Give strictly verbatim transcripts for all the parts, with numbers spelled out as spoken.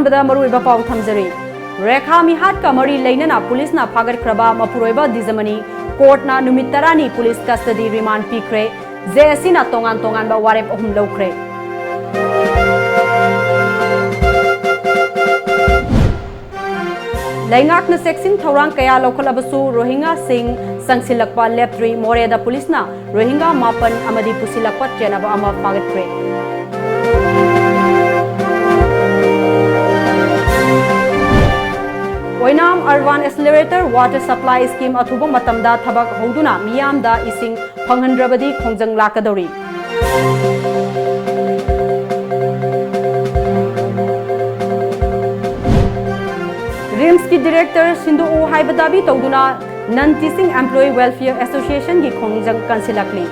ꯑꯍꯥꯟꯕꯗ ꯃꯔꯨꯑꯣꯏꯕ ꯄꯥꯎ ꯊꯝꯖꯔꯤ꯫ ꯔꯦꯈꯥ ꯃꯤꯍꯥꯠꯀ ꯃꯔꯤ ꯂꯩꯅꯅ ꯄꯨꯂꯤꯁꯅ ꯐꯥꯒꯠꯈ꯭ꯔꯕ ꯃꯄꯨꯔꯣꯏꯕ ꯗꯤꯖꯃꯅꯤ ꯀꯣꯔꯠꯅ ꯅꯨꯃꯤꯠ ꯇꯔꯥꯅꯤ ꯄꯨꯂꯤꯁ ꯀꯁꯇꯗꯤ ꯔꯤꯃꯥꯟ ꯄꯤꯈ꯭ꯔꯦ꯫ ꯖꯦ ꯑꯦꯁ ꯁꯤꯅ ꯇꯣꯉꯥꯟ ꯇꯣꯉꯥꯟꯕ ꯋꯥꯔꯦꯞ ꯑꯍꯨꯝ ꯂꯧꯈ꯭ꯔꯦ꯫ ꯂꯩꯉꯥꯛꯅ ꯆꯦꯛꯁꯤꯟ ꯊꯧꯔꯥꯡ ꯀꯌꯥ ꯂꯧꯈꯠꯂꯕꯁꯨ ꯔꯣꯍꯤꯡꯒꯥꯁꯤꯡ ꯆꯪꯁꯤꯜꯂꯛꯄ ꯂꯦꯞꯇ꯭ꯔꯤ꯫ ꯃꯣꯔꯦꯗ ꯄꯨꯂꯤꯁꯅ ꯔꯣꯍꯤꯡꯒꯥ ꯃꯥꯄꯟ ꯑꯃꯗꯤ ꯄꯨꯁꯤꯜꯂꯛꯄ ꯆꯦꯟꯅꯕ ꯑꯃ ꯐꯥꯒꯠꯈ꯭ꯔꯦ꯫ ꯑꯣꯏꯅꯥꯝ Urban Accelerator Water Supply Scheme ꯑꯊꯨꯕ ꯃꯇꯝꯗ ꯊꯕꯛ ꯍꯧꯗꯨꯅ ꯃꯤꯌꯥꯝꯗ ꯏꯁꯤꯡ ꯐꯪꯍꯟꯗ꯭ꯔꯕꯗꯤ ꯈꯣꯡꯖꯪ ꯂꯥꯛꯀꯗꯧꯔꯤ꯫ ꯔꯤꯝꯁꯀꯤ ꯗꯤꯔꯦꯛꯇꯔ ꯁꯤꯟꯗꯣꯛꯎ ꯍꯥꯏꯕ ꯗꯥꯕꯤ ꯇꯧꯗꯨꯅ Non Teaching Employee Welfare Associationꯒꯤ ꯈꯣꯡꯖꯪ ꯀꯟꯁꯤꯜꯂꯛꯂꯤ꯫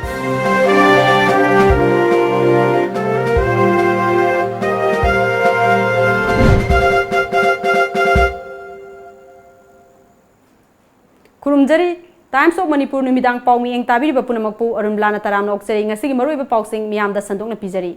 ꯈꯨꯔꯨꯝꯖꯔꯤ꯫ Times of Manipur ꯅꯨꯃꯤꯗꯥꯡ ꯄꯥꯎ ꯃꯤꯠꯌꯦꯡ ꯇꯥꯕꯤꯔꯤꯕ ꯄꯨꯝꯅꯃꯛꯄꯨ ꯑꯔꯨꯟꯕꯂꯥꯅ ꯇꯔꯥꯝꯅ ꯑꯣꯛꯆꯔꯤ꯫ ꯉꯁꯤꯒꯤ ꯃꯔꯨꯑꯣꯏꯕ ꯄꯥꯎꯁꯤꯡ ꯃꯤꯌꯥꯝꯗ ꯁꯟꯗꯣꯛꯅ ꯄꯤꯖꯔꯤ꯫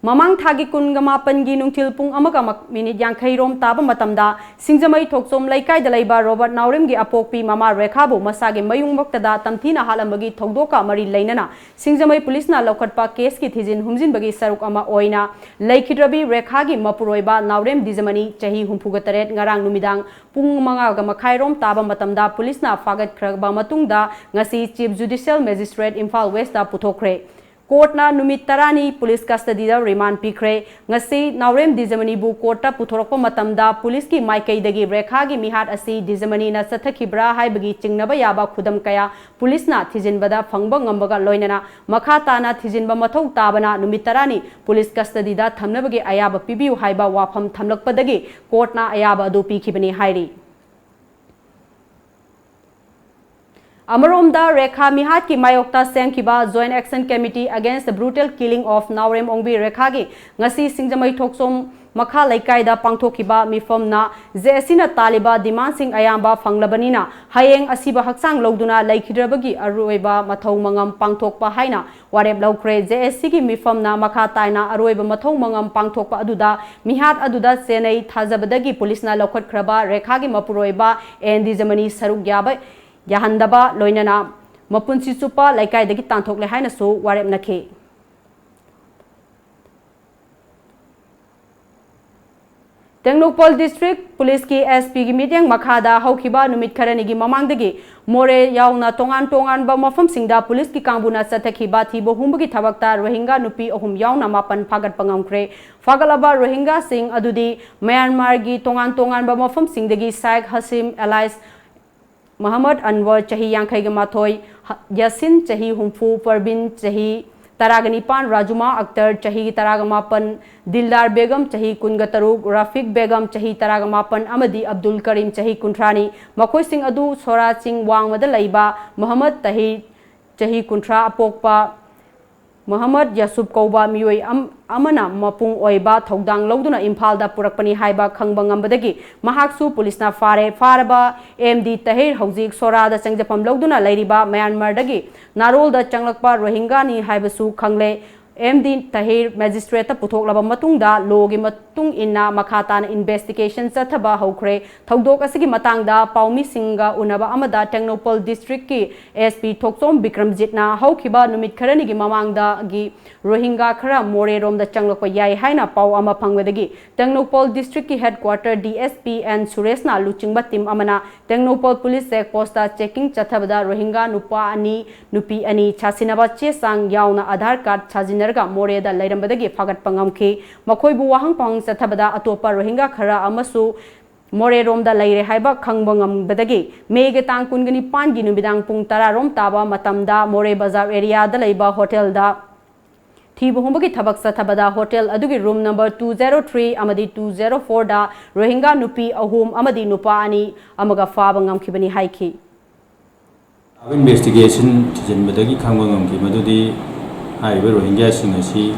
ꯃꯃꯥꯡ ꯊꯥꯒꯤ ꯀꯨꯟꯒ ꯃꯥꯄꯟꯒꯤ ꯅꯨꯡꯊꯤꯜ ꯄꯨꯡ ꯑꯃꯒ ꯃꯛ-, ꯃꯤꯅꯤꯠ ꯌꯥꯡꯈꯩ ꯔꯣꯝ ꯇꯥꯕ ꯃꯇꯝꯗ ꯁꯤꯡꯖꯃꯩ ꯊꯣꯛꯆꯣꯝ ꯂꯩꯀꯥꯏꯗ ꯂꯩꯕ ꯔꯣꯕꯔꯠ ꯅꯥꯎꯔꯦꯝꯒꯤ ꯑꯄꯣꯛꯄꯤ ꯃꯃꯥ ꯔꯦꯈꯥꯕꯨ ꯃꯁꯥꯒꯤ ꯃꯌꯨꯝꯃꯛꯇꯗ ꯇꯝꯊꯤꯅ ꯍꯥꯠꯂꯝꯕꯒꯤ ꯊꯧꯗꯣꯛꯀ ꯃꯔꯤ ꯂꯩꯅꯅ ꯁꯤꯡꯖꯃꯩ ꯄꯨꯂꯤꯁꯅ ꯂꯧꯈꯠꯄ ꯀꯦꯁꯀꯤ ꯊꯤꯖꯤꯟ ꯍꯨꯝꯖꯤꯟꯕꯒꯤ ꯁꯔꯨꯛ ꯑꯃ ꯑꯣꯏꯅ ꯂꯩꯈꯤꯗ꯭ꯔꯕꯤ ꯔꯦꯈꯥꯒꯤ ꯃꯄꯨꯔꯣꯏꯕ ꯅꯥꯎꯔꯦꯝ ꯗꯤꯖꯃꯅꯤ, ꯆꯍꯤ ꯍꯨꯝꯐꯨꯒ ꯇꯔꯦꯠ, ꯉꯔꯥꯡ ꯅꯨꯃꯤꯗꯥꯡ ꯄꯨꯡ ꯃꯉꯥꯒ ꯃꯈꯥꯏ ꯔꯣꯝ ꯇꯥꯕ ꯃꯇꯝꯗ ꯄꯨꯂꯤꯁꯅ ꯐꯥꯒꯠꯈ꯭ꯔꯕ ꯃꯇꯨꯡꯗ ꯉꯁꯤ Chief Judicial Magistrate ꯏꯝꯐꯥꯜ Westꯇ ꯄꯨꯊꯣꯛꯈ꯭ꯔꯦ꯫ ꯀꯣꯔꯠꯅ ꯅꯨꯃꯤꯠ ꯇꯔꯥꯅꯤ ꯄꯨꯂꯤꯁ ꯀꯁꯇꯗꯤꯗ ꯔꯤꯃꯥꯟ ꯄꯤꯈ꯭ꯔꯦ꯫ ꯉꯁꯤ ꯅꯥꯎꯔꯦꯝ ꯗꯤꯖꯃꯅꯤꯕꯨ ꯀꯣꯔꯠꯇ ꯄꯨꯊꯣꯔꯛꯄ ꯃꯇꯝꯗ ꯄꯨꯂꯤꯁꯀꯤ ꯃꯥꯏꯀꯩꯗꯒꯤ ꯔꯦꯈꯥꯒꯤ ꯃꯤꯍꯥꯠ ꯑꯁꯤ ꯗꯤꯖꯃꯅꯤꯅ ꯆꯠꯊꯈꯤꯕ꯭ꯔꯥ ꯍꯥꯏꯕꯒꯤ ꯆꯤꯡꯅꯕ ꯌꯥꯕ ꯈꯨꯗꯝ ꯀꯌꯥ ꯄꯨꯂꯤꯁꯅ ꯊꯤꯖꯤꯟꯕꯗ ꯐꯪꯕ ꯉꯝꯕꯒ ꯂꯣꯏꯅꯅ ꯃꯈꯥ ꯇꯥꯅ ꯊꯤꯖꯤꯟꯕ ꯃꯊꯧ ꯇꯥꯕꯅ ꯅꯨꯃꯤꯠ ꯇꯔꯥꯅꯤ ꯄꯨꯂꯤꯁ ꯀꯁꯇꯗꯤꯗ ꯊꯝꯅꯕꯒꯤ ꯑꯌꯥꯕ ꯄꯤꯕꯤꯌꯨ ꯍꯥꯏꯕ ꯋꯥꯐꯝ ꯊꯝꯂꯛꯄꯗꯒꯤ ꯀꯣꯔꯠꯅ ꯑꯌꯥꯕ ꯑꯗꯨ ꯄꯤꯈꯤꯕꯅꯤ ꯍꯥꯏꯔꯤ꯫ ꯑꯃꯔꯣꯝꯗ, ꯔꯦꯈꯥ ꯃꯤꯍꯥꯠꯀꯤ ꯃꯥꯌꯣꯛꯇ ꯁꯦꯝꯈꯤꯕ Joint Action Committee Against the Brutal Killing of ꯅꯥꯎꯔꯦꯝ ꯑꯣꯡꯕꯤ ꯔꯦꯈꯥꯒꯤ ꯉꯁꯤ ꯁꯤꯡꯖꯃꯩ ꯊꯣꯛꯆꯣꯝ ꯃꯈꯥ ꯂꯩꯀꯥꯏꯗ ꯄꯥꯡꯊꯣꯛꯈꯤꯕ ꯃꯤꯐꯝꯅ JACꯅ ꯇꯥꯜꯂꯤꯕ demandꯁꯤꯡ ꯑꯌꯥꯝꯕ ꯐꯪꯂꯕꯅꯤꯅ, ꯍꯌꯦꯡ ꯑꯁꯤꯕ ꯍꯛꯆꯥꯡ ꯂꯧꯗꯨꯅ ꯂꯩꯈꯤꯗ꯭ꯔꯕꯒꯤ ꯑꯔꯣꯏꯕ ꯃꯊꯧ ꯃꯉꯝ ꯄꯥꯡꯊꯣꯛꯄ ꯍꯥꯏꯅ ꯋꯥꯔꯦꯞ ꯂꯧꯈ꯭ꯔꯦ꯫ JACꯒꯤ ꯃꯤꯐꯝꯅ ꯃꯈꯥ ꯇꯥꯏꯅ ꯑꯔꯣꯏꯕ ꯃꯊꯧ ꯃꯉꯝ ꯄꯥꯡꯊꯣꯛꯄ ꯑꯗꯨꯗ ꯃꯤꯍꯥꯠ ꯑꯗꯨꯗ ꯆꯦꯟꯅꯩ ꯊꯥꯖꯕꯗꯒꯤ ꯄꯨꯂꯤꯁꯅ ꯂꯧꯈꯠꯈ꯭ꯔꯕ ꯔꯦꯈꯥꯒꯤ ꯃꯄꯨꯔꯣꯏꯕ ꯑꯦꯟ ꯗꯤꯖꯃꯅꯤ ꯁꯔꯨꯛ ꯌꯥꯕ ꯌꯥꯍꯟꯗꯕ, ꯂꯣꯏꯅꯅ ꯃꯄꯨꯟꯁꯤ ꯆꯨꯞꯄ ꯂꯩꯀꯥꯏꯗꯒꯤ ꯇꯥꯟꯊꯣꯛꯂꯦ ꯍꯥꯏꯅꯁꯨ ꯋꯥꯔꯦꯞꯅꯈꯤ꯫ ꯇꯦꯡꯅꯧꯄꯜ District Policeꯀꯤ S Pꯒꯤ ꯃꯤꯠꯌꯦꯡ ꯃꯈꯥꯗ ꯍꯧꯈꯤꯕ ꯅꯨꯃꯤꯠ ꯈꯔꯅꯤꯒꯤ ꯃꯃꯥꯡꯗꯒꯤ ꯃꯣꯔꯦ ꯌꯥꯎꯅ ꯇꯣꯉꯥꯟ ꯇꯣꯉꯥꯟꯕ ꯃꯐꯝꯁꯤꯡꯗ ꯄꯨꯂꯤꯁꯀꯤ ꯀꯥꯡꯕꯨꯅ ꯆꯠꯊꯈꯤꯕ ꯊꯤꯕ ꯍꯨꯝꯕꯒꯤ ꯊꯕꯛꯇ ꯔꯣꯍꯤꯡꯒꯥ ꯅꯨꯄꯤ ꯑꯍꯨꯝ ꯌꯥꯎꯅ ꯃꯥꯄꯟ ꯐꯥꯒꯠꯄ ꯉꯝꯈ꯭ꯔꯦ꯫ ꯐꯥꯒꯠꯂꯕ ꯔꯣꯍꯤꯡꯒꯥꯁꯤꯡ ꯑꯗꯨꯗꯤ ꯃ꯭ꯌꯥꯟꯃꯥꯔꯒꯤ ꯇꯣꯉꯥꯟ ꯇꯣꯉꯥꯟꯕ ꯃꯐꯝꯁꯤꯡꯗꯒꯤ ꯁꯥꯏꯈ ꯍꯁꯤꯝ alias ꯃꯍꯃꯗ ꯑꯟꯋꯔ, ꯆꯍꯤ ꯌꯥꯡꯈꯩꯒ ꯃꯥꯊꯣꯏ, ꯌꯥꯁꯤꯟ, ꯆꯍꯤ ꯍꯨꯝꯐꯨ, ꯄꯔꯕꯤꯟ, ꯆꯍꯤ ꯇꯔꯥꯒ ꯅꯤꯄꯥꯟ, ꯔꯥꯖꯨꯃꯥ ꯑꯛꯇꯔ, ꯆꯍꯤ ꯇꯔꯥꯒ ꯃꯥꯄꯟ, ꯗꯤꯜꯗꯥꯔ ꯕꯦꯒꯝ, ꯆꯍꯤ ꯀꯨꯟꯒ ꯇꯔꯨꯛ, ꯔꯥꯐꯤꯛ ꯕꯦꯒꯝ, ꯆꯍꯤ ꯇꯔꯥꯒ ꯃꯥꯄꯟ, ꯑꯃꯗꯤ ꯑꯕꯗꯨꯜ ꯀꯔꯤꯝ, ꯆꯍꯤ ꯀꯨꯟꯊ꯭ꯔꯥꯅꯤ꯫ ꯃꯈꯣꯏꯁꯤꯡ ꯑꯗꯨ ꯁꯣꯔꯥ ꯆꯤꯡ ꯋꯥꯡꯃꯗ ꯂꯩꯕ ꯃꯍꯃꯗ ꯇꯍꯤꯔ, ꯆꯍꯤ ꯀꯨꯟꯊ꯭ꯔꯥ, ꯑꯄꯣꯛꯄ ꯃꯍꯃꯗ ꯌꯥꯁꯨꯕ ꯀꯧꯕ ꯃꯤꯑꯣꯏ ꯑꯝ-, ꯑꯃꯅ ꯃꯄꯨꯡ ꯑꯣꯏꯕ ꯊꯧꯗꯥꯡ ꯂꯧꯗꯨꯅ ꯏꯝꯐꯥꯜꯗ ꯄꯨꯔꯛꯄꯅꯤ ꯍꯥꯏꯕ ꯈꯪꯕ ꯉꯝꯕꯗꯒꯤ ꯃꯍꯥꯛꯁꯨ ꯄꯨꯂꯤꯁꯅ ꯐꯥꯔꯦ꯫ ꯐꯥꯔꯕ ꯑꯦꯝ ꯗꯤ ꯇꯍꯤꯔ ꯍꯧꯖꯤꯛ ꯁꯣꯔꯥꯗ ꯆꯪꯖꯐꯝ ꯂꯧꯗꯨꯅ ꯂꯩꯔꯤꯕ ꯃ꯭ꯌꯥꯟꯃꯥꯔꯗꯒꯤ ꯅꯥꯔꯣꯜꯗ ꯆꯪꯂꯛꯄ ꯔꯣꯍꯤꯡꯒꯥꯅꯤ ꯍꯥꯏꯕꯁꯨ ꯈꯪꯂꯦ꯫ ꯑꯦꯝ ꯗꯤ ꯇꯍꯤꯔ ꯃꯦꯖꯤꯁꯇ꯭ꯔꯦꯠꯇ ꯄꯨꯊꯣꯛꯂꯕ ꯃꯇꯨꯡꯗ ꯂꯣꯒꯤ ꯃꯇꯨꯡ ꯏꯟꯅ ꯃꯈꯥ ꯇꯥꯅ ꯏꯟꯚꯦꯁꯇꯤꯒꯦꯁꯟ ꯆꯠꯊꯕ ꯍꯧꯈ꯭ꯔꯦ꯫ ꯊꯧꯗꯣꯛ ꯑꯁꯤꯒꯤ ꯃꯇꯥꯡꯗ ꯄꯥꯎꯃꯤꯁꯤꯡꯒ ꯎꯅꯕ ꯑꯃꯗ ꯇꯦꯡꯅꯧꯄꯜ ꯗꯤꯁꯇ꯭ꯔꯤꯛꯀꯤ ꯑꯦꯁ ꯄꯤ ꯊꯣꯛꯆꯣꯝ ꯕꯤꯀ꯭ꯔꯝꯖꯤꯠꯅ ꯍꯧꯈꯤꯕ ꯅꯨꯃꯤꯠ ꯈꯔꯅꯤꯒꯤ ꯃꯃꯥꯡꯗꯒꯤ ꯔꯣꯍꯤꯡꯒꯥ ꯈꯔ ꯃꯣꯔꯦꯔꯣꯝꯗ ꯆꯪꯂꯛꯄ ꯌꯥꯏ ꯍꯥꯏꯅ ꯄꯥꯎ ꯑꯃ ꯐꯪꯕꯗꯒꯤ ꯇꯦꯡꯅꯧꯄꯜ ꯗꯤꯁꯇ꯭ꯔꯤꯛꯀꯤ headquarter D S P N ꯁꯨꯔꯦꯁꯅ ꯂꯨꯆꯤꯡꯕ ꯇꯤꯝ ꯑꯃꯅ Tengnoupal police check post checking ꯆꯠꯊꯕꯗ ꯔꯣꯍꯤꯡꯒꯥ ꯅꯨꯄꯥ ꯑꯅꯤ, ꯅꯨꯄꯤ ꯑꯅꯤ ꯁꯥꯁꯤꯟꯅꯕ ꯆꯦ ꯆꯥꯡ ꯌꯥꯎꯅ ꯑꯙꯥꯔ ꯀꯥꯔꯗ ꯁꯥꯖꯤꯟꯅꯔꯒ ꯃꯣꯔꯦꯗ ꯂꯩꯔꯝꯕꯗꯒꯤ ꯐꯥꯒꯠꯄ ꯉꯝꯈꯤ꯫ ꯃꯈꯣꯏꯕꯨ ꯋꯥꯍꯪ ꯄꯥꯎꯍꯪ ꯆꯠꯊꯕꯗ ꯑꯇꯣꯞꯄ ꯔꯣꯍꯤꯡꯒꯥ ꯈꯔ ꯑꯃꯁꯨ ꯃꯣꯔꯦꯔꯣꯝꯗ ꯂꯩꯔꯦ ꯍꯥꯏꯕ ꯈꯪꯕ ꯉꯝꯕꯗꯒꯤ ꯃꯦꯒꯤ ꯇꯥꯡ ꯀꯨꯟꯒ ꯅꯤꯄꯥꯟꯒꯤ ꯅꯨꯃꯤꯗꯥꯡ ꯄꯨꯡ ꯇꯔꯥ ꯔꯣꯝ ꯇꯥꯕ ꯃꯇꯝꯗ ꯃꯣꯔꯦ ꯕꯖꯥꯔ ꯑꯦꯔꯤꯌꯥꯗ ꯂꯩꯕ ꯍꯣꯇꯦꯜꯗ ꯊꯤꯕ ꯍꯨꯝꯕꯒꯤ ꯊꯕꯛ ꯆꯠꯊꯕꯗ ꯍꯣꯇꯦꯜ ꯑꯗꯨꯒꯤ room number two zero three ꯑꯃꯗꯤ two zero fourꯗ ꯔꯣꯍꯤꯡꯒꯥ ꯅꯨꯄꯤ ꯑꯍꯨꯝ ꯑꯃꯗꯤ ꯅꯨꯄꯥ ꯑꯅꯤ ꯑꯃꯒ ꯐꯥꯕ ꯉꯝꯈꯤꯕꯅꯤ ꯍꯥꯏꯈꯤ꯫ ꯏꯟꯚꯦꯁꯇꯤꯒꯦꯁꯟ ꯊꯤꯖꯤꯟꯕꯗꯒꯤ ꯈꯪꯕ ꯉꯝꯈꯤ ꯃꯗꯨꯗꯤ ꯍꯥꯏꯔꯤꯕ ꯔꯣꯍꯤꯡꯒ꯭ꯌꯥꯁꯤꯡ ꯑꯁꯤ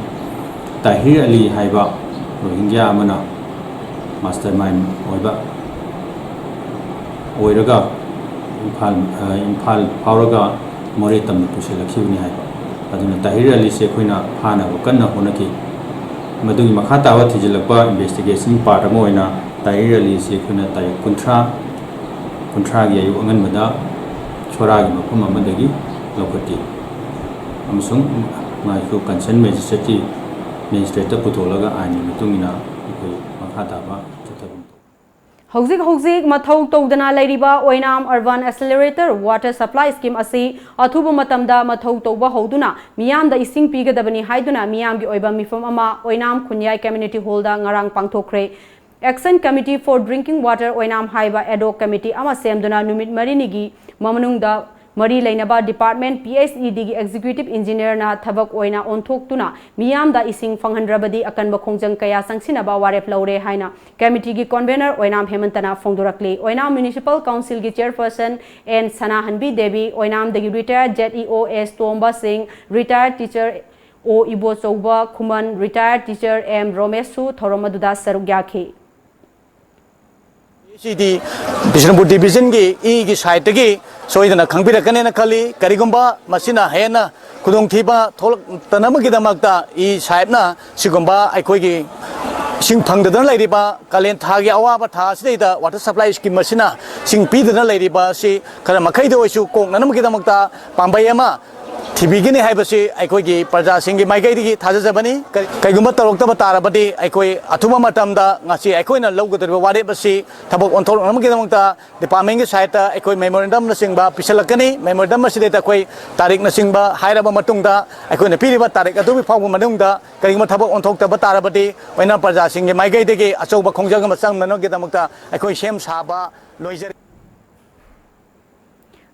ꯇꯥꯍꯤꯔ ꯑꯂꯤ ꯍꯥꯏꯕ ꯔꯣꯍꯤꯡꯒ꯭ꯌꯥ ꯑꯃꯅ ꯃꯥꯁꯇꯔ ꯃꯥꯏꯟ ꯑꯣꯏꯕ ꯑꯣꯏꯔꯒ ꯏꯝꯐꯥꯜ, ꯑ, ꯏꯝꯐꯥꯜ ꯐꯥꯎꯔꯒ ꯃꯣꯔꯦ ꯇꯝꯅ ꯄꯨꯁꯤꯜꯂꯛꯈꯤꯕꯅꯤ ꯍꯥꯏꯕ꯫ ꯑꯗꯨꯅ ꯇꯥꯍꯤꯔ ꯑꯂꯤꯁꯦ ꯑꯩꯈꯣꯏꯅ ꯐꯥꯅꯕ ꯀꯟꯅ ꯍꯣꯠꯅꯈꯤ꯫ ꯃꯗꯨꯒꯤ ꯃꯈꯥ ꯇꯥꯕ ꯊꯤꯖꯤꯜꯂꯛꯄ ꯏꯟꯚꯦꯁꯇꯤꯒꯦꯁꯟ ꯄꯥꯔꯠ ꯑꯃ ꯑꯣꯏꯅ ꯇꯥꯍꯤꯔ ꯑꯂꯤꯁꯤ ꯑꯩꯈꯣꯏꯅ ꯇꯥꯔꯤꯛ ꯀꯨꯟꯊ꯭ꯔꯥ, ꯀꯨꯟꯊ꯭ꯔꯥꯒꯤ ꯑꯌꯨꯛ ꯑꯉꯟꯕꯗ ꯁꯣꯔꯥꯒꯤ ꯃꯐꯝ ꯑꯃꯗꯒꯤ ꯂꯧꯈꯠꯈꯤ ꯑꯃꯁꯨꯡ ꯃꯥꯁꯨ ꯀꯟꯁꯔꯟ ꯃꯦꯖꯤꯁꯇ꯭ꯔꯦꯠꯀꯤ, ꯃꯦꯖꯤꯁꯇ꯭ꯔꯦꯠꯇ ꯄꯨꯊꯣꯛꯂꯒ ꯑꯥꯏꯟꯒꯤ ꯃꯇꯨꯡ ꯏꯟꯅ ꯑꯩꯈꯣꯏ ꯃꯈꯥ ꯇꯥꯕ ꯆꯠꯊꯕ꯫ ꯍꯧꯖꯤꯛ ꯍꯧꯖꯤꯛ ꯃꯊꯧ ꯇꯧꯗꯅ ꯂꯩꯔꯤꯕ ꯑꯣꯏꯅꯥꯝ Urban Accelerator Water Supply Scheme ꯑꯁꯤ ꯑꯊꯨꯕ ꯃꯇꯝꯗ ꯃꯊꯧ ꯇꯧꯕ ꯍꯧꯗꯨꯅ ꯃꯤꯌꯥꯝꯗ ꯏꯁꯤꯡ ꯄꯤꯒꯗꯕꯅꯤ ꯍꯥꯏꯗꯨꯅ ꯃꯤꯌꯥꯝꯒꯤ ꯑꯣꯏꯕ ꯃꯤꯐꯝ ꯑꯃ ꯑꯣꯏꯅꯥꯝ ꯈꯨꯟꯌꯥꯏ Community Hallꯗ ꯉꯔꯥꯡ ꯄꯥꯡꯊꯣꯛꯈ꯭ꯔꯦ꯫ Action Committee for Drinking Water ꯑꯣꯏꯅꯥꯝ ꯍꯥꯏꯕ ad hoc committee ꯑꯃ ꯁꯦꯝꯗꯨꯅ ꯅꯨꯃꯤꯠ ꯃꯔꯤꯅꯤꯒꯤ ꯃꯅꯨꯡꯗ ꯃꯔꯤ ꯂꯩꯅꯕ department, P H E Dꯒꯤ executive engineerꯅ ꯊꯕꯛ ꯑꯣꯏꯅ ꯑꯣꯟꯊꯣꯛꯇꯨꯅ ꯃꯤꯌꯥꯝꯗ ꯏꯁꯤꯡ ꯐꯪꯍꯟꯗ꯭ꯔꯕꯗꯤ ꯑꯀꯟꯕ ꯈꯣꯡꯖꯪ ꯀꯌꯥ ꯆꯪꯁꯤꯟꯅꯕ ꯋꯥꯔꯦꯞ ꯂꯧꯔꯦ ꯍꯥꯏꯅ committeeꯒꯤ convener ꯑꯣꯏꯅꯥꯝ ꯍꯦꯃꯟꯇꯅ ꯐꯣꯡꯗꯣꯔꯛꯂꯤ꯫ ꯑꯣꯏꯅꯥꯝ Municipal Councilꯒꯤ chairperson N ꯁꯅꯥꯍꯟꯕꯤ Devi, ꯑꯣꯏꯅꯥꯝꯗꯒꯤ retired Z E O S ꯇꯣꯝꯕ ꯁꯤꯡ, retired teacher O ꯏꯕꯣꯆꯧꯕ ꯈꯨꯃꯟ, retired teacher M ꯔꯣꯃꯦꯁꯁꯨ ꯊꯧꯔꯝ ꯑꯗꯨꯗ ꯁꯔꯨꯛ ꯌꯥꯈꯤ꯫ ꯁꯤꯗꯤ ꯕꯤꯁꯅꯨꯄꯨꯔ divisionꯒꯤ ꯏꯒꯤ sideꯇꯒꯤ ꯁꯣꯏꯗꯅ ꯈꯪꯕꯤꯔꯛꯀꯅꯦꯅ ꯈꯜꯂꯤ꯫ ꯀꯔꯤꯒꯨꯝꯕ ꯃꯁꯤꯅ ꯍꯦꯟꯅ ꯈꯨꯗꯣꯡꯊꯤꯕ ꯊꯣꯛꯂꯛꯇꯅꯕꯒꯤꯗꯃꯛꯇ ꯏ sideꯅ ꯁꯤꯒꯨꯝꯕ ꯑꯩꯈꯣꯏꯒꯤ ꯏꯁꯤꯡ ꯐꯪꯗꯗꯅ ꯂꯩꯔꯤꯕ ꯀꯥꯂꯦꯟ ꯊꯥꯒꯤ ꯑꯋꯥꯕ ꯊꯥ ꯑꯁꯤꯗꯩꯗ water supply scheme ꯑꯁꯤꯅ ꯏꯁꯤꯡ ꯄꯤꯗꯅ ꯂꯩꯔꯤꯕ ꯑꯁꯤ ꯈꯔ ꯃꯈꯩꯗ ꯑꯣꯏꯁꯨ ꯀꯣꯛꯅꯅꯕꯒꯤꯗꯃꯛꯇ ꯄꯥꯝꯕꯩ ꯑꯃ ꯊꯤꯕꯤꯒꯅꯤ ꯍꯥꯏꯕꯁꯤ ꯑꯩꯈꯣꯏꯒꯤ ꯄ꯭ꯔꯖꯥꯁꯤꯡꯒꯤ ꯃꯥꯏꯀꯩꯗꯒꯤ ꯊꯥꯖꯖꯕꯅꯤ꯫ ꯀ-, ꯀꯩꯒꯨꯝꯕ ꯇꯧꯔꯛꯇꯕ ꯇꯥꯔꯕꯗꯤ ꯑꯩꯈꯣꯏ ꯑꯊꯨꯕ ꯃꯇꯝꯗ ꯉꯁꯤ ꯑꯩꯈꯣꯏꯅ ꯂꯧꯒꯗꯧꯔꯤꯕ ꯋꯥꯔꯦꯞ ꯑꯁꯤ ꯊꯕꯛ ꯑꯣꯟꯊꯣꯔꯛꯅꯕꯒꯤꯗꯃꯛꯇ departmentꯀꯤ sideꯇ ꯑꯩꯈꯣꯏ memorandumꯅꯆꯤꯡꯕ ꯄꯤꯁꯤꯜꯂꯛꯀꯅꯤ꯫ Memorandum ꯑꯁꯤꯗꯩꯗ ꯑꯩꯈꯣꯏ ꯇꯥꯔꯤꯛꯅꯆꯤꯡꯕ ꯍꯥꯏꯔꯕ ꯃꯇꯨꯡꯗ ꯑꯩꯈꯣꯏꯅ ꯄꯤꯔꯤꯕ ꯇꯥꯔꯤꯛ ꯑꯗꯨꯒꯤ ꯐꯥꯎꯕ ꯃꯅꯨꯡꯗ ꯀꯔꯤꯒꯨꯝꯕ ꯊꯕꯛ ꯑꯣꯟꯊꯣꯛꯇꯕ ꯇꯥꯔꯕꯗꯤ ꯑꯣꯏꯅ ꯄ꯭ꯔꯖꯥꯁꯤꯡꯒꯤ ꯃꯥꯏꯀꯩꯗꯒꯤ ꯑꯆꯧꯕ ꯈꯣꯡꯖꯪ ꯑꯃ ꯆꯪꯅꯅꯕꯒꯤꯗꯃꯛꯇ ꯑꯩꯈꯣꯏ ꯁꯦꯝ ꯁꯥꯕ ꯂꯣꯏꯖꯔꯦ꯫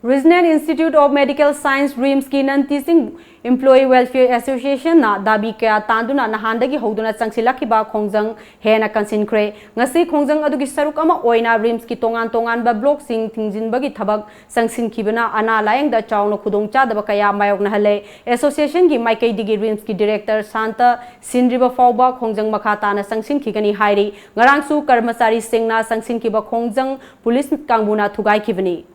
Regional Institute of Medical Science, ꯔꯤꯝꯁꯀꯤ Non Teaching Employee Welfare Associationꯅ ꯗꯥꯕꯤ ꯀꯌꯥ ꯇꯥꯟꯗꯨꯅ ꯅꯍꯥꯟꯗꯒꯤ ꯍꯧꯗꯨꯅ ꯆꯪꯁꯤꯜꯂꯛꯈꯤꯕ ꯈꯣꯡꯖꯪ ꯍꯦꯟꯅ ꯀꯟꯁꯤꯟꯈ꯭ꯔꯦ꯫ ꯉꯁꯤ ꯈꯣꯡꯖꯪ ꯑꯗꯨꯒꯤ ꯁꯔꯨꯛ ꯑꯃ ꯑꯣꯏꯅ ꯔꯤꯝꯁꯀꯤ ꯇꯣꯉꯥꯟ ꯇꯣꯉꯥꯟꯕ ꯕ꯭ꯂꯣꯛꯁꯤꯡ ꯊꯤꯡꯖꯤꯟꯕꯒꯤ ꯊꯕꯛ ꯆꯪꯁꯤꯟꯈꯤꯕꯅ ꯑꯅꯥ ꯂꯥꯌꯦꯡꯗ ꯆꯥꯎꯅ ꯈꯨꯗꯣꯡꯆꯥꯗꯕ ꯀꯌꯥ ꯃꯥꯌꯣꯛꯅꯍꯜꯂꯦ꯫ ꯑꯦꯁꯣꯁꯤꯌꯦꯁꯟꯒꯤ ꯃꯥꯏꯀꯩꯗꯒꯤ ꯔꯤꯝꯁꯀꯤ ꯗꯤꯔꯦꯛꯇꯔ ꯁꯥꯟꯇ ꯁꯤꯟꯗ꯭ꯔꯤꯕ ꯐꯥꯎꯕ ꯈꯣꯡꯖꯪ ꯃꯈꯥ ꯇꯥꯅ ꯆꯪꯁꯤꯟꯈꯤꯒꯅꯤ ꯍꯥꯏꯔꯤ꯫ ꯉꯔꯥꯡꯁꯨ ꯀꯔꯃꯆꯥꯔꯤꯁꯤꯡꯅ ꯆꯪꯁꯤꯟꯈꯤꯕ ꯈꯣꯡꯖꯪ ꯄꯨꯂꯤꯁ ꯀꯥꯡꯕꯨꯅ ꯊꯨꯒꯥꯏꯈꯤꯕꯅꯤ꯫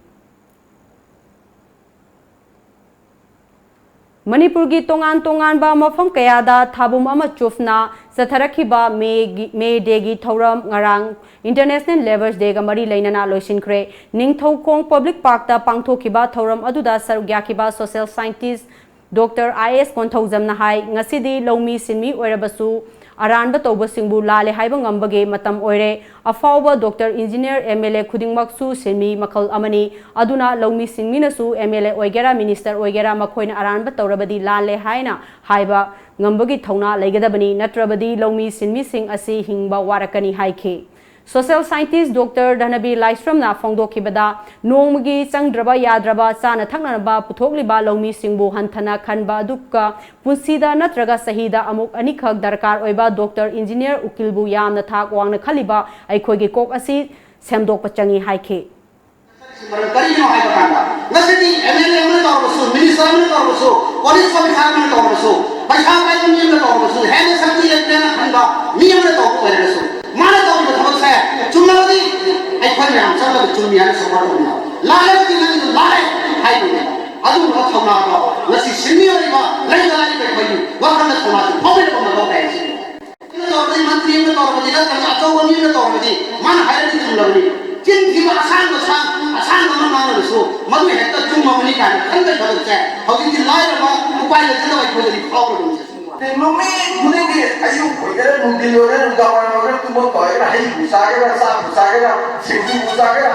ꯃꯅꯤꯄꯨꯔꯒꯤ ꯇꯣꯉꯥꯟ ꯇꯣꯉꯥꯟꯕ ꯃꯐꯝ ꯀꯌꯥꯗ ꯊꯥꯕꯨꯝ ꯑꯃ ꯆꯨꯞꯅ ꯆꯠꯊꯔꯛꯈꯤꯕ ꯃꯦꯒꯤ, ꯃꯦ ꯗꯦꯒꯤ ꯊꯧꯔꯝ ꯉꯔꯥꯡ ꯏꯟꯇꯔꯅꯦꯁꯅꯦꯜ ꯂꯦꯕꯔꯁ ꯗꯦꯒ ꯃꯔꯤ ꯂꯩꯅꯅ ꯂꯣꯏꯁꯤꯟꯈ꯭ꯔꯦ꯫ ꯅꯤꯡꯊꯧꯈꯣꯡ ꯄꯕ꯭ꯂꯤꯛ ꯄꯥꯔꯛꯇ ꯄꯥꯡꯊꯣꯛꯈꯤꯕ ꯊꯧꯔꯝ ꯑꯗꯨꯗ ꯁꯔꯨꯛ ꯌꯥꯈꯤꯕ ꯁꯣꯁꯤꯌꯦꯜ ꯁꯥꯏꯟꯇꯤꯁ ꯗꯣꯛꯇꯔ ꯑꯥꯏ ꯑꯦꯁ ꯀꯣꯟꯊꯧꯖꯝꯅ ꯍꯥꯏ, ꯉꯁꯤꯗꯤ ꯂꯧꯃꯤ ꯁꯤꯟꯃꯤ ꯑꯣꯏꯔꯕꯁꯨ ꯑꯔꯥꯟꯕ ꯇꯧꯕꯁꯤꯡꯕꯨ ꯂꯥꯜꯂꯦ ꯍꯥꯏꯕ ꯉꯝꯕꯒꯤ ꯃꯇꯝ ꯑꯣꯏꯔꯦ꯫ ꯑꯐꯥꯎꯕ doctor, engineer, M L A ꯈꯨꯗꯤꯡꯃꯛꯁꯨ ꯁꯤꯟꯃꯤ ꯃꯈꯜ ꯑꯃꯅꯤ꯫ ꯑꯗꯨꯅ ꯂꯧꯃꯤ ꯁꯤꯟꯃꯤꯅꯁꯨ ꯑꯦꯝ ꯑꯦꯜ ꯑꯦ ꯑꯣꯏꯒꯦꯔꯥ, ꯃꯤꯅꯤꯁꯇꯔ ꯑꯣꯏꯒꯦꯔꯥ, ꯃꯈꯣꯏꯅ ꯑꯔꯥꯟꯕ ꯇꯧꯔꯕꯗꯤ ꯂꯥꯜꯂꯦ ꯍꯥꯏꯅ ꯍꯥꯏꯕ ꯉꯝꯕꯒꯤ ꯊꯧꯅꯥ ꯂꯩꯒꯗꯕꯅꯤ, ꯅꯠꯇ꯭ꯔꯕꯗꯤ ꯂꯧꯃꯤ ꯁꯤꯟꯃꯤꯁꯤꯡ ꯑꯁꯤ ꯍꯤꯡꯕ ꯋꯥꯔꯛꯀꯅꯤ ꯍꯥꯏꯈꯤ꯫ ꯁꯣꯁꯤꯌꯦꯜ ꯁꯥꯏꯟꯇꯤꯁ ꯗꯣꯛꯇꯔ ꯙꯅꯕꯤꯔ ꯂꯥꯏꯁ꯭ꯔꯝꯅ ꯐꯣꯡꯗꯣꯛꯈꯤꯕꯗ, ꯅꯣꯡꯃꯒꯤ ꯆꯪꯗ꯭ꯔꯕ ꯌꯥꯗ꯭ꯔꯕ ꯆꯥꯅ ꯊꯛꯅꯅꯕ ꯄꯨꯊꯣꯛꯂꯤꯕ ꯂꯧꯃꯤꯁꯤꯡꯕꯨ ꯍꯟꯊꯅ ꯈꯟꯕ ꯑꯗꯨꯒ ꯄꯨꯟꯁꯤꯗ ꯅꯠꯇ꯭ꯔꯒ ꯆꯍꯤꯗ ꯑꯃꯨꯛ ꯑꯅꯤꯈꯛ ꯗꯔꯀꯥꯔ ꯑꯣꯏꯕ ꯗꯣꯛꯇꯔ, ꯏꯟꯖꯤꯅꯤꯌꯔ, ꯎꯀꯤꯜꯕꯨ ꯌꯥꯝꯅ ꯊꯥꯛ ꯋꯥꯡꯅ ꯈꯜꯂꯤꯕ ꯑꯩꯈꯣꯏꯒꯤ ꯀꯣꯛ ꯑꯁꯤ ꯁꯦꯝꯗꯣꯛꯄ ꯆꯪꯏ ꯍꯥꯏꯈꯤ꯫ ꯃꯔꯝ ꯀꯔꯤꯒꯤꯅꯣ ꯍꯥꯏꯕ ꯀꯥꯟꯗ, ꯉꯁꯤꯗꯤ ꯑꯦꯝ ꯑꯦꯜ ꯑꯦ ꯑꯃꯅ ꯇꯧꯔꯕꯁꯨ, ꯃꯤꯅꯤꯁꯇꯔ ꯑꯃꯅ ꯇꯧꯔꯕꯁꯨ, ꯄꯨꯂꯤꯁ ꯑꯣꯐꯤꯁꯥꯔ ꯑꯃꯅ ꯇꯧꯔꯕꯁꯨ, ꯄꯩꯁꯥ ꯄꯥꯏꯕ ꯃꯤ ꯑꯃꯅ ꯇꯧꯔꯕꯁꯨ, ꯍꯦꯟꯅ ꯁꯛꯇꯤ ꯂꯩꯇ꯭ꯔꯦꯅ ꯈꯟꯕ ꯃꯤ ꯑꯃꯅ ꯇꯧꯕ ꯑꯣꯏꯔꯒꯁꯨ, ꯃꯥꯅ ꯇꯧꯔꯤꯕ ꯊꯕꯛꯁꯦ ꯆꯨꯝꯂꯕꯗꯤ ꯑꯩꯈꯣꯏ ꯃꯌꯥꯝ ꯆꯠꯂꯒ ꯆꯨꯝꯃꯤ ꯍꯥꯏꯅ ꯁꯄꯣꯔꯠ ꯇꯧꯃꯤꯟꯅꯕ, ꯂꯥꯜꯂꯒꯗꯤ ꯅꯪꯒꯤꯗꯨ ꯂꯥꯜꯂꯦ ꯍꯥꯏꯕꯅꯦꯕ꯫ ꯑꯗꯨꯒꯨꯝꯕ ꯊꯧꯅꯥꯗꯣ ꯉꯁꯤ ꯁꯤꯟꯃꯤ ꯑꯣꯏꯔꯤꯕ ꯂꯩꯕ ꯂꯥꯏꯔꯤꯕ ꯑꯩꯈꯣꯏꯒꯤ ꯋꯥꯈꯜꯗ ꯊꯧꯅꯥꯁꯤ ꯐꯥꯎꯕꯤꯔꯛꯄ ꯃꯊꯧ ꯇꯥꯏ ꯁꯤꯅꯤ꯫ ꯑꯃꯅ ꯇꯧꯔꯕꯗꯤ, ꯃꯟꯇ꯭ꯔꯤ ꯑꯃꯅ ꯇꯧꯔꯕꯗꯤ, ꯅꯠꯇ꯭ꯔꯒ ꯑꯆꯧꯕ ꯃꯤ ꯑꯃꯅ ꯇꯧꯔꯕꯗꯤ, ꯃꯥꯅ ꯍꯥꯏꯔꯗꯤ ꯆꯨꯝꯂꯕꯅꯤ꯫ ꯆꯤꯟ ꯊꯤꯕ ꯑꯁꯥꯡꯕ ꯁꯥꯡ-, ꯑꯁꯥꯡꯕ ꯑꯃ ꯉꯥꯡꯂꯕꯁꯨ, ꯃꯗꯨ ꯍꯦꯛꯇ ꯆꯨꯝꯃꯕꯅꯤ ꯀꯥꯏꯅ ꯈꯟꯕꯒꯤ ꯊꯕꯛꯁꯦ ꯍꯧꯖꯤꯛꯇꯤ ꯂꯥꯏꯔꯕ, ꯎꯄꯥꯏ ꯂꯩꯇꯗꯕ ꯑꯩꯈꯣꯏꯗꯗꯤ ꯐꯥꯎꯔꯕꯅꯤ꯫ ꯅꯨꯃꯤꯠ ꯈꯨꯗꯤꯡꯒꯤ ꯑꯌꯨꯛ ꯑꯣꯏꯒꯦꯔꯥ, ꯅꯨꯡꯊꯤꯜ ꯑꯣꯏꯒꯦꯔꯥ, ꯅꯨꯡꯗꯥꯡ ꯋꯥꯏꯔꯝ ꯑꯣꯏꯒꯦꯔꯥ, ꯇꯨꯝꯐꯝ ꯇꯧꯒꯦꯔꯥ, ꯍꯩꯕꯨ ꯆꯥꯒꯦꯔꯥ, ꯆꯥꯛꯄꯨ ꯆꯥꯒꯦꯔꯥ, ꯁꯤꯡꯖꯨꯕꯨ ꯆꯥꯒꯦꯔꯥ,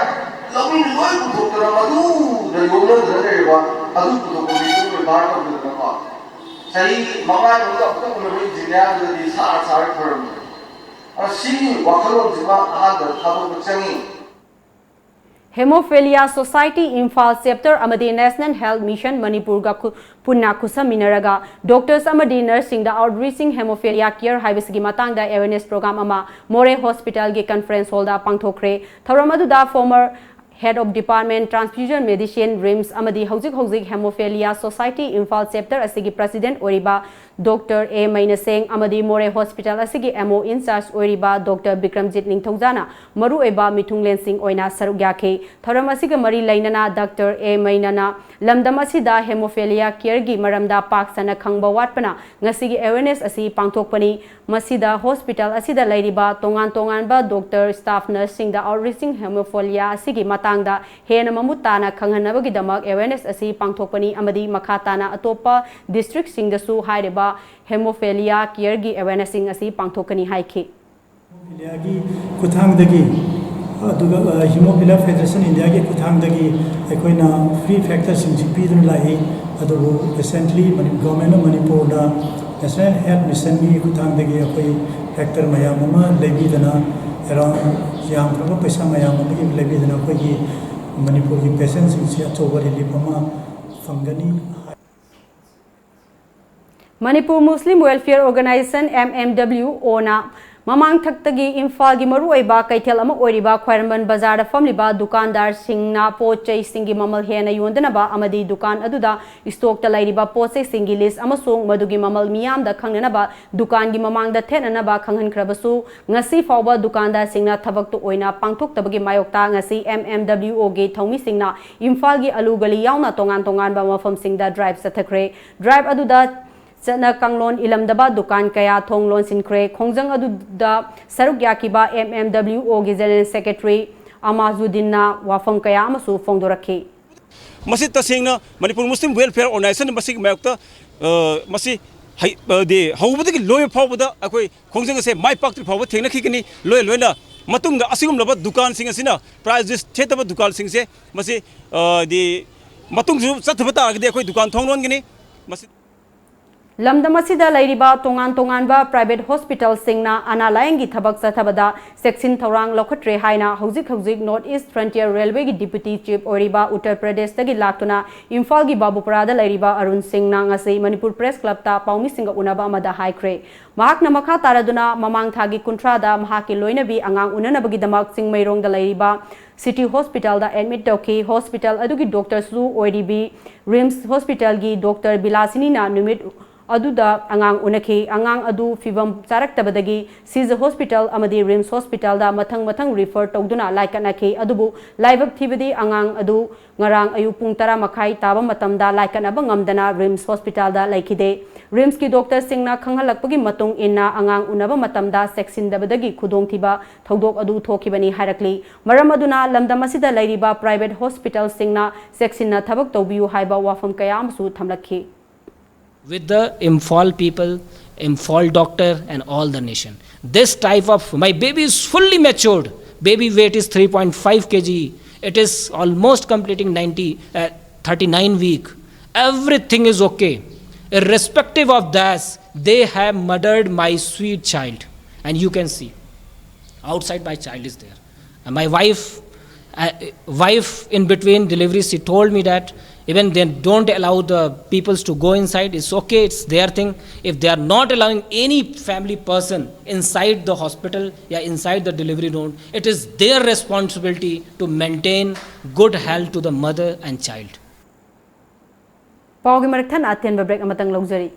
ꯂꯧꯃꯤꯅ ꯂꯣꯏ ꯄꯨꯊꯣꯛꯇꯅ, ꯃꯗꯨꯗ ꯌꯣꯝꯅꯗꯅ ꯂꯩꯔꯕ, ꯑꯗꯨ ꯄꯨꯊꯣꯛꯄ ꯃꯤꯗꯨ ꯕꯦꯕꯥꯔ ꯇꯧꯗꯅꯀꯣ꯫ ꯆꯍꯤ ꯃꯉꯥꯒꯤ ꯃꯅꯨꯡꯗ ꯑꯃꯨꯛꯇꯪ ꯎꯅꯕ ꯏꯟꯖꯤꯅꯤꯌꯥꯔꯗꯨꯗꯗꯤ ꯁꯥꯔ ꯁꯥꯔ ꯈꯣꯏꯔꯝꯃꯤ꯫ ꯑꯗꯣ ꯁꯤꯒꯤ ꯋꯥꯈꯜꯂꯣꯟꯁꯤꯃ ꯑꯍꯥꯟꯕꯗ ꯊꯥꯗꯣꯛꯄ ꯆꯪꯉꯤ꯫ Hemophilia Society Imphal Chapter ꯑꯃꯗꯤ National Health Mission ꯃꯅꯤꯄꯨꯔꯒ ꯈꯨ-, ꯄꯨꯟꯅ ꯈꯨꯠꯁꯝꯃꯤꯟꯅꯔꯒ doctors ꯑꯃꯗꯤ nurseꯁꯤꯡꯗ Outreaching Hemophilia Care ꯍꯥꯏꯕꯁꯤꯒꯤ ꯃꯇꯥꯡꯗ awareness program ꯑꯃ ꯃꯣꯔꯦ Hospitalꯒꯤ conference hallꯗ ꯄꯥꯡꯊꯣꯛꯈ꯭ꯔꯦ꯫ ꯊꯧꯔꯝ ꯑꯗꯨꯗ former Head of Department Transfusion Medicine, RIMS ꯑꯃꯗꯤ ꯍꯧꯖꯤꯛ ꯍꯧꯖꯤꯛ Hemophilia Society Imphal Chapter ꯑꯁꯤꯒꯤ President ꯑꯣꯏꯔꯤꯕ Doctor A ꯃꯩꯅꯁꯦꯡ ꯑꯃꯗꯤ ꯃꯣꯔꯦ Hospital ꯑꯁꯤꯒꯤ M O in charge ꯑꯣꯏꯔꯤꯕ Doctor ꯕꯤꯀ꯭ꯔꯝꯖꯤꯠ ꯅꯤꯡꯊꯧꯖꯥꯅ ꯃꯔꯨꯑꯣꯏꯕ ꯃꯤꯊꯨꯡꯂꯦꯟꯁꯤꯡ ꯑꯣꯏꯅ ꯁꯔꯨꯛ ꯌꯥꯈꯤ꯫ ꯊꯧꯔꯝ ꯑꯁꯤꯒ ꯃꯔꯤ ꯂꯩꯅꯅ Doctor A ꯃꯩꯅꯅ ꯂꯝꯗꯝ ꯑꯁꯤꯗ Hemophilia Careꯒꯤ ꯃꯔꯝꯗ ꯄꯥꯛ ꯁꯟꯅ ꯈꯪꯕ ꯋꯥꯠꯄꯅ ꯉꯁꯤꯒꯤ awareness ꯑꯁꯤ ꯄꯥꯡꯊꯣꯛꯄꯅꯤ꯫ ꯃꯁꯤꯗ hospital ꯑꯁꯤꯗ ꯂꯩꯔꯤꯕ ꯇꯣꯉꯥꯟ ꯇꯣꯉꯥꯟꯕ doctor, staff, nurseꯁꯤꯡꯗ Outreaching Hemophilia ꯑꯁꯤꯒꯤ ꯃꯇꯥꯡꯗ ꯍꯦꯟꯅ ꯃꯃꯨꯠ ꯇꯥꯅ ꯈꯪꯍꯟꯅꯕꯒꯤꯗꯃꯛ awareness ꯑꯁꯤ ꯄꯥꯡꯊꯣꯛꯄꯅꯤ ꯑꯃꯗꯤ ꯃꯈꯥ ꯇꯥꯅ ꯑꯇꯣꯞꯄ districtꯁꯤꯡꯗꯁꯨ ꯍꯥꯏꯔꯤꯕ Hemophilia Careꯒꯤ awarenessꯁꯤꯡ ꯑꯁꯤ ꯄꯥꯡꯊꯣꯛꯀꯅꯤ ꯍꯥꯏꯈꯤ꯫ Hemophiliaꯒꯤ ꯈꯨꯠꯊꯥꯡꯗꯒꯤ, ꯑꯗꯨꯒ, ꯑ, Hemophilia Federation Indiaꯒꯤ ꯈꯨꯠꯊꯥꯡꯗꯒꯤ ꯑꯩꯈꯣꯏꯅ free factorꯁꯤꯡꯁꯤ ꯄꯤꯗꯨꯅ ꯂꯥꯛꯏ꯫ ꯑꯗꯨꯕꯨ recently ꯃꯅꯤ-, Government of ꯃꯅꯤꯄꯨꯔꯅ National Health Missionꯒꯤ ꯈꯨꯠꯊꯥꯡꯗꯒꯤ ꯑꯩꯈꯣꯏ factor ꯃꯌꯥꯝ ꯑꯃ ꯂꯩꯕꯤꯗꯅ, around ꯌꯥꯝꯈ꯭ꯔꯕ ꯄꯩꯁꯥ ꯃꯌꯥꯝ ꯑꯃꯒꯤ ꯂꯩꯕꯤꯗꯅ ꯑꯩꯈꯣꯏꯒꯤ ꯃꯅꯤꯄꯨꯔꯒꯤ patientꯁꯤꯡꯁꯤ ꯑꯆꯧꯕ relief ꯑꯃ ꯐꯪꯒꯅꯤ꯫ Manipur Muslim welfare organisation, M M W O ꯅ ꯃꯃꯥꯡꯊꯛꯇꯒꯤ ꯏꯝꯐꯥꯜꯒꯤ ꯃꯔꯨꯑꯣꯏꯕ ꯀꯩꯊꯦꯜ ꯑꯃ ꯑꯣꯏꯔꯤꯕ ꯈ꯭ꯋꯥꯏꯔꯝꯕꯟ ꯕꯖꯥꯔꯗ ꯐꯝꯂꯤꯕ ꯗꯨꯀꯥꯟꯗꯥꯔꯁꯤꯡꯅ ꯄꯣꯠ ꯆꯩꯁꯤꯡꯒꯤ ꯃꯃꯜ ꯍꯦꯟꯅ ꯌꯣꯟꯗꯅꯕ ꯑꯃꯗꯤ ꯗꯨꯀꯥꯟ ꯑꯗꯨꯗ ꯏꯁꯇꯣꯛꯇ ꯂꯩꯔꯤꯕ ꯄꯣꯠ ꯆꯩꯁꯤꯡꯒꯤ ꯂꯤꯁ ꯑꯃꯁꯨꯡ ꯃꯗꯨꯒꯤ ꯃꯃꯜ ꯃꯤꯌꯥꯝꯗ ꯈꯪꯅꯅꯕ ꯗꯨꯀꯥꯟꯒꯤ ꯃꯃꯥꯡꯗ ꯊꯦꯠꯅꯅꯕ ꯈꯪꯍꯟꯈ꯭ꯔꯕꯁꯨ, ꯉꯁꯤ ꯐꯥꯎꯕ ꯗꯨꯀꯥꯟꯗꯥꯔꯁꯤꯡꯅ ꯊꯕꯛꯇꯨ ꯑꯣꯏꯅ ꯄꯥꯡꯊꯣꯛꯇꯕꯒꯤ ꯃꯥꯌꯣꯛꯇ ꯉꯁꯤ M M W O ꯒꯤ ꯊꯧꯃꯤꯁꯤꯡꯅ ꯏꯝꯐꯥꯜꯒꯤ ꯑꯂꯨ ꯒꯂꯤ ꯌꯥꯎꯅ ꯇꯣꯉꯥꯟ ꯇꯣꯉꯥꯟꯕ ꯃꯐꯝꯁꯤꯡꯗ ꯗ꯭ꯔꯥꯏꯚ ꯆꯠꯊꯈ꯭ꯔꯦ꯫ ꯗ꯭ꯔꯥꯏꯚ ꯑꯗꯨꯗ ꯆꯠꯅ ꯀꯥꯡꯂꯣꯟ ꯏꯂꯝꯗꯕ ꯗꯨꯀꯥꯟ ꯀꯌꯥ ꯊꯣꯡ ꯂꯣꯟꯁꯤꯟꯈ꯭ꯔꯦ꯫ ꯈꯣꯡꯖꯪ ꯑꯗꯨꯗ ꯁꯔꯨꯛ ꯌꯥꯈꯤꯕ M M W O ꯒꯤ General Secretary ꯑꯃꯥꯖꯨꯗꯤꯟꯅ ꯋꯥꯐꯝ ꯀꯌꯥ ꯑꯃꯁꯨ ꯐꯣꯡꯗꯣꯔꯛꯈꯤ꯫ ꯃꯁꯤ ꯇꯁꯦꯡꯅ ꯃꯅꯤꯄꯨꯔ ꯃꯨꯁꯂꯤꯝ ꯋꯦꯜꯐꯤꯌꯔ ꯑꯣꯔꯒꯅꯥꯏꯖꯦꯁꯟ ꯃꯁꯤꯒꯤ ꯃꯥꯌꯣꯛꯇ, ꯑ, ꯃꯁꯤ ꯍꯩ-, ꯑ, ꯗꯤ ꯍꯧꯕꯗꯒꯤ ꯂꯣꯏꯕ ꯐꯥꯎꯕꯗ ꯑꯩꯈꯣꯏ ꯈꯣꯡꯖꯪ ꯑꯁꯦ ꯃꯥꯏ ꯄꯥꯛꯇ꯭ꯔꯤ ꯐꯥꯎꯕ ꯊꯦꯡꯅꯈꯤꯒꯅꯤ꯫ ꯂꯣꯏ ꯂꯣꯏꯅ ꯃꯇꯨꯡꯗ ꯑꯁꯤꯒꯨꯝꯂꯕ ꯗꯨꯀꯥꯟꯁꯤꯡ ꯑꯁꯤꯅ price list ꯊꯦꯠꯇꯕ ꯗꯨꯀꯥꯟꯁꯤꯡꯁꯦ ꯃꯁꯤ, ꯑ, ꯗꯤ ꯃꯇꯨꯡꯁꯨ ꯆꯠꯊꯕ ꯇꯥꯔꯒꯗꯤ ꯑꯩꯈꯣꯏ ꯗꯨꯀꯥꯟ ꯊꯣꯡ ꯂꯣꯟꯒꯅꯤ꯫ ꯃꯁꯤ ꯂꯝꯗꯝ ꯑꯁꯤꯗ ꯂꯩꯔꯤꯕ ꯇꯣꯉꯥꯟ ꯇꯣꯉꯥꯟꯕ private hospitalꯁꯤꯡꯅ ꯑꯅꯥ ꯂꯥꯌꯦꯡꯒꯤ ꯊꯕꯛ ꯆꯠꯊꯕꯗ ꯆꯦꯛꯁꯤꯟ ꯊꯧꯔꯥꯡ ꯂꯧꯈꯠꯇ꯭ꯔꯦ ꯍꯥꯏꯅ ꯍꯧꯖꯤꯛ ꯍꯧꯖꯤꯛ North East Frontier Railwayꯒꯤ Deputy Chief ꯑꯣꯏꯔꯤꯕ ꯎꯠꯇꯔ ꯄ꯭ꯔꯗꯦꯁꯇꯒꯤ ꯂꯥꯛꯇꯨꯅ ꯏꯝꯐꯥꯜꯒꯤ ꯕꯥꯕꯨꯄꯨꯔꯥꯗ ꯂꯩꯔꯤꯕ ꯑꯔꯨꯟ ꯁꯤꯡꯅ ꯉꯁꯤ ꯃꯅꯤꯄꯨꯔ ꯄ꯭ꯔꯦꯁ ꯀ꯭ꯂꯕꯇ ꯄꯥꯎꯃꯤꯁꯤꯡꯒ ꯎꯅꯕ ꯑꯃꯗ ꯍꯥꯏꯈ꯭ꯔꯦ꯫ ꯃꯍꯥꯛꯅ ꯃꯈꯥ ꯇꯥꯔꯗꯨꯅ ꯃꯃꯥꯡ ꯊꯥꯒꯤ ꯀꯨꯟꯊ꯭ꯔꯥꯗ ꯃꯍꯥꯛꯀꯤ ꯂꯣꯏꯅꯕꯤ ꯑꯉꯥꯡ ꯎꯅꯅꯕꯒꯤꯗꯃꯛ ꯆꯤꯡꯃꯩꯔꯣꯡꯗ ꯂꯩꯔꯤꯕ City Hospitalꯗ admit ꯇꯧꯈꯤ꯫ Hospital ꯑꯗꯨꯒꯤ doctorꯁꯨ ꯑꯣꯏꯔꯤꯕꯤ RIMS Hospitalꯒꯤ doctor ꯕꯤꯂꯥꯁꯤꯅꯤꯅ ꯅꯨꯃꯤꯠ ꯑꯗꯨꯗ ꯑꯉꯥꯡ ꯎꯅꯈꯤ꯫ ꯑꯉꯥꯡ ꯑꯗꯨ ꯐꯤꯕꯝ ꯆꯥꯔꯛꯇꯕꯗꯒꯤ ꯁꯤꯖ Hospital ꯑꯃꯗꯤ RIMS Hospitalꯗ ꯃꯊꯪ ꯃꯊꯪ refer ꯇꯧꯗꯨꯅ ꯂꯥꯏꯀꯠꯅꯈꯤ꯫ ꯑꯗꯨꯕꯨ ꯂꯥꯏꯕꯛ ꯊꯤꯕꯗꯤ ꯑꯉꯥꯡ ꯑꯗꯨ ꯉꯔꯥꯡ ꯑꯌꯨꯛ ꯄꯨꯡ ꯇꯔꯥ ꯃꯈꯥꯏ ꯇꯥꯕ ꯃꯇꯝꯗ ꯂꯥꯏꯀꯠꯅꯕ ꯉꯝꯗꯅ RIMS Hospitalꯗ ꯂꯩꯈꯤꯗꯦ꯫ RIMSꯀꯤ doctorꯁꯤꯡꯅ ꯈꯪꯍꯜꯂꯛꯄꯒꯤ ꯃꯇꯨꯡ ꯏꯟꯅ ꯑꯉꯥꯡ ꯎꯅꯕ ꯃꯇꯝꯗ ꯆꯦꯛꯁꯤꯟꯗꯕꯗꯒꯤ ꯈꯨꯗꯣꯡꯊꯤꯕ ꯊꯧꯗꯣꯛ ꯑꯗꯨ ꯊꯣꯛꯈꯤꯕꯅꯤ ꯍꯥꯏꯔꯛꯂꯤ꯫ ꯃꯔꯝ ꯑꯗꯨꯅ ꯂꯝꯗꯝ ꯑꯁꯤꯗ ꯂꯩꯔꯤꯕ private hospitalꯁꯤꯡꯅ ꯆꯦꯛꯁꯤꯟꯅ ꯊꯕꯛ ꯇꯧꯕꯤꯌꯨ ꯍꯥꯏꯕ ꯋꯥꯐꯝ ꯀꯌꯥ ꯑꯃꯁꯨ ꯊꯝꯂꯛꯈꯤ꯫ With the Imphal people, Imphal doctor, and all the nation. This type of, my baby is fully matured. Baby weight is three point five K G. It is almost completing ninety, uh, thirty-nine week. Everything is okay. Irrespective of this, they have murdered my sweet child. And you can see, outside my child is there. And my wife, uh, wife in between deliveries, she told me that even they don't allow the peoples to go inside. It's okay, it's their thing. If they are not allowing any family person inside the hospital, yeah, inside the delivery room, it is their responsibility to maintain good health to the mother and child. ꯄꯥꯎꯒꯤ ꯃꯔꯛ ꯊꯠꯅ ꯑꯇꯦꯟꯕ break ꯑꯃꯇꯪ ꯂꯧꯖꯔꯤ꯫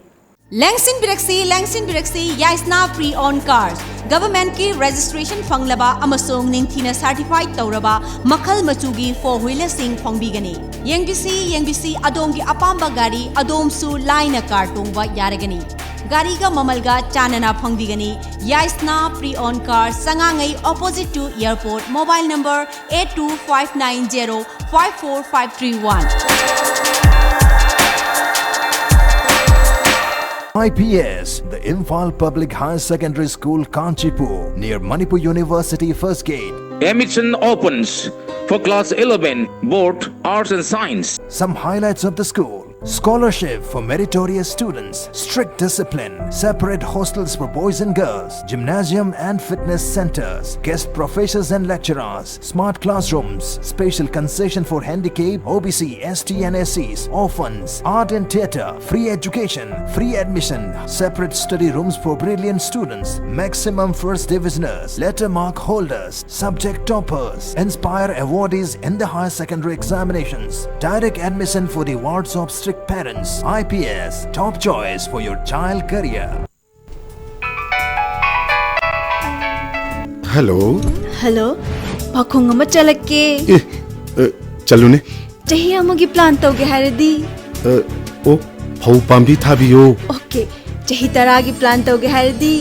ꯂꯦꯡꯁꯤꯟꯕꯤꯔꯛꯁꯤ, ꯂꯦꯡꯁꯤꯟꯕꯤꯔꯛꯁꯤ, ꯌꯥꯏꯁꯅꯥ pre-owned cars꯫ Governmentꯀꯤ registration ꯐꯪꯂꯕ ꯑꯃꯁꯨꯡ ꯅꯤꯡꯊꯤꯅ certified ꯇꯧꯔꯕ ꯃꯈꯜ ꯃꯆꯨꯒꯤ four wheelerꯁꯤꯡ ꯐꯪꯕꯤꯒꯅꯤ꯫ ꯌꯦꯡꯕꯤꯁꯤ, ꯌꯦꯡꯕꯤꯁꯤ, ꯑꯗꯣꯝꯒꯤ ꯑꯄꯥꯝꯕ ꯒꯥꯔꯤ ꯑꯗꯣꯝꯁꯨ ꯂꯥꯏꯅ car ꯇꯣꯡꯕ ꯌꯥꯔꯒꯅꯤ꯫ ꯒꯥꯔꯤꯒ ꯃꯃꯜꯒ ꯆꯥꯟꯅꯅ ꯐꯪꯕꯤꯒꯅꯤ꯫ ꯌꯥꯏꯁꯅꯥ pre-owned car, ꯆꯉꯥꯉꯩ opposite to airport, mobile number eight two five nine zero five four five three one. I P S, the Imphal Public Higher Secondary School, Kanchipur, near Manipur University First Gate. Admission opens for class eleven, both arts and science. Some highlights of the school. Scholarship for meritorious students, strict discipline, separate hostels for boys and girls, gymnasium and fitness centers, guest professors and lecturers, smart classrooms, special concession for handicap, O B C, S T and S Cs, orphans, art and theatre, free education, free admission, separate study rooms for brilliant students, maximum first divisioners, letter mark holders, subject toppers, inspire awardees in the higher secondary examinations, direct admission for the wards of strict parents, I P S, top choice for your child career. Hello. Hello, ꯄꯥꯈꯣꯡ ꯑꯃ ꯆꯠꯂꯛꯀꯦ꯫ ꯑꯦ, ꯑ, ꯆꯠꯂꯨꯅꯦ꯫ ꯆꯍꯤ ꯑꯃꯒꯤ plan ꯇꯧꯒꯦ ꯍꯥꯏꯔꯗꯤ? ꯑ, ꯑꯣ, ꯐꯧ ꯄꯥꯝꯕꯤ ꯊꯥꯕꯤꯌꯣ꯫ Okay, ꯆꯍꯤ ꯇꯔꯥꯒꯤ plan ꯇꯧꯒꯦ ꯍꯥꯏꯔꯗꯤ?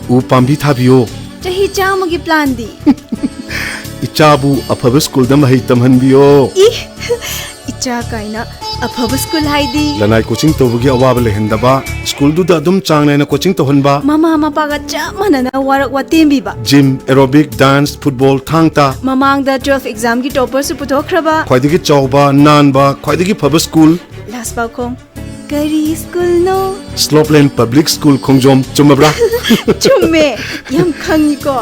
ꯎ ꯄꯥꯝꯕꯤ ꯊꯥꯕꯤꯌꯣ꯫ ꯆꯍꯤ ꯆꯥꯝꯃꯒꯤ planꯗꯤ? ꯏꯆꯥꯕꯨ ꯑꯐꯕ ꯁ꯭ꯀꯨꯜꯗ ꯃꯍꯩ ꯇꯝꯍꯟꯕꯤꯌꯣ꯫ ꯏ, ꯏꯆꯥ ꯀꯥꯏꯅ ꯑꯐꯕ ꯁ꯭ꯀꯨꯜ ꯍꯥꯏꯗꯤ? ꯂꯅꯥꯏ coaching ꯇꯧꯕꯒꯤ ꯑꯋꯥꯕ ꯂꯩꯍꯟꯗꯕ, ꯁ꯭ꯀꯨꯜꯗꯨꯗ ꯑꯗꯨꯝ ꯆꯥꯡ ꯅꯥꯏꯅ coaching ꯇꯧꯍꯟꯕ꯫ ꯃꯃꯥ ꯃꯄꯥꯒ ꯆꯞ ꯃꯥꯟꯅꯅ work ꯋꯥꯇꯦꯝꯕꯤꯕ꯫ Gym, aerobic, dance, football, ꯊꯥꯡ ꯇꯥ꯫ ꯃꯃꯥꯡꯗ twelve examꯒꯤ topperꯁꯨ ꯄꯨꯊꯣꯛꯈ꯭ꯔꯕ꯫ ꯈ꯭ꯋꯥꯏꯗꯒꯤ ꯆꯥꯎꯕ, ꯅꯥꯟꯕ, ꯈ꯭ꯋꯥꯏꯗꯒꯤ ꯐꯕ ꯁ꯭ꯀꯨꯜ꯫ Last ꯄꯥꯎꯈꯣꯡ, ꯀꯔꯤ ꯁ꯭ꯀꯨꯜꯅꯣ? Slopeland Public School ꯈꯣꯡꯖꯣꯝ, ꯆꯨꯝꯃꯕ꯭ꯔꯥ? ꯆꯨꯝꯃꯦ, ꯌꯥꯝ ꯈꯪꯉꯤꯀꯣ꯫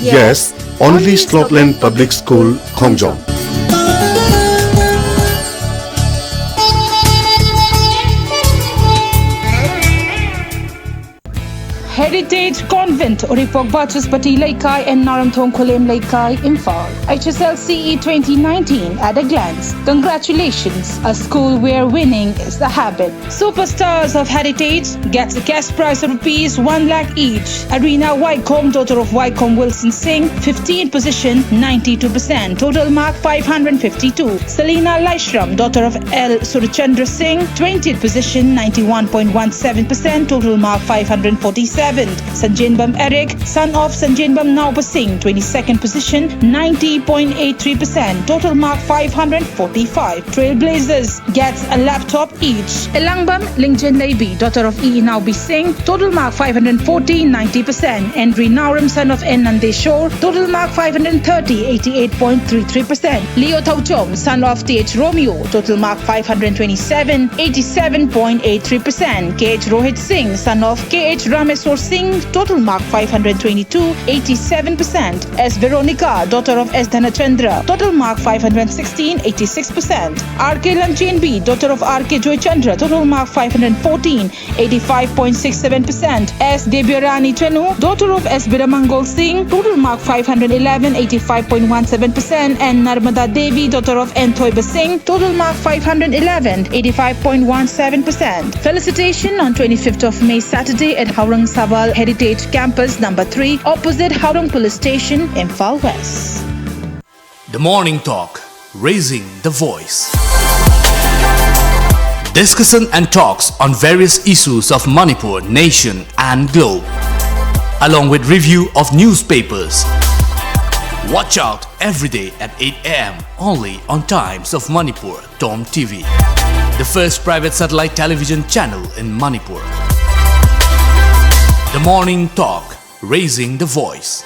Yes, only Slopeland Public School, Khongjom. Heritage Convent, Uripok Bachuspati Leikai and Naramthong Khulem Leikai, Imphal. H S L C E twenty nineteen at a glance. Congratulations, a school where winning is the habit. Superstars of Heritage gets a cash prize of rupees one lakh each. Arina Waikom, daughter of Waikom Wilson Singh, fifteenth position, ninety-two percent, total mark five hundred fifty-two. Selina Laishram, daughter of L Surchandra Singh, twentieth position, ninety-one point one seven percent, total mark five hundred forty-seven. Sanjenbam Eric, son of Sanjenbam Naoba Singh, twenty-second position, ninety point eight three percent, total mark five hundred forty-five. Trailblazers gets a laptop each. Elangbam Lingjen Leibi, daughter of E. Naobi Singh, total mark five hundred forty, ninety percent. Henry Nauram, son of N. Nandeshwar, total mark five hundred thirty, eighty-eight point three three percent. Leo Thauchom, son of T H Romeo, total mark five hundred twenty-seven, eighty-seven point eight three percent. K H Rohit Singh, son of K H Rameswar Singh, total mark five hundred twenty-two, eighty-seven percent. S. Veronica, daughter of S. Dhanachandra, total mark five hundred sixteen, eighty-six percent. R K Lamchenbi, daughter of R K Joychandra, total mark five hundred fourteen, eighty-five point six seven percent. S. Debyarani Chanu, daughter of S. Biramangol Singh, total mark five hundred eleven, eighty-five point one seven percent, and Narmada Devi, daughter of N. Thoiba Singh, total mark five hundred eleven, eighty-five point one seven percent. Felicitation on twenty-fifth of May, Saturday, at Haurang Saval Heritage Campus number three, opposite Haurang Police Station, Imphal West. The Morning Talk, raising the voice. Discussion and talks on various issues of Manipur, nation and globe, along with review of newspapers. Watch out every day at eight a m only on Times of Manipur, Tom T V, the first private satellite television channel in Manipur. The Morning Talk, raising the voice.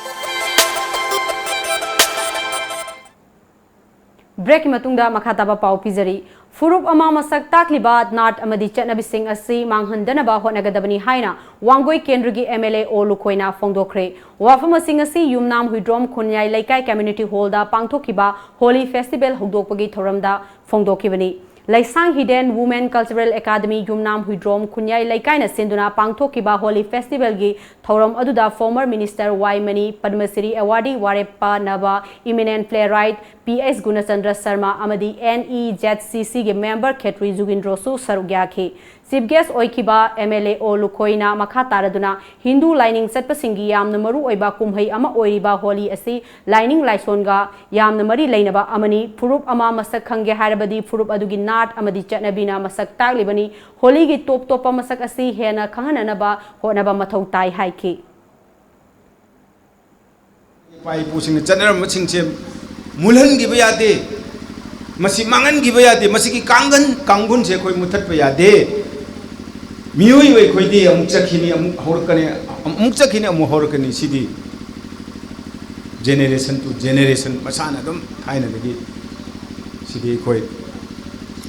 ꯕ꯭ꯔꯦꯛꯀꯤ ꯃꯇꯨꯡꯗ ꯃꯈꯥ ꯇꯥꯕ ꯄꯥꯎ ꯄꯤꯖꯔꯤ꯫ ꯐꯨꯔꯨꯞ ꯑꯃ ꯃꯁꯛ ꯇꯥꯛꯂꯤꯕ ꯅꯥꯠ ꯑꯃꯗꯤ ꯆꯠꯅꯕꯤꯁꯤꯡ ꯑꯁꯤ ꯃꯥꯡꯍꯟꯗꯅꯕ ꯍꯣꯠꯅꯒꯗꯕꯅꯤ ꯍꯥꯏꯅ ꯋꯥꯡꯒꯣꯏ ꯀꯦꯟꯗ꯭ꯔꯒꯤ M L A ꯑꯣ ꯂꯨꯈꯣꯏꯅ ꯐꯣꯡꯗꯣꯛꯈ꯭ꯔꯦ꯫ ꯋꯥꯐꯝ ꯑꯁꯤꯡ ꯑꯁꯤ ꯌꯨꯝꯅꯥꯝ ꯍꯨꯏꯗ꯭ꯔꯣꯝ ꯈꯨꯟꯌꯥꯏ ꯂꯩꯀꯥꯏ ꯀꯝꯃ꯭ꯌꯨꯅꯤꯇꯤ ꯍꯣꯜꯗ ꯄꯥꯡꯊꯣꯛꯈꯤꯕ ꯍꯣꯂꯤ ꯐꯦꯁꯇꯤꯚꯦꯜ ꯍꯧꯗꯣꯛꯄꯒꯤ ꯊꯧꯔꯝꯗ ꯐꯣꯡꯗꯣꯛꯈꯤꯕꯅꯤ꯫ ꯂꯩꯁꯥꯡ ꯍꯤꯗꯦꯟ ꯋꯨꯃꯦꯟ ꯀꯜꯆꯔꯦꯜ ꯑꯦꯀꯥꯗꯃꯤ ꯌꯨꯝꯅꯥꯝ ꯍꯨꯏꯗ꯭ꯔꯣꯝ ꯈꯨꯟꯌꯥꯏ ꯂꯩꯀꯥꯏꯅ ꯁꯤꯟꯗꯨꯅ ꯄꯥꯡꯊꯣꯛꯈꯤꯕ ꯍꯣꯂꯤ ꯐꯦꯁꯇꯤꯚꯦꯜꯒꯤ ꯊꯧꯔꯝ ꯑꯗꯨꯗ former minister ꯋꯥꯏ ꯃꯅꯤ, ꯄꯗꯃꯁ꯭ꯔꯤ awardee ꯋꯥꯔꯦꯞꯄ ꯅꯕ, eminent playwright P H ꯒꯨꯅꯆꯟꯗ꯭ꯔ Sharma ꯑꯃꯗꯤ N E Z C C ꯒꯤ member ꯈꯦꯇ꯭ꯔꯤ ꯖꯨꯒꯤꯟꯗ꯭ꯔꯣꯁꯨ ꯁꯔꯨꯛ ꯌꯥꯈꯤ꯫ Chief guest ꯑꯣꯏꯈꯤꯕ M L A ꯑꯣ ꯂꯨꯈꯣꯏꯅ ꯃꯈꯥ ꯇꯥꯔꯗꯨꯅ ꯍꯤꯟꯗꯨ ꯂꯥꯏꯅꯤꯡ ꯆꯠꯄꯁꯤꯡꯒꯤ ꯌꯥꯝꯅ ꯃꯔꯨ ꯑꯣꯏꯕ ꯀꯨꯝꯍꯩ ꯑꯃ ꯑꯣꯏꯔꯤꯕ ꯍꯣꯂꯤ ꯑꯁꯤ ꯂꯥꯏꯅꯤꯡ ꯂꯥꯏꯁꯣꯟꯒ ꯌꯥꯝꯅ ꯃꯔꯤ ꯂꯩꯅꯕ ꯑꯃꯅꯤ꯫ ꯐꯨꯔꯨꯞ ꯑꯃ ꯃꯁꯛ ꯈꯪꯒꯦ ꯍꯥꯏꯔꯕꯗꯤ ꯐꯨꯔꯨꯞ ꯑꯗꯨꯒꯤ ꯅꯥꯠ ꯑꯥꯔꯠ ꯑꯃꯗꯤ ꯆꯠꯅꯕꯤꯅ ꯃꯁꯛ ꯇꯥꯛꯂꯤꯕꯅꯤ꯫ ꯍꯣꯂꯤꯒꯤ ꯇꯣꯞ ꯇꯣꯞꯄ ꯃꯁꯛ ꯑꯁꯤ ꯍꯦꯟꯅ ꯈꯪꯍꯟꯅꯅꯕ ꯍꯣꯠꯅꯕ ꯃꯊꯧ ꯇꯥꯏ ꯍꯥꯏꯈꯤ꯫ ꯏꯄꯥ ꯏꯄꯨꯁꯤꯡꯅ ꯆꯠꯅꯔꯝꯕꯁꯤꯡꯁꯦ ꯃꯨꯜꯍꯟꯈꯤꯕ ꯌꯥꯗꯦ꯫ ꯃꯁꯤ ꯃꯥꯡꯍꯟꯈꯤꯕ ꯌꯥꯗꯦ꯫ ꯃꯁꯤꯒꯤ ꯀꯥꯡꯒꯟ ꯀꯥꯡꯒꯨꯟꯁꯦ ꯑꯩꯈꯣꯏ ꯃꯨꯊꯠꯄ ꯌꯥꯗꯦ꯫ ꯃꯤꯑꯣꯏꯕ ꯑꯩꯈꯣꯏꯗꯤ ꯑꯃꯨꯛ ꯆꯠꯈꯤꯅꯤ, ꯑꯃꯨꯛ ꯍꯧꯔꯛꯀꯅꯤ, ꯑꯃꯨꯛ ꯆꯠꯈꯤꯅꯤ, ꯑꯃꯨꯛ ꯍꯧꯔꯛꯀꯅꯤ꯫ ꯁꯤꯗꯤ generation to generation ꯃꯁꯥꯅ ꯑꯗꯨꯝ ꯊꯥꯏꯅꯗꯒꯤ ꯁꯤꯗꯤ ꯑꯩꯈꯣꯏ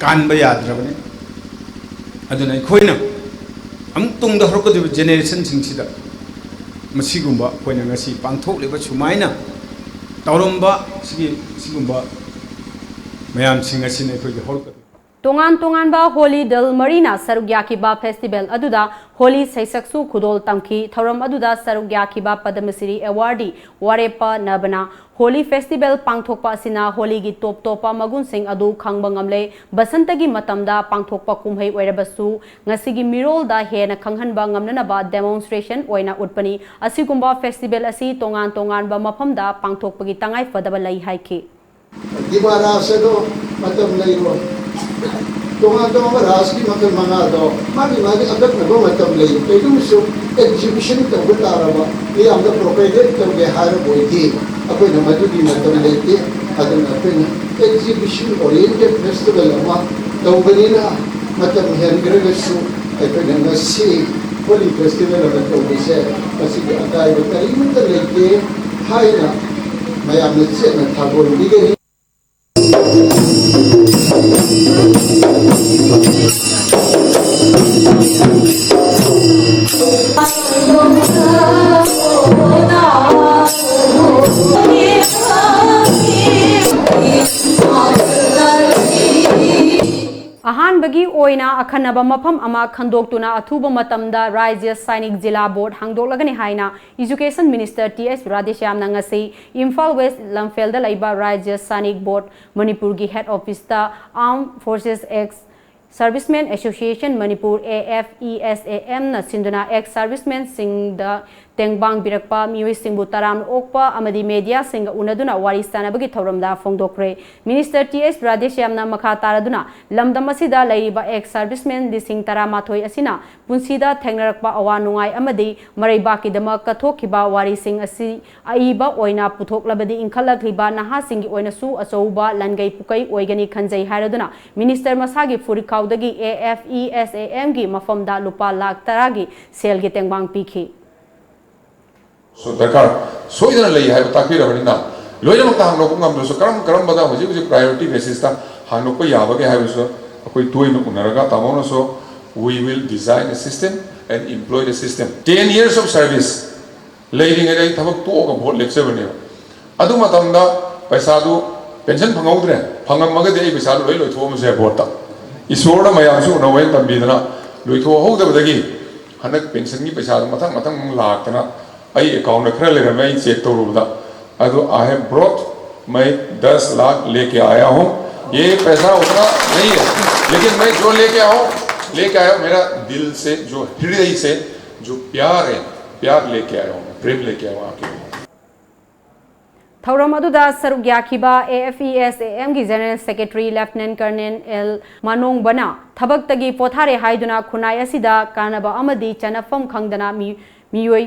ꯀꯥꯟꯕ ꯌꯥꯗ꯭ꯔꯕꯅꯤ꯫ ꯑꯗꯨꯅ ꯑꯩꯈꯣꯏꯅ ꯑꯃꯨꯛ ꯇꯨꯡꯗ ꯍꯧꯔꯛꯀꯗꯧꯔꯤꯕ generationꯁꯤꯡꯁꯤꯗ ꯃꯁꯤꯒꯨꯝꯕ ꯑꯩꯈꯣꯏꯅ ꯉꯁꯤ ꯄꯥꯡꯊꯣꯛꯂꯤꯕ ꯁꯨꯃꯥꯏꯅ ꯇꯧꯔꯝꯕ ꯁꯤꯒꯤ ꯁꯤꯒꯨꯝꯕ ꯃꯌꯥꯝꯁꯤꯡ ꯑꯁꯤꯅ ꯑꯩꯈꯣꯏꯒꯤ ꯍꯧꯔꯛꯀꯗꯧꯔꯤꯕ ꯇꯣꯉꯥꯟ ꯇꯣꯉꯥꯟꯕ ꯍꯣꯂꯤ ꯗꯜ ꯃꯔꯤꯅ ꯁꯔꯨꯛ ꯌꯥꯈꯤꯕ ꯐꯦꯁꯇꯤꯚꯦꯜ ꯑꯗꯨꯗ ꯍꯣꯂꯤ ꯁꯩꯁꯛꯁꯨ ꯈꯨꯗꯣꯜ ꯇꯝꯈꯤ꯫ ꯊꯧꯔꯝ ꯑꯗꯨꯗ ꯁꯔꯨꯛ ꯌꯥꯈꯤꯕ ꯄꯗꯃꯁꯤꯔꯤ ꯑꯦꯋꯥꯔꯗꯤ ꯋꯥꯔꯦꯞꯄ ꯅꯕꯅ ꯍꯣꯂꯤ ꯐꯦꯁꯇꯤꯚꯦꯜ ꯄꯥꯡꯊꯣꯛꯄ ꯑꯁꯤꯅ ꯍꯣꯂꯤꯒꯤ ꯇꯣꯞ ꯇꯣꯞꯄ ꯃꯒꯨꯟꯁꯤꯡ ꯑꯗꯨ ꯈꯪꯕ ꯉꯝꯂꯦ꯫ ꯕꯁꯟꯇꯒꯤ ꯃꯇꯝꯗ ꯄꯥꯡꯊꯣꯛꯄ ꯀꯨꯝꯍꯩ ꯑꯣꯏꯔꯕꯁꯨ ꯉꯁꯤꯒꯤ ꯃꯤꯔꯣꯜꯗ ꯍꯦꯟꯅ ꯈꯪꯍꯟꯕ ꯉꯝꯅꯅꯕ demonstration ꯑꯣꯏꯅ ꯎꯠꯄꯅꯤ꯫ ꯑꯁꯤꯒꯨꯝꯕ ꯐꯦꯁꯇꯤꯚꯦꯜ ꯑꯁꯤ ꯇꯣꯉꯥꯟ ꯇꯣꯉꯥꯟꯕ ꯃꯐꯝꯗ ꯄꯥꯡꯊꯣꯛꯄꯒꯤ ꯇꯉꯥꯏꯐꯗꯕ ꯂꯩ ꯍꯥꯏꯈꯤ꯫ ꯗꯤꯕꯥ ꯔꯥꯁ ꯑꯗꯣ ꯃꯇꯝ ꯂꯩꯔꯣꯏ꯫ ꯇꯣꯉꯥꯟ ꯇꯣꯉꯥꯟꯕ ꯔꯥꯁꯀꯤ ꯃꯈꯜ ꯃꯉꯥꯗꯣ ꯃꯥꯒꯤ ꯃꯥꯒꯤ ꯑꯀꯛꯅꯕ ꯃꯇꯝ ꯂꯩ꯫ ꯀꯩꯒꯨꯝꯕꯁꯨ exhibition ꯇꯧꯕ ꯇꯥꯔꯕ, ꯃꯤꯌꯥꯝꯗ propagate ꯇꯧꯒꯦ ꯍꯥꯏꯔꯕ ꯑꯣꯏꯗꯤ ꯑꯩꯈꯣꯏꯅ ꯃꯗꯨꯒꯤ ꯃꯇꯝ ꯂꯩꯇꯦ꯫ ꯑꯗꯨꯅ ꯑꯩꯈꯣꯏꯅ exhibition oriented festival ꯑꯃ ꯇꯧꯕꯅꯤꯅ ꯃꯇꯝ ꯍꯦꯟꯈ꯭ꯔꯒꯁꯨ ꯑꯩꯈꯣꯏꯅ ꯉꯁꯤ ꯍꯣꯂꯤ ꯐꯦꯁꯇꯤꯚꯦꯜ ꯑꯃ ꯇꯧꯕꯁꯦ ꯃꯁꯤꯒꯤ ꯑꯀꯥꯏꯕ ꯀꯔꯤꯃꯠꯇ ꯂꯩꯇꯦ ꯍꯥꯏꯅ ꯃꯌꯥꯝꯅ ꯆꯦꯠꯅ ꯊꯥꯒꯣꯟꯕꯤꯒꯅꯤ꯫ ꯑꯍꯥꯟꯕꯒꯤ ꯑꯣꯏꯅ ꯑꯈꯟꯅꯕ ꯃꯐꯝ ꯑꯃ ꯈꯟꯗꯣꯛꯇꯨꯅ ꯑꯊꯨꯕ ꯃꯇꯝꯗ ꯔꯥꯖ꯭ꯌ ꯁꯥꯏꯅꯤꯛ ꯖꯤꯂꯥ ꯕꯣꯔꯗ ꯍꯥꯡꯗꯣꯛꯂꯒꯅꯤ ꯍꯥꯏꯅ Education Minister ꯇꯤ ꯑꯦꯁ ꯔꯥꯙꯦꯁ꯭ꯌꯥꯝꯅ ꯉꯁꯤ ꯏꯝꯐꯥꯜ ꯋꯦꯁ ꯂꯝꯐꯦꯜꯗ ꯂꯩꯕ ꯔꯥꯖ꯭ꯌ ꯁꯥꯏꯅꯤꯛ ꯕꯣꯔꯗ ꯃꯅꯤꯄꯨꯔꯒꯤ head officeꯇ Armed Forces Ex Servicemen Association Manipur, A F E S A M, ꯅ ꯁꯤꯟꯗꯨꯅ ex servicemenꯁꯤꯡꯗ ꯇꯦꯡꯕꯥꯡ ꯄꯤꯔꯛꯄ ꯃꯤꯑꯣꯏꯁꯤꯡꯕꯨ ꯇꯔꯥꯝꯅ ꯑꯣꯛꯄ ꯑꯃꯗꯤ ꯃꯦꯗꯤꯌꯥꯁꯤꯡꯒ ꯎꯅꯗꯨꯅ ꯋꯥꯔꯤ ꯁꯥꯅꯕꯒꯤ ꯊꯧꯔꯝꯗ ꯐꯣꯡꯗꯣꯛꯈ꯭ꯔꯦ꯫ ꯃꯤꯅꯤꯁꯇꯔ ꯇꯤ ꯑꯦꯁ ꯔꯥꯙꯦꯁ꯭ꯌꯥꯝꯅ ꯃꯈꯥ ꯇꯥꯔꯗꯨꯅ ꯂꯝꯗꯝ ꯑꯁꯤꯗ ꯂꯩꯔꯤꯕ ꯑꯦꯛꯁ ꯁꯔꯚꯤꯁꯃꯦꯟ ꯂꯤꯁꯤꯡ ꯇꯔꯥꯃꯥꯊꯣꯏ ꯑꯁꯤꯅ ꯄꯨꯟꯁꯤꯗ ꯊꯦꯡꯅꯔꯛꯄ ꯑꯋꯥ ꯅꯨꯡꯉꯥꯏ ꯑꯃꯗꯤ ꯃꯔꯩꯕꯥꯛꯀꯤꯗꯃꯛ ꯀꯠꯊꯣꯛꯈꯤꯕ ꯋꯥꯔꯤꯁꯤꯡ ꯑꯁꯤ ꯑꯏꯕ ꯑꯣꯏꯅ ꯄꯨꯊꯣꯛꯂꯕꯗꯤ ꯏꯟꯈꯠꯂꯛꯂꯤꯕ ꯅꯍꯥꯁꯤꯡꯒꯤ ꯑꯣꯏꯅꯁꯨ ꯑꯆꯧꯕ ꯂꯟꯒꯩ ꯄꯨꯀꯩ ꯑꯣꯏꯒꯅꯤ ꯈꯟꯖꯩ ꯍꯥꯏꯔꯗꯨꯅ ꯃꯤꯅꯤꯁꯇꯔ ꯃꯁꯥꯒꯤ ꯐꯨꯔꯤꯠꯈꯥꯎꯗꯒꯤ ꯑꯦ ꯑꯦꯐ ꯏ ꯑꯦꯁ ꯑꯦ ꯑꯦꯝꯒꯤ ꯃꯐꯝꯗ ꯂꯨꯄꯥ ꯂꯥꯈ ꯇꯔꯥꯒꯤ ꯁꯦꯜꯒꯤ ꯇꯦꯡꯕꯥꯡ ꯄꯤꯈꯤ꯫ ꯁꯨ ꯗꯔꯀꯥꯔ ꯁꯣꯏꯗꯅ ꯂꯩ ꯍꯥꯏꯕ ꯇꯥꯛꯄꯤꯔꯕꯅꯤꯅ, ꯂꯣꯏꯅꯃꯛꯇ ꯍꯥꯡꯗꯣꯛꯄ ꯉꯝꯗ꯭ꯔꯁꯨ ꯀꯔꯝ ꯀꯔꯝꯕꯗ ꯍꯧꯖꯤꯛ ꯍꯧꯖꯤꯛ priority basisꯇ ꯍꯥꯡꯗꯣꯛꯄ ꯌꯥꯕꯒꯦ ꯍꯥꯏꯕꯁꯨ ꯑꯩꯈꯣꯏ ꯇꯣꯏꯅ ꯎꯅꯔꯒ ꯇꯥꯃꯣꯅꯁꯨ, "We will design a system and employ the system." Ten years of service ꯂꯩꯔꯤꯉꯩꯗ ꯑꯩ ꯊꯕꯛ ꯇꯣꯛꯑꯒ ꯚꯣꯠ ꯂꯦꯞꯆꯕꯅꯦꯕ꯫ ꯑꯗꯨ ꯃꯇꯝꯗ ꯄꯩꯁꯥꯗꯨ ꯄꯦꯟꯁꯟ ꯐꯪꯍꯧꯗ꯭ꯔꯦ, ꯐꯪꯉꯝꯃꯒꯗꯤ ꯑꯩ ꯄꯩꯁꯥꯗꯨ ꯂꯣꯏ ꯂꯣꯏꯊꯣꯛꯑꯝꯕꯁꯨ ꯌꯥꯏ ꯚꯣꯠꯇ꯫ ꯏꯁꯣꯔꯅ ꯃꯌꯥꯝꯁꯨ ꯎꯅꯧ ꯍꯥꯏꯅ ꯇꯝꯕꯤꯗꯅ ꯂꯣꯏꯊꯣꯛꯍꯧꯗꯕꯗꯒꯤ ꯍꯟꯗꯛ ꯄꯦꯟꯁꯟꯒꯤ ꯄꯩꯁꯥꯗꯨ ꯃꯊꯪ ꯃꯊꯪ ꯂꯥꯛꯇꯅ ꯑꯩ ꯑꯦꯀꯥꯎꯟꯗ ꯈꯔ ꯂꯩꯔꯝꯃꯦ, ꯑꯩ ꯆꯦꯛ ꯇꯧꯔꯨꯕꯗ꯫ ꯑꯗꯨ, "I have brought my दस लाख लेके आया हूँ, ये पैसा उतना नहीं है, लेकिन मैं जो लेके आया हूँ, लेके आया हूँ, मेरा दिल से, जो हृदय से जो प्यार है, प्यार लेके आया हूँ, प्रेम लेके आया हूँ आपके लिए।" ꯊꯧꯔꯝ ꯑꯗꯨꯗ ꯁꯔꯨꯛ ꯌꯥꯈꯤꯕ ꯑꯦ ꯑꯦꯐ ꯏ ꯑꯦꯁ ꯑꯦ ꯑꯦꯝꯒꯤ ꯖꯦꯅꯔꯦꯜ ꯁꯦꯀ꯭ꯔꯦꯇꯔꯤ ꯂꯦꯐꯇꯤꯅꯦꯟ ꯀꯔꯅꯦꯜ ꯑꯦꯜ ꯃꯥꯅꯣꯡꯕꯅ ꯊꯕꯛꯇꯒꯤ ꯄꯣꯊꯥꯔꯦ ꯍꯥꯏꯗꯨꯅ ꯈꯨꯟꯅꯥꯏ ꯑꯁꯤꯗ ꯀꯥꯟꯅꯕ ꯑꯃꯗꯤ ꯆꯟꯅꯐꯝ ꯈꯪꯗꯅ ꯃꯤ-, ꯃꯤꯑꯣꯏ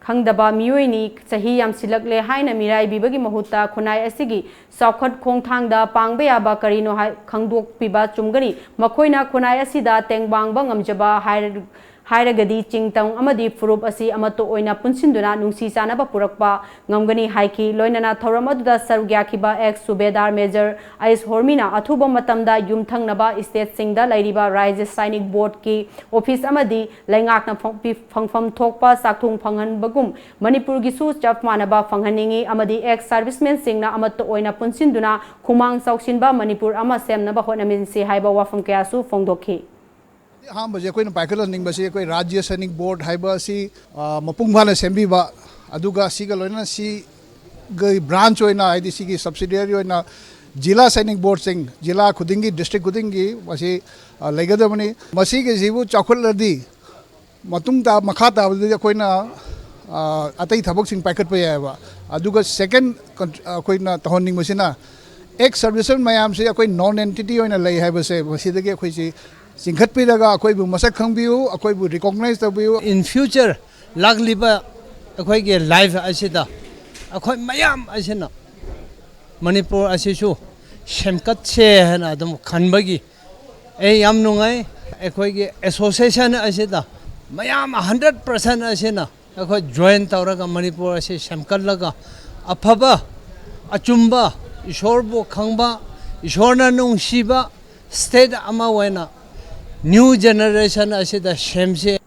ꯈꯪꯗꯕ ꯃꯤꯑꯣꯏꯅꯤ, ꯆꯍꯤ ꯌꯥꯝꯁꯤꯜꯂꯛꯂꯦ ꯍꯥꯏꯅ ꯃꯤꯔꯥꯏꯕꯤꯕꯒꯤ ꯃꯍꯨꯠꯇ ꯈꯨꯟꯅꯥꯏ ꯑꯁꯤꯒꯤ ꯆꯥꯎꯈꯠ ꯈꯣꯡꯊꯥꯡꯗ ꯄꯥꯡꯕ ꯌꯥꯕ ꯀꯔꯤꯅꯣ ꯍꯥꯏ-, ꯈꯪꯗꯣꯛꯄꯤꯕ ꯆꯨꯝꯒꯅꯤ꯫ ꯃꯈꯣꯏꯅ ꯈꯨꯟꯅꯥꯏ ꯑꯁꯤꯗ ꯇꯦꯡꯕꯥꯡꯕ ꯉꯝꯖꯕ ꯍꯥꯏꯔ-, ꯍꯥꯏꯔꯒꯗꯤ ꯆꯤꯡꯇꯝ ꯑꯃꯗꯤ ꯐꯨꯔꯨꯞ ꯑꯁꯤ ꯑꯃꯠꯇ ꯑꯣꯏꯅ ꯄꯨꯟꯁꯤꯟꯗꯨꯅ ꯅꯨꯡꯁꯤ ꯆꯥꯟꯅꯕ ꯄꯨꯔꯛꯄ ꯉꯝꯒꯅꯤ ꯍꯥꯏꯈꯤ꯫ ꯂꯣꯏꯅꯅ ꯊꯧꯔꯝ ꯑꯗꯨꯗ ꯁꯔꯨꯛ ꯌꯥꯈꯤꯕ ꯑꯦꯛꯁ ꯁꯨꯕꯦꯗꯥꯔ ꯃꯦꯖꯔ ꯑꯩꯁ ꯍꯣꯔꯃꯤꯅ ꯑꯊꯨꯕ ꯃꯇꯝꯗ ꯌꯨꯝꯊꯪꯅꯕ ꯁ꯭ꯇꯦꯠꯁꯤꯡꯗ ꯂꯩꯔꯤꯕ ꯔꯥꯖ꯭ꯌ ꯁꯥꯏꯅꯤꯛ ꯕꯣꯔꯗꯀꯤ ꯑꯣꯐꯤꯁ ꯑꯃꯗꯤ ꯂꯩꯉꯥꯛꯅ ꯐꯪ-, ꯄꯤ-, ꯐꯪꯐꯝ ꯊꯣꯛꯄ ꯆꯥꯛꯊꯨꯡ ꯐꯪꯍꯟꯕꯒꯨꯝ ꯃꯅꯤꯄꯨꯔꯒꯤꯁꯨ ꯆꯞ ꯃꯥꯟꯅꯕ ꯐꯪꯍꯟꯅꯤꯡꯏ ꯑꯃꯗꯤ ꯑꯦꯛꯁ ꯁꯔꯚꯤꯁꯃꯦꯟꯁꯤꯡꯅ ꯑꯃꯠꯇ ꯑꯣꯏꯅ ꯄꯨꯟꯁꯤꯟꯗꯨꯅ ꯈꯨꯃꯥꯡ ꯆꯥꯎꯁꯤꯟꯕ ꯃꯅꯤꯄꯨꯔ ꯑꯃ ꯁꯦꯝꯅꯕ ꯍꯣꯠꯅꯃꯤꯟꯁꯤ ꯍꯥꯏꯕ ꯋꯥꯐꯝ ꯀꯌꯥꯁꯨ ꯐꯣꯡꯗꯣꯛꯈꯤ꯫ ꯑꯍꯥꯟꯕꯁꯦ ꯑꯩꯈꯣꯏꯅ ꯄꯥꯏꯈꯠꯍꯟꯅꯤꯡꯕꯁꯤ ꯑꯩꯈꯣꯏ ꯔꯥꯖ꯭ꯌ ꯁꯥꯏꯅꯤꯛ ꯕꯣꯔꯗ ꯍꯥꯏꯕ ꯑꯁꯤ, ꯑ, ꯃꯄꯨꯡ ꯐꯥꯅ ꯁꯦꯝꯕꯤꯕ, ꯑꯗꯨꯒ ꯁꯤꯒ ꯂꯣꯏꯅꯅ ꯁꯤꯒꯤ ꯕ꯭ꯔꯥꯟꯆ ꯑꯣꯏꯅ, ꯍꯥꯏꯗꯤ ꯁꯤꯒꯤ ꯁꯕꯁꯤꯗꯤꯌꯥꯔꯤ ꯑꯣꯏꯅ ꯖꯤꯂꯥ ꯁꯥꯏꯅꯤꯛ ꯕꯣꯔꯗꯁꯤꯡ ꯖꯤꯂꯥ ꯈꯨꯗꯤꯡꯒꯤ, ꯗꯤꯁꯇ꯭ꯔꯤꯛ ꯈꯨꯗꯤꯡꯒꯤ ꯃꯁꯤ, ꯑ, ꯂꯩꯒꯗꯕꯅꯤ꯫ ꯃꯁꯤꯒꯤꯁꯤꯕꯨ ꯆꯥꯎꯈꯠꯂꯗꯤ ꯃꯇꯨꯡ ꯇꯥ ꯃꯈꯥ ꯇꯥꯕꯗꯗꯤ ꯑꯩꯈꯣꯏꯅ ꯑ, ꯑꯇꯩ ꯊꯕꯛꯁꯤꯡ ꯄꯥꯏꯈꯠꯄ ꯌꯥꯏꯑꯕ꯫ ꯑꯗꯨꯒ ꯁꯦꯀꯦꯟ ꯑꯩꯈꯣꯏꯅ ꯇꯧꯍꯟꯅꯤꯡꯕꯁꯤꯅ ꯑꯦꯛꯁ ꯁꯔꯚꯤꯁꯃꯦꯟ ꯃꯌꯥꯝꯁꯦ ꯑꯩꯈꯣꯏ ꯅꯣꯟ ꯑꯦꯟꯇꯤꯇꯤ ꯑꯣꯏꯅ ꯂꯩ ꯍꯥꯏꯕꯁꯦ ꯃꯁꯤꯗꯒꯤ ꯑꯩꯈꯣꯏꯁꯤ ꯆꯤꯡꯈꯠꯄꯤꯔꯒ ꯑꯩꯈꯣꯏꯕꯨ ꯃꯁꯛ ꯈꯪꯕꯤꯌꯨ, ꯑꯩꯈꯣꯏꯕꯨ ꯔꯤꯀꯣꯛꯅꯥꯏꯖ ꯇꯧꯕꯤꯌꯨ꯫ In future ꯂꯥꯛꯂꯤꯕ ꯑꯩꯈꯣꯏꯒꯤ ꯂꯥꯏꯐ ꯑꯁꯤꯗ ꯑꯩꯈꯣꯏ ꯃꯌꯥꯝ ꯑꯁꯤꯅ ꯃꯅꯤꯄꯨꯔ ꯑꯁꯤꯁꯨ ꯁꯦꯝꯒꯠꯁꯦ ꯍꯥꯏꯅ ꯑꯗꯨꯝ ꯈꯟꯕꯒꯤ ꯑꯩ ꯌꯥꯝ ꯅꯨꯡꯉꯥꯏ꯫ ꯑꯩꯈꯣꯏꯒꯤ ꯑꯦꯁꯣꯁꯤꯌꯦꯁꯟ ꯑꯁꯤꯗ ꯃꯌꯥꯝ ꯍꯟꯗ꯭ꯔꯦꯠ ꯄꯥꯔꯁꯦꯟ ꯑꯁꯤꯅ ꯑꯩꯈꯣꯏ ꯖꯣꯏꯟ ꯇꯧꯔꯒ ꯃꯅꯤꯄꯨꯔ ꯑꯁꯤ ꯁꯦꯝꯒꯠꯂꯒ ꯑꯐꯕ, ꯑꯆꯨꯝꯕ, ꯏꯁꯣꯔꯕꯨ ꯈꯪꯕ, ꯏꯁꯣꯔꯅ ꯅꯨꯡꯁꯤꯕ ꯁ꯭ꯇꯦꯠ ꯑꯃ ꯑꯣꯏꯅ ꯅ꯭ꯌꯨ ꯖꯦꯅꯦꯔꯦꯁꯟ ꯑꯁꯤꯗ ꯁꯦꯝꯁꯦ꯫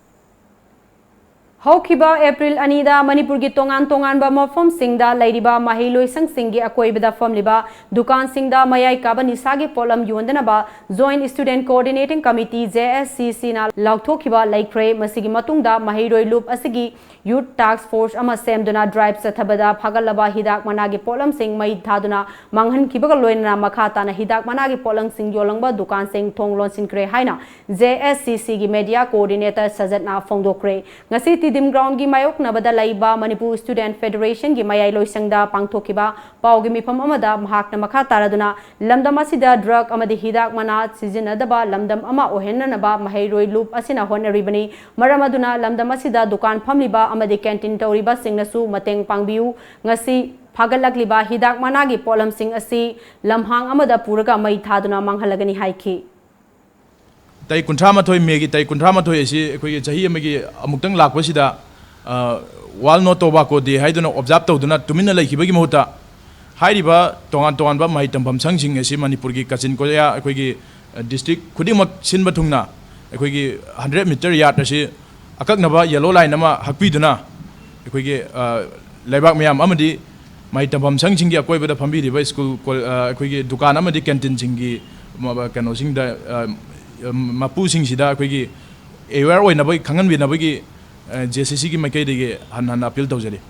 ꯍꯧꯈꯤꯕ ꯑꯦꯄ꯭ꯔꯤꯜ ꯑꯅꯤꯗ ꯃꯅꯤꯄꯨꯔꯒꯤ ꯇꯣꯉꯥꯟ ꯇꯣꯉꯥꯟꯕ ꯃꯐꯝꯁꯤꯡꯗ ꯂꯩꯔꯤꯕ ꯃꯍꯩꯂꯣꯏꯁꯪꯁꯤꯡꯒꯤ ꯑꯀꯣꯏꯕꯗ ꯐꯝꯂꯤꯕ ꯗꯨꯀꯥꯟꯁꯤꯡꯗ ꯃꯌꯥꯏ ꯀꯥꯕ ꯅꯤꯁꯥꯒꯤ ꯄꯣꯠꯂꯝ ꯌꯣꯟꯗꯅꯕ Joint Student Coordinating Committee, J S C C ꯅ ꯂꯥꯎꯊꯣꯛꯈꯤꯕ ꯂꯩꯈ꯭ꯔꯦ꯫ ꯃꯁꯤꯒꯤ ꯃꯇꯨꯡꯗ ꯃꯍꯩꯔꯣꯏ ꯂꯨꯞ ꯑꯁꯤꯒꯤ ꯌꯨꯠ ꯇꯥꯛꯁ ꯐꯣꯔꯁ ꯑꯃ ꯁꯦꯝꯗꯨꯅ ꯗ꯭ꯔꯥꯏꯚ ꯆꯠꯊꯕꯗ ꯐꯥꯒꯠꯂꯕ ꯍꯤꯗꯥꯛ ꯃꯅꯥꯒꯤ ꯄꯣꯠꯂꯝꯁꯤꯡ ꯃꯩ ꯊꯥꯗꯨꯅ ꯃꯥꯡꯍꯟꯈꯤꯕꯒ ꯂꯣꯏꯅꯅ ꯃꯈꯥ ꯇꯥꯅ ꯍꯤꯗꯥꯛ ꯃꯅꯥꯒꯤ ꯄꯣꯠꯂꯝꯁꯤꯡ ꯌꯣꯜꯂꯝꯕ ꯗꯨꯀꯥꯟꯁꯤꯡ ꯊꯣꯡ ꯂꯣꯟꯁꯤꯟꯈ꯭ꯔꯦ ꯍꯥꯏꯅ J S C C ꯒꯤ ꯃꯦꯗꯤꯌꯥ ꯀꯣꯑꯣꯔꯗꯤꯅꯦꯇꯔ ꯁꯖꯠꯅ ꯐꯣꯡꯗꯣꯛꯈ꯭ꯔꯦ꯫ ꯉꯁꯤ ꯇꯤꯗꯤꯝ ꯒ꯭ꯔꯥꯎꯟꯒꯤ ꯃꯥꯌꯣꯛꯅꯕꯗ ꯂꯩꯕ ꯃꯅꯤꯄꯨꯔ ꯁ꯭ꯇꯨꯗꯦꯟꯠ ꯐꯦꯗꯔꯦꯁꯟꯒꯤ ꯃꯌꯥꯏ ꯂꯣꯏꯁꯪꯗ ꯄꯥꯡꯊꯣꯛꯈꯤꯕ ꯄꯥꯎꯒꯤ ꯃꯤꯐꯝ ꯑꯃꯗ ꯃꯍꯥꯛꯅ ꯃꯈꯥ ꯇꯥꯔꯗꯨꯅ ꯂꯝꯗꯝ ꯑꯁꯤꯗ ꯗ꯭ꯔꯒ ꯑꯃꯗꯤ ꯍꯤꯗꯥꯛ ꯃꯅꯥ ꯁꯤꯖꯤꯟꯅꯗꯕ ꯂꯝꯗꯝ ꯑꯃ ꯑꯣꯏꯍꯟꯅꯅꯕ ꯃꯍꯩꯔꯣꯏ ꯂꯨꯞ ꯑꯁꯤꯅ ꯍꯣꯠꯅꯔꯤꯕꯅꯤ꯫ ꯃꯔꯝ ꯑꯗꯨꯅ ꯂꯝꯗꯝ ꯑꯁꯤꯗ ꯗꯨꯀꯥꯟ ꯐꯝꯂꯤꯕ ꯑꯃꯗꯤ ꯀꯦꯟꯇꯤꯟ ꯇꯧꯔꯤꯕꯁꯤꯡꯅꯁꯨ ꯃꯇꯦꯡ ꯄꯥꯡꯕꯤꯌꯨ꯫ ꯉꯁꯤ ꯐꯥꯒꯠꯂꯛꯂꯤꯕ ꯍꯤꯗꯥꯛ ꯃꯅꯥꯒꯤ ꯄꯣꯠꯂꯝꯁꯤꯡ ꯑꯁꯤ ꯂꯝꯍꯥꯡ ꯑꯃꯗ ꯄꯨꯔꯒ ꯃꯩ ꯊꯥꯗꯨꯅ ꯃꯥꯡꯍꯜꯂꯒꯅꯤ ꯍꯥꯏꯈꯤ꯫ ꯇꯥꯔꯤꯛ ꯀꯨꯟꯊ꯭ꯔꯥ ꯃꯥꯊꯣꯏ, ꯃꯦꯒꯤ ꯇꯥꯔꯤꯛ ꯀꯨꯟꯊ꯭ꯔꯥ ꯃꯥꯊꯣꯏ ꯑꯁꯤ ꯑꯩꯈꯣꯏꯒꯤ ꯆꯍꯤ ꯑꯃꯒꯤ ꯑꯃꯨꯛꯇꯪ ꯂꯥꯛꯄꯁꯤꯗ, ꯑ, World No Tobacco Day ꯍꯥꯏꯗꯨꯅ ꯑꯣꯕꯖꯥꯔꯕ ꯇꯧꯗꯨꯅ ꯇꯨꯃꯤꯟꯅ ꯂꯩꯈꯤꯕꯒꯤ ꯃꯍꯨꯠꯇ, ꯍꯥꯏꯔꯤꯕ ꯇꯣꯉꯥꯟ ꯇꯣꯉꯥꯟꯕ ꯃꯍꯩ ꯇꯝꯐꯝ ꯁꯪꯁꯤꯡ ꯑꯁꯤ ꯃꯅꯤꯄꯨꯔꯒꯤ ꯀꯥꯆꯤꯟ ꯀꯣꯌꯥ ꯑꯩꯈꯣꯏꯒꯤ, ꯑ, ꯗꯤꯁꯇ꯭ꯔꯤꯛ ꯈꯨꯗꯤꯡꯃꯛ ꯁꯤꯟꯕ ꯊꯨꯡꯅ ꯑꯩꯈꯣꯏꯒꯤ ꯍꯟꯗ꯭ꯔꯦꯠ ꯃꯤꯇꯔ ꯌꯥꯔꯠ ꯑꯁꯤ ꯑꯀꯛꯅꯕ ꯌꯦꯜꯂꯣ ꯂꯥꯏꯟ ꯑꯃ ꯍꯛꯄꯤꯗꯨꯅ ꯑꯩꯈꯣꯏꯒꯤ, ꯑ, ꯂꯩꯕꯥꯛ ꯃꯌꯥꯝ ꯑꯃꯗꯤ ꯃꯍꯩ ꯇꯝꯐꯝ ꯁꯪꯁꯤꯡꯒꯤ ꯑꯀꯣꯏꯕꯗ ꯐꯝꯕꯤꯔꯤꯕ ꯁ꯭ꯀꯨꯜ, ꯀꯣ-, ꯑ, ꯑꯩꯈꯣꯏꯒꯤ ꯗꯨꯀꯥꯟ ꯑꯃꯗꯤ ꯀꯦꯟꯇꯤꯟꯁꯤꯡꯒꯤ ꯃ-, ꯀꯩꯅꯣꯁꯤꯡꯗ, ꯑ, ꯃꯄꯨꯁꯤꯡꯁꯤꯗ ꯑꯩꯈꯣꯏꯒꯤ ꯑꯦꯋꯦꯌꯔ ꯑꯣꯏꯅꯕꯒꯤ, ꯈꯪꯍꯟꯕꯤꯅꯕꯒꯤ, ꯑ, J S C C ꯒꯤ ꯃꯥꯏꯀꯩꯗꯒꯤ ꯍꯟꯅ ꯍꯟꯅ ꯑꯄꯤꯜ ꯇꯧꯖꯔꯤ꯫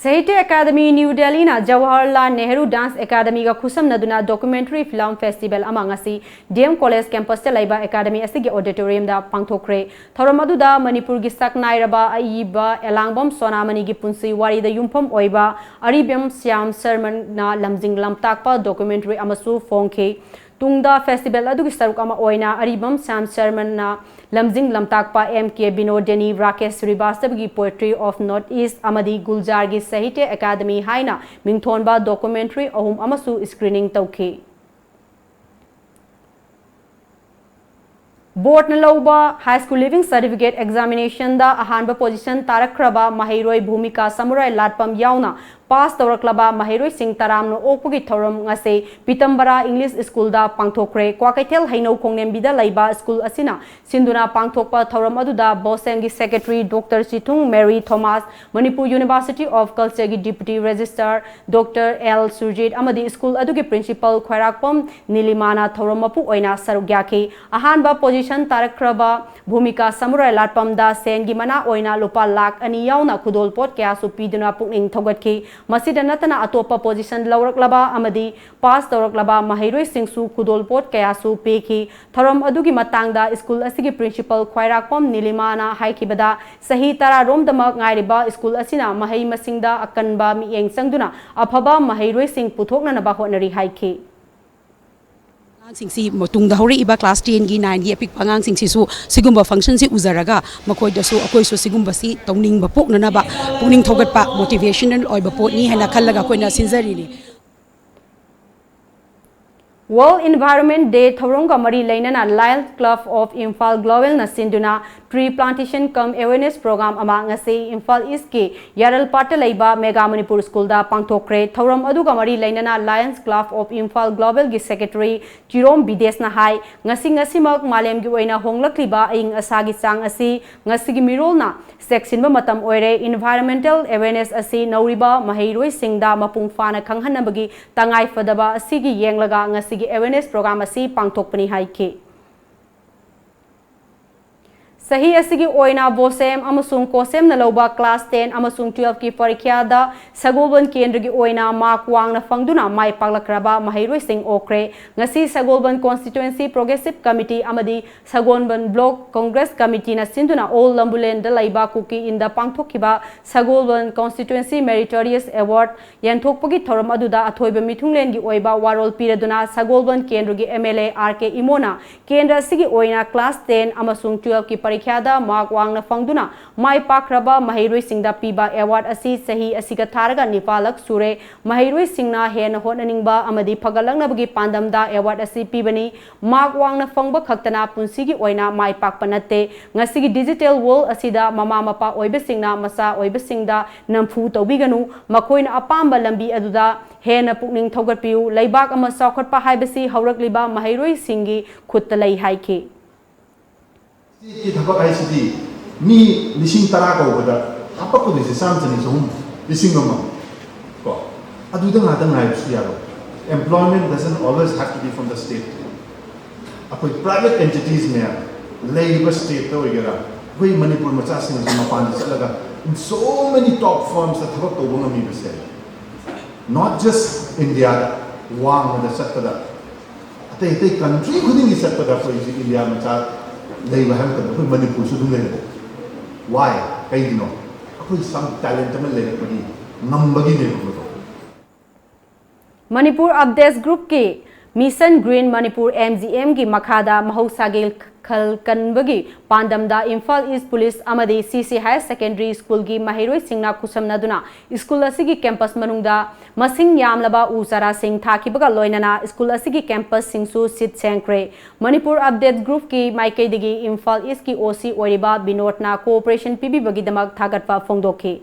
ꯁꯥꯍꯤꯇ꯭ꯌ ꯑꯦꯀꯥꯗꯃꯤ ꯅ꯭ꯌꯨ ꯗꯦꯜꯂꯤꯅ ꯖꯋꯥꯍꯔꯂꯥꯜ ꯅꯦꯍꯔꯨ ꯗꯥꯟꯁ ꯑꯦꯀꯥꯗꯃꯤꯒ ꯈꯨꯠꯁꯝꯅꯗꯨꯅ ꯗꯣꯀꯨꯃꯦꯟꯇꯔꯤ ꯐꯤꯂꯝ ꯐꯦꯁꯇꯤꯚꯦꯜ ꯑꯃ ꯉꯁꯤ ꯗꯤ ꯑꯦꯝ ꯀꯣꯂꯦꯖ ꯀꯦꯝꯄꯁꯇ ꯂꯩꯕ ꯑꯦꯀꯥꯗꯃꯤ ꯑꯁꯤꯒꯤ ꯑꯣꯗꯤꯇꯣꯔꯤꯌꯝꯗ ꯄꯥꯡꯊꯣꯛꯈ꯭ꯔꯦ꯫ ꯊꯧꯔꯝ ꯑꯗꯨꯗ ꯃꯅꯤꯄꯨꯔꯒꯤ ꯁꯛꯅꯥꯏꯔꯕ ꯑꯏꯕ ꯑꯦꯂꯥꯡꯕꯝ ꯁꯣꯅꯥꯃꯅꯤꯒꯤ ꯄꯨꯟꯁꯤ ꯋꯥꯔꯤꯗ ꯌꯨꯝꯐꯝ ꯑꯣꯏꯕ ꯑꯔꯤꯕꯝ ꯁ꯭ꯌꯥꯝ ꯁꯔꯃꯟꯅ ꯂꯝꯖꯤꯡ ꯂꯝꯇꯥꯛꯄ ꯗꯣꯀꯨꯃꯦꯟꯇꯔꯤ ꯑꯃꯁꯨ ꯐꯣꯡꯈꯤ꯫ ꯇꯨꯡꯗ ꯐꯦꯁꯇꯤꯚꯦꯜ ꯑꯗꯨꯒꯤ ꯁꯔꯨꯛ ꯑꯃ ꯑꯣꯏꯅ ꯑꯔꯤꯕꯝ ꯁ꯭ꯌꯥꯝ ꯁꯔꯃꯟꯅ ꯂꯝꯖꯤꯡ ꯂꯝꯇꯥꯛꯄ ꯑꯦꯝ ꯀꯦ ꯕꯤꯅꯣꯗꯤꯅꯤ, ꯔꯥꯀꯦꯁ ꯁ꯭ꯔꯤꯕꯥꯁꯇꯕꯒꯤ Poetry of North East ꯑꯃꯗꯤ ꯒꯨꯜꯖꯥꯔꯒꯤ ꯁꯥꯍꯤꯇ꯭ꯌ ꯑꯦꯀꯥꯗꯃꯤ ꯍꯥꯏꯅ ꯃꯤꯡꯊꯣꯟꯕ ꯗꯣꯀꯨꯃꯦꯟꯇꯔꯤ ꯑꯍꯨꯝ ꯑꯃꯁꯨ ꯁ꯭ꯀ꯭ꯔꯤꯅꯤꯡ ꯇꯧꯈꯤ꯫ ꯕꯣꯔꯗꯅ ꯂꯧꯕ High School Leaving Certificate Examination ꯗ ꯑꯍꯥꯟꯕ ꯄꯣꯖꯤꯁꯟ ꯇꯥꯔꯛꯈ꯭ꯔꯕ ꯃꯍꯩꯔꯣꯏ ꯚꯨꯃꯤꯀꯥ ꯁꯃꯨꯔꯥꯏ ꯂꯥꯠꯄꯝ ꯌꯥꯎꯅ ꯄꯥꯁ ꯇꯧꯔꯛꯂꯕ ꯃꯍꯩꯔꯣꯏꯁꯤꯡ ꯇꯔꯥꯝꯅ ꯑꯣꯛꯄꯒꯤ ꯊꯧꯔꯝ ꯉꯁꯤ ꯄꯤꯇꯝꯕꯔꯥ ꯏꯪꯂꯤꯁ ꯁ꯭ꯀꯨꯜꯗ ꯄꯥꯡꯊꯣꯛꯈ꯭ꯔꯦ꯫ ꯀ꯭ꯋꯥꯀꯩꯊꯦꯜ ꯍꯩꯅꯧ ꯈꯣꯡꯅꯦꯝꯕꯤꯗ ꯂꯩꯕ ꯁ꯭ꯀꯨꯜ ꯑꯁꯤꯅ ꯁꯤꯟꯗꯨꯅ ꯄꯥꯡꯊꯣꯛꯄ ꯊꯧꯔꯝ ꯑꯗꯨꯗ ꯕꯣꯁꯦꯝꯒꯤ secretary doctor Chithung Mary Thomas, Manipur University of Culture ꯒꯤ deputy registrar doctor L Surjit ꯑꯃꯗꯤ ꯁ꯭ꯀꯨꯜ ꯑꯗꯨꯒꯤ ꯄ꯭ꯔꯤꯟꯁꯤꯄꯜ ꯈ꯭ꯋꯥꯏꯔꯥꯛꯄꯝ ꯅꯤꯂꯤꯃꯥꯅ ꯊꯧꯔꯝ ꯃꯄꯨ ꯑꯣꯏꯅ ꯁꯔꯨꯛ ꯌꯥꯈꯤ꯫ ꯑꯍꯥꯟꯕ ꯄꯣꯖꯤꯁꯟ ꯇꯥꯔꯛꯈ꯭ꯔꯕ ꯚꯨꯃꯤꯀꯥ ꯁꯃꯨꯔꯥꯏ ꯂꯥꯠꯄꯝꯗ ꯁꯦꯟꯒꯤ ꯃꯅꯥ ꯑꯣꯏꯅ ꯂꯨꯄꯥ ꯂꯥꯈ ꯑꯅꯤ ꯌꯥꯎꯅ ꯈꯨꯗꯣꯜꯄꯣꯠ ꯀꯌꯥꯁꯨ ꯄꯤꯗꯨꯅ ꯄꯨꯛꯅꯤꯡ ꯊꯧꯒꯠꯈꯤ꯫ ꯃꯁꯤꯗ ꯅꯠꯇꯅ ꯑꯇꯣꯞꯄ ꯄꯣꯖꯤꯁꯟ ꯂꯧꯔꯛꯂꯕ ꯑꯃꯗꯤ ꯄꯥꯁ ꯇꯧꯔꯛꯂꯕ ꯃꯍꯩꯔꯣꯏꯁꯤꯡꯁꯨ ꯈꯨꯗꯣꯜꯄꯣꯠ ꯀꯌꯥꯁꯨ ꯄꯤꯈꯤ꯫ ꯊꯧꯔꯝ ꯑꯗꯨꯒꯤ ꯃꯇꯥꯡꯗ ꯁ꯭ꯀꯨꯜ ꯑꯁꯤꯒꯤ ꯄ꯭ꯔꯤꯟꯁꯤꯄꯜ ꯈ꯭ꯋꯥꯏꯔꯥꯛꯄꯝ ꯅꯤꯂꯤꯃꯥꯅ ꯍꯥꯏꯈꯤꯕꯗ, ꯆꯍꯤ ꯇꯔꯥꯔꯣꯝꯗꯃꯛ ꯉꯥꯏꯔꯤꯕ ꯁ꯭ꯀꯨꯜ ꯑꯁꯤꯅ ꯃꯍꯩ ꯃꯁꯤꯡꯗ ꯑꯀꯟꯕ ꯃꯤꯠꯌꯦꯡ ꯆꯪꯗꯨꯅ ꯑꯐꯕ ꯃꯍꯩꯔꯣꯏꯁꯤꯡ ꯄꯨꯊꯣꯛꯅꯅꯕ ꯍꯣꯠꯅꯔꯤ ꯍꯥꯏꯈꯤ꯫ ꯑꯉꯥꯡꯁꯤꯡꯁꯤ ꯇꯨꯡꯗ ꯍꯧꯔꯛꯏꯕ ꯀ꯭ꯂꯥꯁ ꯇꯦꯟꯒꯤ, ꯅꯥꯏꯟꯒꯤ ꯑꯄꯤꯛꯄ ꯑꯉꯥꯡꯁꯤꯡꯁꯤꯁꯨ ꯁꯤꯒꯨꯝꯕ ꯐꯪꯁꯟꯁꯤ ꯎꯖꯔꯒ ꯃꯈꯣꯏꯗꯁꯨ, ꯑꯩꯈꯣꯏꯁꯨ ꯁꯤꯒꯨꯝꯕꯁꯤ ꯇꯧꯅꯤꯡꯕ ꯄꯣꯛꯅꯅꯕ ꯄꯨꯛꯅꯤꯡ ꯊꯧꯒꯠꯄ, ꯃꯣꯇꯤꯚꯦꯁꯅꯦꯜ ꯑꯣꯏꯕ ꯄꯣꯠꯅꯤ ꯍꯥꯏꯅ ꯈꯜꯂꯒ ꯑꯩꯈꯣꯏꯅ ꯁꯤꯟꯖꯔꯤꯅꯤ꯫ World Environment Day ꯊꯧꯔꯝꯒ ꯃꯔꯤ ꯂꯩꯅꯅ Lions Club of Imphal Global ꯅ ꯁꯤꯟꯗꯨꯅ Tree Plantation cum Awareness Program ꯑꯃ ꯉꯁꯤ ꯏꯝꯐꯥꯜ ꯏꯁꯀꯤ ꯌꯥꯔꯜꯄꯥꯠꯇ ꯂꯩꯕ ꯃꯦꯒꯥ ꯃꯅꯤꯄꯨꯔ ꯁ꯭ꯀꯨꯜꯗ ꯄꯥꯡꯊꯣꯛꯈ꯭ꯔꯦ꯫ ꯊꯧꯔꯝ ꯑꯗꯨꯒ ꯃꯔꯤ ꯂꯩꯅꯅ Lions Club of Imphal Global ꯒꯤ ꯁꯦꯀ꯭ꯔꯦꯇꯔꯤ ꯆꯤꯔꯣꯝ ꯕꯤꯗꯦꯁꯅ ꯍꯥꯏ, ꯉꯁꯤ ꯉꯁꯤꯃꯛ ꯃꯥꯂꯦꯝꯒꯤ ꯑꯣꯏꯅ ꯍꯣꯡꯂꯛꯂꯤꯕ ꯑꯏꯪ ꯑꯁꯥꯒꯤ ꯆꯥꯡ ꯑꯁꯤ ꯉꯁꯤꯒꯤ ꯃꯤꯔꯣꯜꯅ ꯆꯦꯛꯁꯤꯟꯕ ꯃꯇꯝ ꯑꯣꯏꯔꯦ꯫ Environmental awareness ꯑꯁꯤ ꯅꯧꯔꯤꯕ ꯃꯍꯩꯔꯣꯏꯁꯤꯡꯗ ꯃꯄꯨꯡ ꯐꯥꯅ ꯈꯪꯍꯟꯅꯕꯒꯤ ꯇꯉꯥꯏ ꯐꯗꯕ ꯑꯁꯤꯒꯤ ꯌꯦꯡꯂꯒ ꯉꯁꯤꯒꯤ awareness program ꯑꯁꯤ ꯄꯥꯡꯊꯣꯛꯄꯅꯤ ꯍꯥꯏꯈꯤ꯫ ꯆꯍꯤ ꯑꯁꯤꯒꯤ ꯑꯣꯏꯅ ꯕꯣꯁꯦꯝ ꯑꯃꯁꯨꯡ ꯀꯣꯁꯦꯝꯅ ꯂꯧꯕ class ten ꯑꯃꯁꯨꯡ twelve ꯀꯤ ꯄꯔꯤꯈ꯭ꯌꯥꯗ ꯁꯒꯣꯜꯕꯟ ꯀꯦꯟꯗ꯭ꯔꯒꯤ ꯑꯣꯏꯅ mark ꯋꯥꯡꯅ ꯐꯪꯗꯨꯅ ꯃꯥꯏ ꯄꯥꯛꯂꯛꯈ꯭ꯔꯕ ꯃꯍꯩꯔꯣꯏꯁꯤꯡ ꯑꯣꯛꯈ꯭ꯔꯦ꯫ ꯉꯁꯤ ꯁꯒꯣꯜꯕꯟ Constituency Progressive Committee ꯑꯃꯗꯤ ꯁꯒꯣꯜꯕꯟ Block Congress Committeeꯅ ꯁꯤꯟꯗꯨꯅ All Lambulenꯗ ꯂꯩꯕ ꯀꯨꯀꯤ ꯏꯟꯗ ꯄꯥꯡꯊꯣꯛꯈꯤꯕ ꯁꯒꯣꯜꯕꯟ Constituency Meritorious Award ꯌꯦꯟꯊꯣꯛꯄꯒꯤ ꯊꯧꯔꯝ ꯑꯗꯨꯗ ꯑꯊꯣꯏꯕ ꯃꯤꯊꯨꯡꯂꯦꯟꯒꯤ ꯑꯣꯏꯕ ꯋꯥꯔꯣꯜ ꯄꯤꯔꯗꯨꯅ ꯁꯒꯣꯜꯕꯟ ꯀꯦꯟꯗ꯭ꯔꯒꯤ MLA R K ꯏꯃꯣꯅ ꯀꯦꯟꯗ꯭ꯔ ꯑꯁꯤꯒꯤ ꯑꯣꯏꯅ class ten ꯑꯃꯁꯨꯡ twelve ꯀꯤ ꯄꯔꯤꯈ꯭ꯌꯥꯗ mark ꯋꯥꯡꯅ ꯐꯪꯗꯨꯅ ꯃꯥꯏ ꯄꯥꯛꯈ꯭ꯔꯕ ꯃꯍꯩꯔꯣꯏꯁꯤꯡꯗ ꯄꯤꯕ award ꯑꯁꯤ ꯆꯍꯤ ꯑꯁꯤꯒ ꯊꯥꯔꯒ ꯅꯤꯄꯥꯜꯂꯛ ꯁꯨꯔꯦ꯫ ꯃꯍꯩꯔꯣꯏꯁꯤꯡꯅ ꯍꯦꯟꯅ ꯍꯣꯠꯅꯅꯤꯡꯕ ꯑꯃꯗꯤ ꯐꯒꯠꯂꯛꯅꯕꯒꯤ ꯄꯥꯟꯗꯝꯗ award ꯑꯁꯤ ꯄꯤꯕꯅꯤ꯫ Mark ꯋꯥꯡꯅ ꯐꯪꯕ ꯈꯛꯇꯅ ꯄꯨꯟꯁꯤꯒꯤ ꯑꯣꯏꯅ ꯃꯥꯏ ꯄꯥꯛꯄ ꯅꯠꯇꯦ꯫ ꯉꯁꯤꯒꯤ digital world ꯑꯁꯤꯗ ꯃꯃꯥ ꯃꯄꯥ ꯑꯣꯏꯕꯁꯤꯡꯅ ꯃꯆꯥ ꯑꯣꯏꯕꯁꯤꯡꯗ ꯅꯝꯐꯨ ꯇꯧꯕꯤꯒꯅꯨ꯫ ꯃꯈꯣꯏꯅ ꯑꯄꯥꯝꯕ ꯂꯝꯕꯤ ꯑꯗꯨꯗ ꯍꯦꯟꯅ ꯄꯨꯛꯅꯤꯡ ꯊꯧꯒꯠꯄꯤꯌꯨ꯫ ꯂꯩꯕꯥꯛ ꯑꯃ ꯆꯥꯎꯈꯠꯄ ꯍꯥꯏꯕꯁꯤ ꯍꯧꯔꯛꯂꯤꯕ ꯃꯍꯩꯔꯣꯏꯁꯤꯡꯒꯤ ꯈꯨꯠꯇ ꯂꯩ ꯍꯥꯏꯈꯤ꯫ Stateꯀꯤ ꯊꯕꯛ ꯍꯥꯏꯁꯤꯗꯤ ꯃꯤ ꯂꯤꯁꯤꯡ ꯇꯔꯥ ꯀꯧꯕꯗ ꯍꯥꯄꯛꯀꯗꯣꯏꯁꯦ ꯆꯥꯝꯃ, ꯆꯅꯤ, ꯆꯍꯨꯝ, ꯂꯤꯁꯤꯡ ꯑꯃ꯫ ꯀꯣ, ꯑꯗꯨꯗ ꯉꯥꯛꯇ ꯉꯥꯏꯕꯁꯨ ꯌꯥꯔꯣꯏ꯫ Employment doesn't always have to be from the state. ꯑꯩꯈꯣꯏ private entities ꯃꯌꯥꯝ ꯂꯩꯔꯤꯕ stateꯇ ꯑꯣꯏꯒꯦꯔꯥ, ꯑꯩꯈꯣꯏ ꯃꯅꯤꯄꯨꯔ ꯃꯆꯥꯁꯤꯡꯅꯁꯨ ꯃꯄꯥꯟꯗ ꯆꯠꯂꯒ in so many top firmsꯇ ꯊꯕꯛ ꯇꯧꯕ ꯉꯝꯃꯤꯕꯁꯦ, not just Indiaꯗ, ꯋꯥꯡꯃꯗ ꯆꯠꯄꯗ, ꯑꯇꯩ ꯑꯇꯩ country ꯈꯨꯗꯤꯡꯒꯤ ꯆꯠꯄꯗ ꯑꯩꯈꯣꯏ ꯍꯧꯖꯤꯛ India ꯃꯆꯥ ꯂꯩꯕ ꯍꯥꯏꯕ ꯃꯇꯝꯗ ꯑꯩꯈꯣꯏ ꯃꯅꯤꯄꯨꯔꯁꯨ ꯑꯗꯨꯝ ꯂꯩꯔꯦ꯫ Why? ꯀꯩꯒꯤꯅꯣ? ꯑꯩꯈꯣꯏ some talent ꯑꯃ ꯂꯩꯔꯛꯄꯒꯤ, ꯉꯝꯕꯒꯤꯅꯦꯕ ꯃꯗꯣ꯫ Manipur Updates Groupꯀꯤ Mission Green Manipur, MGMꯒꯤ ꯃꯈꯥꯗ ꯃꯍꯧꯁꯥꯒꯤ ꯈꯜ ꯀꯟꯕꯒꯤ ꯄꯥꯟꯗꯝꯗ ꯏꯝꯐꯥꯜ East Police ꯑꯃꯗꯤ CC Higher Secondary Schoolꯒꯤ ꯃꯍꯩꯔꯣꯏꯁꯤꯡꯅ ꯈꯨꯠꯁꯝꯅꯗꯨꯅ school ꯑꯁꯤꯒꯤ campus ꯃꯅꯨꯡꯗ ꯃꯁꯤꯡ ꯌꯥꯝꯂꯕ ꯎ ꯆꯥꯔꯥꯁꯤꯡ ꯊꯥꯈꯤꯕꯒ ꯂꯣꯏꯅꯅ school ꯑꯁꯤꯒꯤ campusꯁꯤꯡꯁꯨ ꯁꯤꯠ ꯁꯦꯡꯈ꯭ꯔꯦ꯫ Manipur Updates Groupꯀꯤ ꯃꯥꯏꯀꯩꯗꯒꯤ ꯏꯝꯐꯥꯜ Eastꯀꯤ OC ꯑꯣꯏꯔꯤꯕ ꯕꯤꯅꯣꯗꯅ cooperation ꯄꯤꯕꯤꯕꯒꯤꯗꯃꯛ ꯊꯥꯒꯠꯄ ꯐꯣꯡꯗꯣꯛꯈꯤ꯫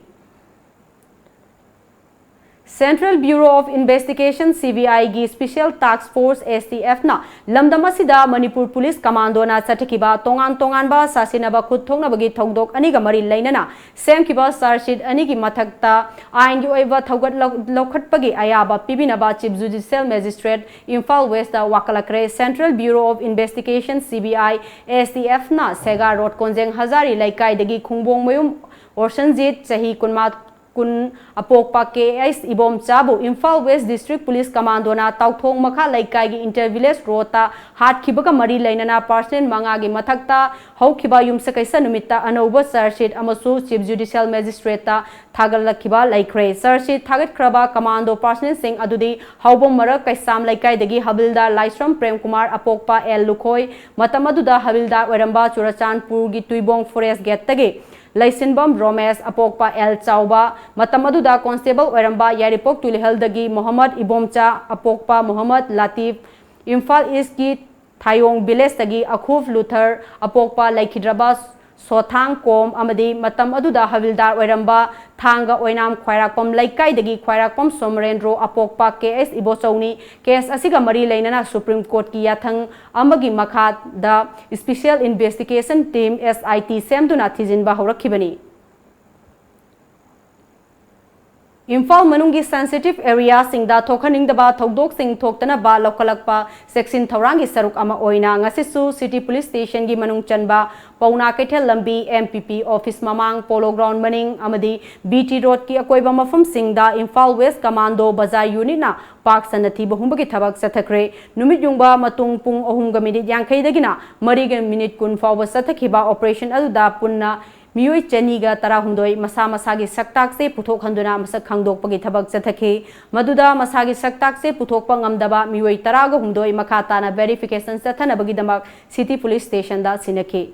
Central Bureau of Investigation, C B I ꯒꯤ Special Task Force, S T F ꯅ ꯂꯝꯗꯝ ꯑꯁꯤꯗ ꯃꯅꯤꯄꯨꯔ ꯄꯨꯂꯤꯁ ꯀꯃꯥꯟꯗꯣꯅ ꯆꯠꯊꯈꯤꯕ ꯇꯣꯉꯥꯟ ꯇꯣꯉꯥꯟꯕ ꯁꯥꯁꯤꯟꯅꯕ ꯈꯨꯠ ꯊꯣꯛꯅꯕꯒꯤ ꯊꯧꯗꯣꯛ ꯑꯅꯤꯒ ꯃꯔꯤ ꯂꯩꯅꯅ ꯁꯦꯝꯈꯤꯕ charge sheet ꯑꯅꯤꯒꯤ ꯃꯊꯛꯇ ꯑꯥꯏꯟꯒꯤ ꯑꯣꯏꯕ ꯊꯧꯒꯠ ꯂꯧ-, ꯂꯧꯈꯠꯄꯒꯤ ꯑꯌꯥꯕ ꯄꯤꯕꯤꯅꯕ Chief Judicial Magistrate Imphal West ꯇ ꯋꯥꯀꯠꯂꯛꯈ꯭ꯔꯦ꯫ Central Bureau of Investigation, C B I, S T F ꯅ ꯁꯦꯒꯥ ꯔꯣꯗ ꯀꯣꯟꯖꯦꯡ ꯍꯖꯥꯔꯤ ꯂꯩꯀꯥꯏꯗꯒꯤ ꯈꯨꯡꯕꯣꯡꯃꯌꯨꯝ ꯑꯣꯔꯁꯟꯖꯤꯠ, ꯆꯍꯤ ꯀꯨꯟꯃꯥ-, ꯀꯨꯟ, ꯑꯄꯣꯛꯄ ꯀꯦ ꯑꯩꯁ ꯏꯕꯣꯝꯆꯥꯕꯨ ꯏꯝꯐꯥꯜ West District Police ꯀꯃꯥꯟꯗꯣꯅ ꯇꯥꯎꯊꯣꯡ ꯃꯈꯥ ꯂꯩꯀꯥꯏꯒꯤ Inter Village Road ꯇ ꯍꯥꯠꯈꯤꯕꯒ ꯃꯔꯤ ꯂꯩꯅꯅ personal ꯃꯉꯥꯒꯤ ꯃꯊꯛꯇ ꯍꯧꯈꯤꯕ ꯌꯨꯝꯁꯀꯩꯁ ꯅꯨꯃꯤꯠꯇ ꯑꯅꯧꯕ charge sheet ꯑꯃꯁꯨ Chief Judicial Magistrate ꯇ ꯊꯥꯒꯠꯂꯛꯈꯤꯕ ꯂꯩꯈ꯭ꯔꯦ꯫ Charge sheet ꯊꯥꯒꯠꯈ꯭ꯔꯕ ꯀꯃꯥꯟꯗꯣ personal ꯁꯤꯡ ꯑꯗꯨꯗꯤ ꯍꯥꯎꯕꯝ ꯃꯔꯛ ꯀꯩꯁꯥꯝ ꯂꯩꯀꯥꯏꯗꯒꯤ ꯍꯕꯤꯜꯗꯥꯔ ꯂꯥꯏꯁ꯭ꯔꯝ ꯄ꯭ꯔꯦꯝꯀꯨꯃꯥꯔ ꯑꯄꯣꯛꯄ ꯑꯦꯜ ꯂꯨꯈꯣꯏ, ꯃꯇꯝ ꯑꯗꯨꯗ ꯍꯕꯤꯜꯗꯥꯔ ꯑꯣꯏꯔꯝꯕ ꯆꯨꯔꯆꯥꯟꯄꯨꯔꯒꯤ ꯇꯨꯏꯕꯣꯡ forest gate ꯇꯒꯤ ꯂꯩꯁꯤꯟꯕꯝ ꯔꯣꯃꯦꯁ ꯑꯄꯣꯛꯄ ꯑꯦꯜ ꯆꯥꯎꯕ, ꯃꯇꯝ ꯑꯗꯨꯗ constable ꯑꯣꯏꯔꯝꯕ ꯌꯥꯏꯔꯤꯄꯣꯛ ꯇꯨꯂꯤꯍꯜꯗꯒꯤ ꯃꯣꯍꯝꯃꯗ ꯏꯕꯣꯝꯆꯥ ꯑꯄꯣꯛꯄ ꯃꯣꯍꯝꯃꯗ ꯂꯥꯇꯤꯐ, ꯏꯝꯐꯥꯜ East ꯀꯤ ꯊꯥꯌꯣꯡ village ꯇꯒꯤ ꯑꯈꯨꯐ ꯂꯨꯊꯔ ꯑꯄꯣꯛꯄ ꯂꯩꯈꯤꯗ꯭ꯔꯕ ꯁꯣꯊꯥꯡ ꯀꯣꯝ ꯑꯃꯗꯤ ꯃꯇꯝ ꯑꯗꯨꯗ ꯍꯕꯤꯜꯗꯥꯔ ꯑꯣꯏꯔꯝꯕ ꯊꯥꯡꯒ ꯑꯣꯏꯅꯥꯝ ꯈ꯭ꯋꯥꯏꯔꯥꯛꯄꯝ ꯂꯩꯀꯥꯏꯗꯒꯤ ꯈ꯭ꯋꯥꯏꯔꯥꯛꯄꯝ ꯁꯣꯃꯔꯦꯟꯗ꯭ꯔꯣ ꯑꯄꯣꯛꯄ ꯀꯦ ꯑꯦꯁ ꯏꯕꯣꯆꯧꯅꯤ꯫ Case ꯑꯁꯤꯒ ꯃꯔꯤ ꯂꯩꯅꯅ Supreme Court ꯀꯤ ꯌꯥꯊꯪ ꯑꯃꯒꯤ ꯃꯈꯥꯗ Special Investigation Team, S I T, ꯁꯦꯝꯗꯨꯅ ꯊꯤꯖꯤꯟꯕ ꯍꯧꯔꯛꯈꯤꯕꯅꯤ꯫ ꯏꯝꯐꯥꯜ ꯃꯅꯨꯡꯒꯤ sensitive area ꯁꯤꯡꯗ ꯊꯣꯛꯍꯟꯅꯤꯡꯗꯕ ꯊꯧꯗꯣꯛꯁꯤꯡ ꯊꯣꯛꯇꯅꯕ ꯂꯧꯈꯠꯂꯛꯄ ꯆꯦꯛꯁꯤꯟ ꯊꯧꯔꯥꯡꯒꯤ ꯁꯔꯨꯛ ꯑꯃ ꯑꯣꯏꯅ ꯉꯁꯤꯁꯨ City Police Station ꯒꯤ ꯃꯅꯨꯡ ꯆꯟꯕ ꯄꯥꯎꯅꯥ ꯀꯩꯊꯦꯜ ꯂꯝꯕꯤ, M P P office ꯃꯃꯥꯡ, Polo Ground ꯃꯅꯤꯡ ꯑꯃꯗꯤ B T Road ꯀꯤ ꯑꯀꯣꯏꯕ ꯃꯐꯝꯁꯤꯡꯗ ꯏꯝꯐꯥꯜ West Commando ꯕꯖꯥꯔ unit ꯅ ꯄꯥꯛ ꯁꯟꯅ ꯊꯤꯕ ꯍꯨꯝꯕꯒꯤ ꯊꯕꯛ ꯆꯠꯊꯈ꯭ꯔꯦ꯫ ꯅꯨꯃꯤꯠ ꯌꯨꯡꯕ ꯃꯇꯨꯡ ꯄꯨꯡ ꯑꯍꯨꯝꯒ minute ꯌꯥꯡꯈꯩꯗꯒꯤꯅ ꯃꯔꯤꯒ minute ꯀꯨꯟ ꯐꯥꯎꯕ ꯆꯠꯊꯈꯤꯕ operation ꯑꯗꯨꯗ ꯄꯨꯟꯅ ꯃꯤꯑꯣꯏ ꯆꯅꯤꯒ ꯇꯔꯥꯍꯨꯝꯗꯣꯏ ꯃꯁꯥ ꯃꯁꯥꯒꯤ ꯁꯛꯇꯥꯛꯁꯦ ꯄꯨꯊꯣꯛꯍꯟꯗꯨꯅ ꯃꯁꯛ ꯈꯪꯗꯣꯛꯄꯒꯤ ꯊꯕꯛ ꯆꯠꯊꯈꯤ꯫ ꯃꯗꯨꯗ ꯃꯁꯥꯒꯤ ꯁꯛꯇꯥꯛꯁꯦ ꯄꯨꯊꯣꯛꯄ ꯉꯝꯗꯕ ꯃꯤꯑꯣꯏ ꯇꯔꯥꯒ ꯍꯨꯝꯗꯣꯏ ꯃꯈꯥ ꯇꯥꯅ verification ꯆꯠꯊꯅꯕꯒꯤꯗꯃꯛ City Police Station ꯗ ꯁꯤꯟꯅꯈꯤ꯫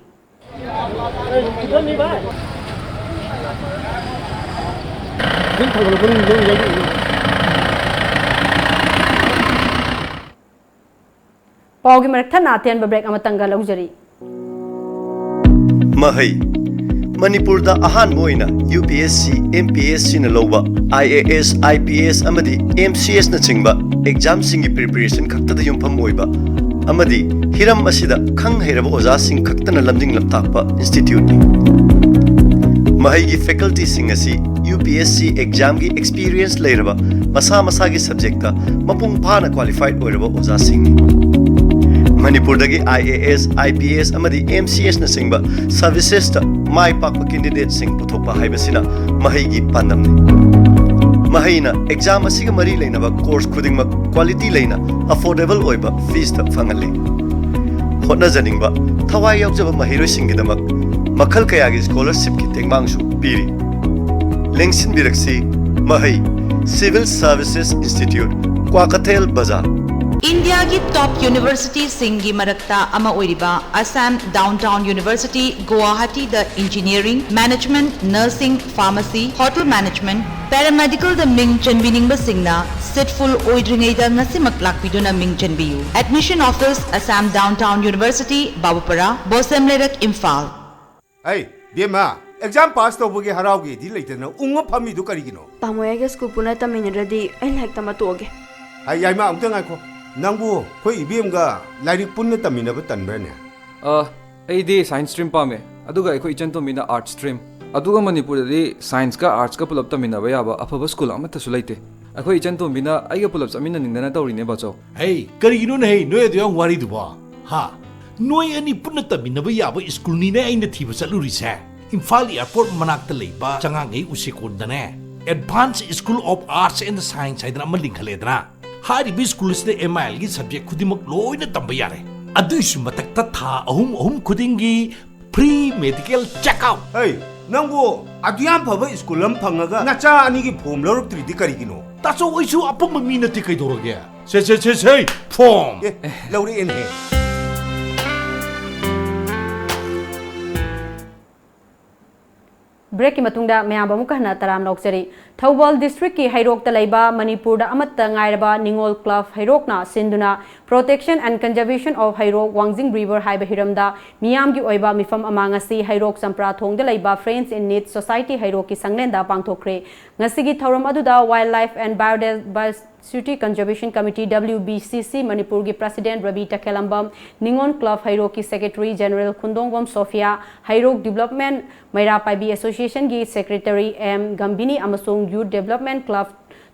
ꯄꯥꯎꯒꯤ ꯃꯔꯛ ꯊꯠꯅ ꯑꯇꯦꯟꯕ break ꯑꯃꯇꯪꯒ ꯂꯧꯖꯔꯤ꯫ ꯃꯍꯩ ꯃꯅꯤꯄꯨꯔꯗ ꯑꯍꯥꯟꯕ ꯑꯣꯏꯅ UPSC, MPSCꯅ ꯂꯧꯕ IAS, IPS ꯑꯃꯗꯤ MCSꯅꯆꯤꯡꯕ examꯁꯤꯡꯒꯤ preparation ꯈꯛꯇꯗ ꯌꯨꯝꯐꯝ ꯑꯣꯏꯕ ꯑꯃꯗꯤ ꯍꯤꯔꯝ ꯑꯁꯤꯗ ꯈꯪ ꯍꯩꯔꯕ ꯑꯣꯖꯥꯁꯤꯡ ꯈꯛꯇꯅ ꯂꯝꯖꯤꯡ ꯂꯝꯇꯥꯛꯄ instituteꯅꯤ꯫ ꯃꯍꯩꯒꯤ facultyꯁꯤꯡ ꯑꯁꯤ UPSC examꯒꯤ experience ꯂꯩꯔꯕ, ꯃꯁꯥ ꯃꯁꯥꯒꯤ subjectꯇ ꯃꯄꯨꯡ ꯐꯥꯅ qualified ꯑꯣꯏꯔꯕ ꯑꯣꯖꯥꯁꯤꯡꯅꯤ꯫ ꯃꯅꯤꯄꯨꯔꯗꯒꯤ IAS, IPS ꯑꯃꯗꯤ MCSꯅꯆꯤꯡꯕ servicesꯇ ꯃꯥꯏ ꯄꯥꯛꯄ candidateꯁꯤꯡ ꯄꯨꯊꯣꯛꯄ ꯍꯥꯏꯕꯁꯤꯅ ꯃꯍꯩꯒꯤ ꯄꯥꯟꯗꯝꯅꯤ꯫ ꯃꯍꯩꯅ exam ꯑꯁꯤꯒ ꯃꯔꯤ ꯂꯩꯅꯕ course ꯈꯨꯗꯤꯡꯃꯛ quality ꯂꯩꯅ, affordable ꯑꯣꯏꯕ feesꯇ ꯐꯪꯍꯜꯂꯤ꯫ ꯍꯣꯠꯅꯖꯅꯤꯡꯕ, ꯊꯋꯥꯏ ꯌꯥꯎꯖꯕ ꯃꯍꯩꯔꯣꯏꯁꯤꯡꯒꯤꯗꯃꯛ ꯃꯈꯜ ꯀꯌꯥꯒꯤ scholarshipꯀꯤ ꯇꯦꯡꯕꯥꯡꯁꯨ ꯄꯤꯔꯤ꯫ ꯂꯦꯡꯁꯤꯟꯕꯤꯔꯛꯁꯤ, ꯃꯍꯩ, Civil Services Institute, ꯀ꯭ꯋꯥꯀꯩꯊꯦꯜ ꯕꯖꯥꯔ꯫ ꯏꯟꯗꯤꯌꯥꯒꯤ top universityꯁꯤꯡꯒꯤ ꯃꯔꯛꯇ ꯑꯃ ꯑꯣꯏꯔꯤꯕ Assam Downtown University, ꯒꯨꯋꯥꯍꯥꯇꯤꯗ engineering, management, nursing, pharmacy, hotel management, paramedicalꯗ ꯃꯤꯡ ꯆꯟꯕꯤꯅꯤꯡꯕꯁꯤꯡꯅ seat full ꯑꯣꯏꯗ꯭ꯔꯤꯉꯩꯗ ꯉꯁꯤꯃꯛ ꯂꯥꯛꯄꯤꯗꯨꯅ ꯃꯤꯡ ꯆꯟꯕꯤꯌꯨ꯫ Admission office, Assam Downtown University, ꯕꯥꯕꯨꯄꯔꯥ, ꯕꯣꯁꯦꯝ ꯂꯩꯔꯛ, ꯏꯝꯐꯥꯜ꯫ ꯑꯩ, ꯕꯦꯝꯃ, exam pass ꯇꯧꯕꯒꯤ ꯍꯔꯥꯎꯒꯦꯗꯤ ꯂꯩꯇꯅ ꯎꯪꯉ ꯐꯝꯃꯤꯗꯨ ꯀꯔꯤꯒꯤꯅꯣ? ꯇꯥꯃꯣ, ꯑꯩꯒ school ꯄꯨꯟꯅ ꯇꯝꯃꯤꯟꯅꯗ꯭ꯔꯗꯤ ꯑꯩ ꯂꯥꯏꯔꯤꯛ ꯇꯝꯕ ꯇꯣꯛꯑꯒꯦ꯫ ꯍꯥꯏ, ꯌꯥꯏꯃ, ꯑꯃꯨꯛꯇ ꯉꯥꯏꯈꯣ꯫ ꯅꯪꯕꯨ ꯑꯩꯈꯣꯏ ꯏꯕꯦꯝꯒ ꯂꯥꯏꯔꯤꯛ ꯄꯨꯟꯅ ꯇꯝꯃꯤꯟꯅꯕ ꯇꯟꯕ꯭ꯔꯅꯦ? ꯑ, ꯑꯩꯗꯤ science stream ꯄꯥꯝꯃꯦ, ꯑꯗꯨꯒ ꯑꯩꯈꯣꯏ ꯏꯆꯟꯇꯣꯝꯕꯤꯅ arts stream꯫ ꯑꯗꯨꯒ ꯃꯅꯤꯄꯨꯔꯗꯗꯤ scienceꯀ artsꯀ ꯄꯨꯂꯞ ꯇꯝꯃꯤꯟꯅꯕ ꯌꯥꯕ ꯑꯐꯕ school ꯑꯃꯠꯇꯁꯨ ꯂꯩꯇꯦ꯫ ꯑꯩꯈꯣꯏ ꯏꯆꯟꯇꯣꯝꯕꯤꯅ ꯑꯩꯒ ꯄꯨꯂꯞ ꯆꯠꯃꯤꯟꯅꯅꯤꯡꯗꯅ ꯇꯧꯔꯤꯅꯦ, ꯕꯥꯆꯧ꯫ ꯍꯩ, ꯀꯔꯤꯒꯤꯅꯣꯅꯦ ꯍꯩ, ꯅꯣꯏ ꯑꯗꯨ ꯌꯥꯝ ꯋꯥꯔꯤꯗꯨꯕꯣ? ꯍꯥ? ꯅꯣꯏ ꯑꯅꯤ ꯄꯨꯟꯅ ꯇꯝꯃꯤꯟꯅꯕ ꯌꯥꯕ schoolꯅꯤꯅꯦ ꯑꯩꯅ ꯊꯤꯕ ꯆꯠꯂꯨꯔꯤꯁꯦ꯫ ꯏꯝꯐꯥꯜ airport ꯃꯅꯥꯛꯇ ꯂꯩꯕ ꯆꯉꯥꯡꯉꯩ ꯎꯆꯦꯀꯣꯟꯗꯅꯦ, Advanced School of Arts and Science ꯍꯥꯏꯗꯅ ꯑꯃ ꯂꯤꯡꯈꯠꯂꯦꯗꯅ꯫ ꯍꯥꯏꯔꯤꯕ school ꯑꯁꯤꯗ MILꯒꯤ subject ꯈꯨꯗꯤꯡꯃꯛ ꯂꯣꯏꯅ ꯇꯝꯕ ꯌꯥꯔꯦ꯫ ꯑꯗꯨꯒꯤꯁꯨ ꯃꯊꯛꯇ ꯊꯥ ꯑꯍꯨꯝ ꯑꯍꯨꯝ ꯈꯨꯗꯤꯡꯒꯤ free medical check up꯫ ꯍꯩ, ꯅꯪꯕꯨ ꯑꯗꯨ ꯌꯥꯝ ꯐꯕ school ꯑꯃ ꯐꯪꯉꯒ ꯅꯆꯥ ꯑꯅꯤꯒꯤ form ꯂꯧꯔꯛꯇ꯭ꯔꯤꯗꯤ ꯀꯔꯤꯒꯤꯅꯣ? ꯇꯥꯆꯧ, ꯑꯩꯁꯨ ꯑꯄꯪꯕ ꯃꯤ ꯅꯠꯇꯦ, ꯀꯩꯗꯧꯔꯒꯦ? ꯁꯦ, ꯁꯦ, ꯁꯦ, ꯁꯦ, form! ꯑꯦ, ꯂꯧꯔꯛꯑꯦꯅꯦꯍꯦ꯫ Breakꯀꯤ ꯃꯇꯨꯡꯗ ꯃꯌꯥꯝꯕꯨ ꯑꯃꯨꯛꯀ ꯍꯟꯅ ꯇꯔꯥꯝꯅ ꯑꯣꯛꯆꯔꯤ꯫ ꯊꯧꯕꯥꯜ districtꯀꯤ ꯍꯩꯔꯣꯛꯇ ꯂꯩꯕ ꯃꯅꯤꯄꯨꯔꯗ ꯑꯃꯠꯇ ꯉꯥꯏꯔꯕ ꯅꯤꯉꯣꯜ club ꯍꯩꯔꯣꯛꯅ ꯁꯤꯟꯗꯨꯅ Protection and Conservation of Hairok Wangjing River ꯍꯥꯏꯕ ꯍꯤꯔꯝꯗ ꯃꯤꯌꯥꯝꯒꯤ ꯑꯣꯏꯕ ꯃꯤꯐꯝ ꯑꯃ ꯉꯁꯤ ꯍꯩꯔꯣꯛ ꯆꯝꯄ꯭ꯔꯥ ꯊꯣꯡꯗ ꯂꯩꯕ Friends in Need Society ꯍꯩꯔꯣꯛꯀꯤ ꯁꯪꯂꯦꯟꯗ ꯄꯥꯡꯊꯣꯛꯈ꯭ꯔꯦ꯫ ꯉꯁꯤꯒꯤ ꯊꯧꯔꯝ ꯑꯗꯨꯗ Wildlife and Biodiversity Conservation Committee, W B C C, ꯃꯅꯤꯄꯨꯔꯒꯤ president ꯔꯕꯤ ꯇꯈꯦꯂꯝꯕꯝ, ꯅꯤꯉꯣꯜ club ꯍꯩꯔꯣꯛꯀꯤ secretary general ꯈꯨꯟꯗꯣꯡꯕꯝ ꯁꯣꯐꯤꯌꯥ, ꯍꯩꯔꯣꯛ development ꯃꯩꯔꯥ ꯄꯥꯏꯕꯤ associationꯒꯤ secretary ꯑꯦꯝ ꯒꯝꯚꯤꯅꯤ ꯑꯃꯁꯨꯡ Youth Development Club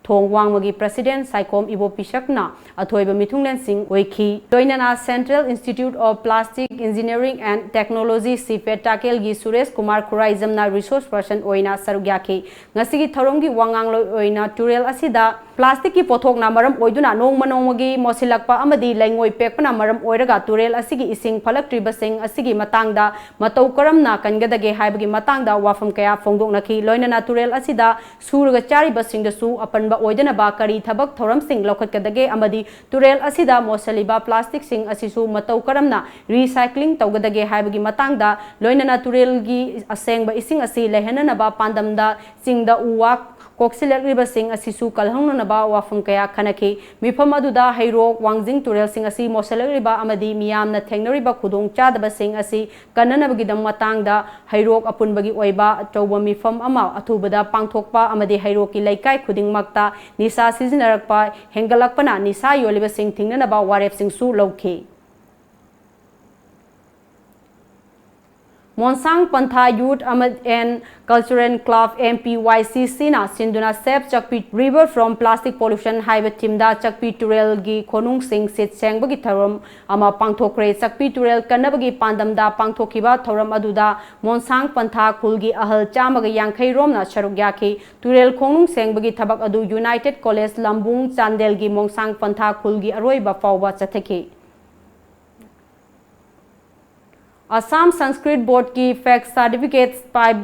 ꯊꯣꯡ ꯋꯥꯡꯃꯒꯤ president ꯁꯥꯏꯈꯣꯝ ꯏꯕꯣꯄꯤꯁꯛꯅ ꯑꯊꯣꯏꯕ ꯃꯤꯊꯨꯡꯂꯦꯟꯁꯤꯡ ꯑꯣꯏꯈꯤ꯫ ꯂꯣꯏꯅꯅ Central Institute of Plastic Engineering and Technology, CIPET ꯇꯥꯀꯦꯜꯒꯤ Suresh Kumar ꯈꯨꯔꯥꯏꯖꯝꯅ resource person ꯑꯣꯏꯅ ꯁꯔꯨꯛ ꯌꯥꯈꯤ꯫ ꯉꯁꯤꯒꯤ ꯊꯧꯔꯝꯒꯤ ꯋꯥꯉꯥꯡꯂꯣꯏ ꯑꯣꯏꯅ ꯇꯨꯔꯦꯜ ꯑꯁꯤꯗ plasticꯀꯤ ꯄꯣꯠꯊꯣꯛꯅ ꯃꯔꯝ ꯑꯣꯏꯗꯨꯅ ꯅꯣꯡꯃ ꯅꯣꯡꯃꯒꯤ ꯃꯣꯠꯁꯤꯜꯂꯛꯄ ꯑꯃꯗꯤ ꯂꯩꯉꯣꯏ ꯄꯦꯛꯄꯅ ꯃꯔꯝ ꯑꯣꯏꯔꯒ ꯇꯨꯔꯦꯜ ꯑꯁꯤꯒꯤ ꯏꯁꯤꯡ ꯐꯠꯂꯛꯇ꯭ꯔꯤꯕꯁꯤꯡ ꯑꯁꯤꯒꯤ ꯃꯇꯥꯡꯗ ꯃꯇꯧ ꯀꯔꯝꯅ ꯀꯟꯒꯗꯒꯦ ꯍꯥꯏꯕꯒꯤ ꯃꯇꯥꯡꯗ ꯋꯥꯐꯝ ꯀꯌꯥ ꯐꯣꯡꯗꯣꯛꯅꯈꯤ꯫ ꯂꯣꯏꯅꯅ ꯇꯨꯔꯦꯜ ꯑꯁꯤꯗ ꯁꯨꯔꯒ ꯆꯥꯔꯤꯕꯁꯤꯡꯗꯁꯨ ꯑꯄꯟꯕ ꯑꯣꯏꯗꯅꯕ ꯀꯔꯤ ꯊꯕꯛ ꯊꯧꯔꯝꯁꯤꯡ ꯂꯧꯈꯠꯀꯗꯒꯦ ꯑꯃꯗꯤ ꯇꯨꯔꯦꯜ ꯑꯁꯤꯗ ꯃꯣꯠꯁꯤꯜꯂꯤꯕ plasticꯁꯤꯡ ꯑꯁꯤꯁꯨ ꯃꯇꯧ ꯀꯔꯝꯅ recycling ꯇꯧꯒꯗꯒꯦ ꯍꯥꯏꯕꯒꯤ ꯃꯇꯥꯡꯗ, ꯂꯣꯏꯅꯅ ꯇꯨꯔꯦꯜꯒꯤ ꯑꯁꯦꯡꯕ ꯏꯁꯤꯡ ꯑꯁꯤ ꯂꯩꯍꯟꯅꯅꯕ ꯄꯥꯟꯗꯝꯗ ꯆꯤꯡꯗ ꯎ ꯋꯥ ꯀꯣꯛꯁꯤꯜꯂꯛꯂꯤꯕꯁꯤꯡ ꯑꯁꯤꯁꯨ ꯀꯜꯍꯧꯅꯅꯕ ꯋꯥꯐꯝ ꯀꯌꯥ ꯈꯟꯅꯈꯤ꯫ ꯃꯤꯐꯝ ꯑꯗꯨꯗ ꯍꯩꯔꯣꯛ, ꯋꯥꯡꯖꯤꯡ ꯇꯨꯔꯦꯜꯁꯤꯡ ꯑꯁꯤ ꯃꯣꯠꯁꯤꯜꯂꯛꯂꯤꯕ ꯑꯃꯗꯤ ꯃꯤꯌꯥꯝꯅ ꯊꯦꯡꯅꯔꯤꯕ ꯈꯨꯗꯣꯡꯆꯥꯗꯕꯁꯤꯡ ꯑꯁꯤ ꯀꯟꯅꯅꯕꯒꯤꯗꯃꯛ ꯃꯇꯥꯡꯗ ꯍꯩꯔꯣꯛ ꯑꯄꯨꯟꯕꯒꯤ ꯑꯣꯏꯕ ꯑꯆꯧꯕ ꯃꯤꯐꯝ ꯑꯃ ꯑꯊꯨꯕꯗ ꯄꯥꯡꯊꯣꯛꯄ ꯑꯃꯗꯤ ꯍꯩꯔꯣꯛꯀꯤ ꯂꯩꯀꯥꯏ ꯈꯨꯗꯤꯡꯃꯛꯇ ꯅꯤꯁꯥ ꯁꯤꯖꯤꯟꯅꯔꯛꯄ ꯍꯦꯟꯒꯠꯂꯛꯄꯅ ꯅꯤꯁꯥ ꯌꯣꯜꯂꯤꯕꯁꯤꯡ ꯊꯤꯡꯅꯅꯕ ꯋꯥꯔꯦꯞꯁꯤꯡꯁꯨ ꯂꯧꯈꯤ꯫ ꯃꯣꯟꯁꯥꯡ ꯄꯟꯊꯥ Youth ꯑꯃ and Cultural Club, M P Y C Cꯅ ꯁꯤꯟꯗꯨꯅ Save Chakpi River from Plastic Pollution ꯍꯥꯏꯕ themeꯗ ꯆꯛꯄꯤ ꯇꯨꯔꯦꯜꯒꯤ ꯈꯣꯅꯨꯡꯁꯤꯡ ꯁꯤꯠ ꯁꯦꯡꯕꯒꯤ ꯊꯧꯔꯝ ꯑꯃ ꯄꯥꯡꯊꯣꯛꯈ꯭ꯔꯦ꯫ ꯆꯛꯄꯤ ꯇꯨꯔꯦꯜ ꯀꯟꯅꯕꯒꯤ ꯄꯥꯟꯗꯝꯗ ꯄꯥꯡꯊꯣꯛꯈꯤꯕ ꯊꯧꯔꯝ ꯑꯗꯨꯗ ꯃꯣꯟꯁꯥꯡ ꯄꯟꯊꯥ ꯈꯨꯜꯒꯤ ꯑꯍꯜ ꯆꯥꯝꯃꯒ ꯌꯥꯡꯈꯩ ꯔꯣꯝꯅ ꯁꯔꯨꯛ ꯌꯥꯈꯤ꯫ ꯇꯨꯔꯦꯜ ꯈꯣꯡꯅꯨꯡ ꯁꯦꯡꯕꯒꯤ ꯊꯕꯛ ꯑꯗꯨ United College ꯂꯝꯕꯨꯡ ꯆꯥꯟꯗꯦꯜꯒꯤ ꯃꯣꯟꯁꯥꯡ ꯄꯟꯊꯥ ꯈꯨꯜꯒꯤ ꯑꯔꯣꯏꯕ ꯐꯥꯎꯕ ꯆꯠꯊꯈꯤ꯫ ꯑꯁꯥꯝ ꯁꯪꯁꯀ꯭ꯔꯤꯠ ꯕꯣꯔꯗꯀꯤ ꯐꯦꯛ ꯁꯥꯔꯇꯤꯐꯤꯀꯦꯠ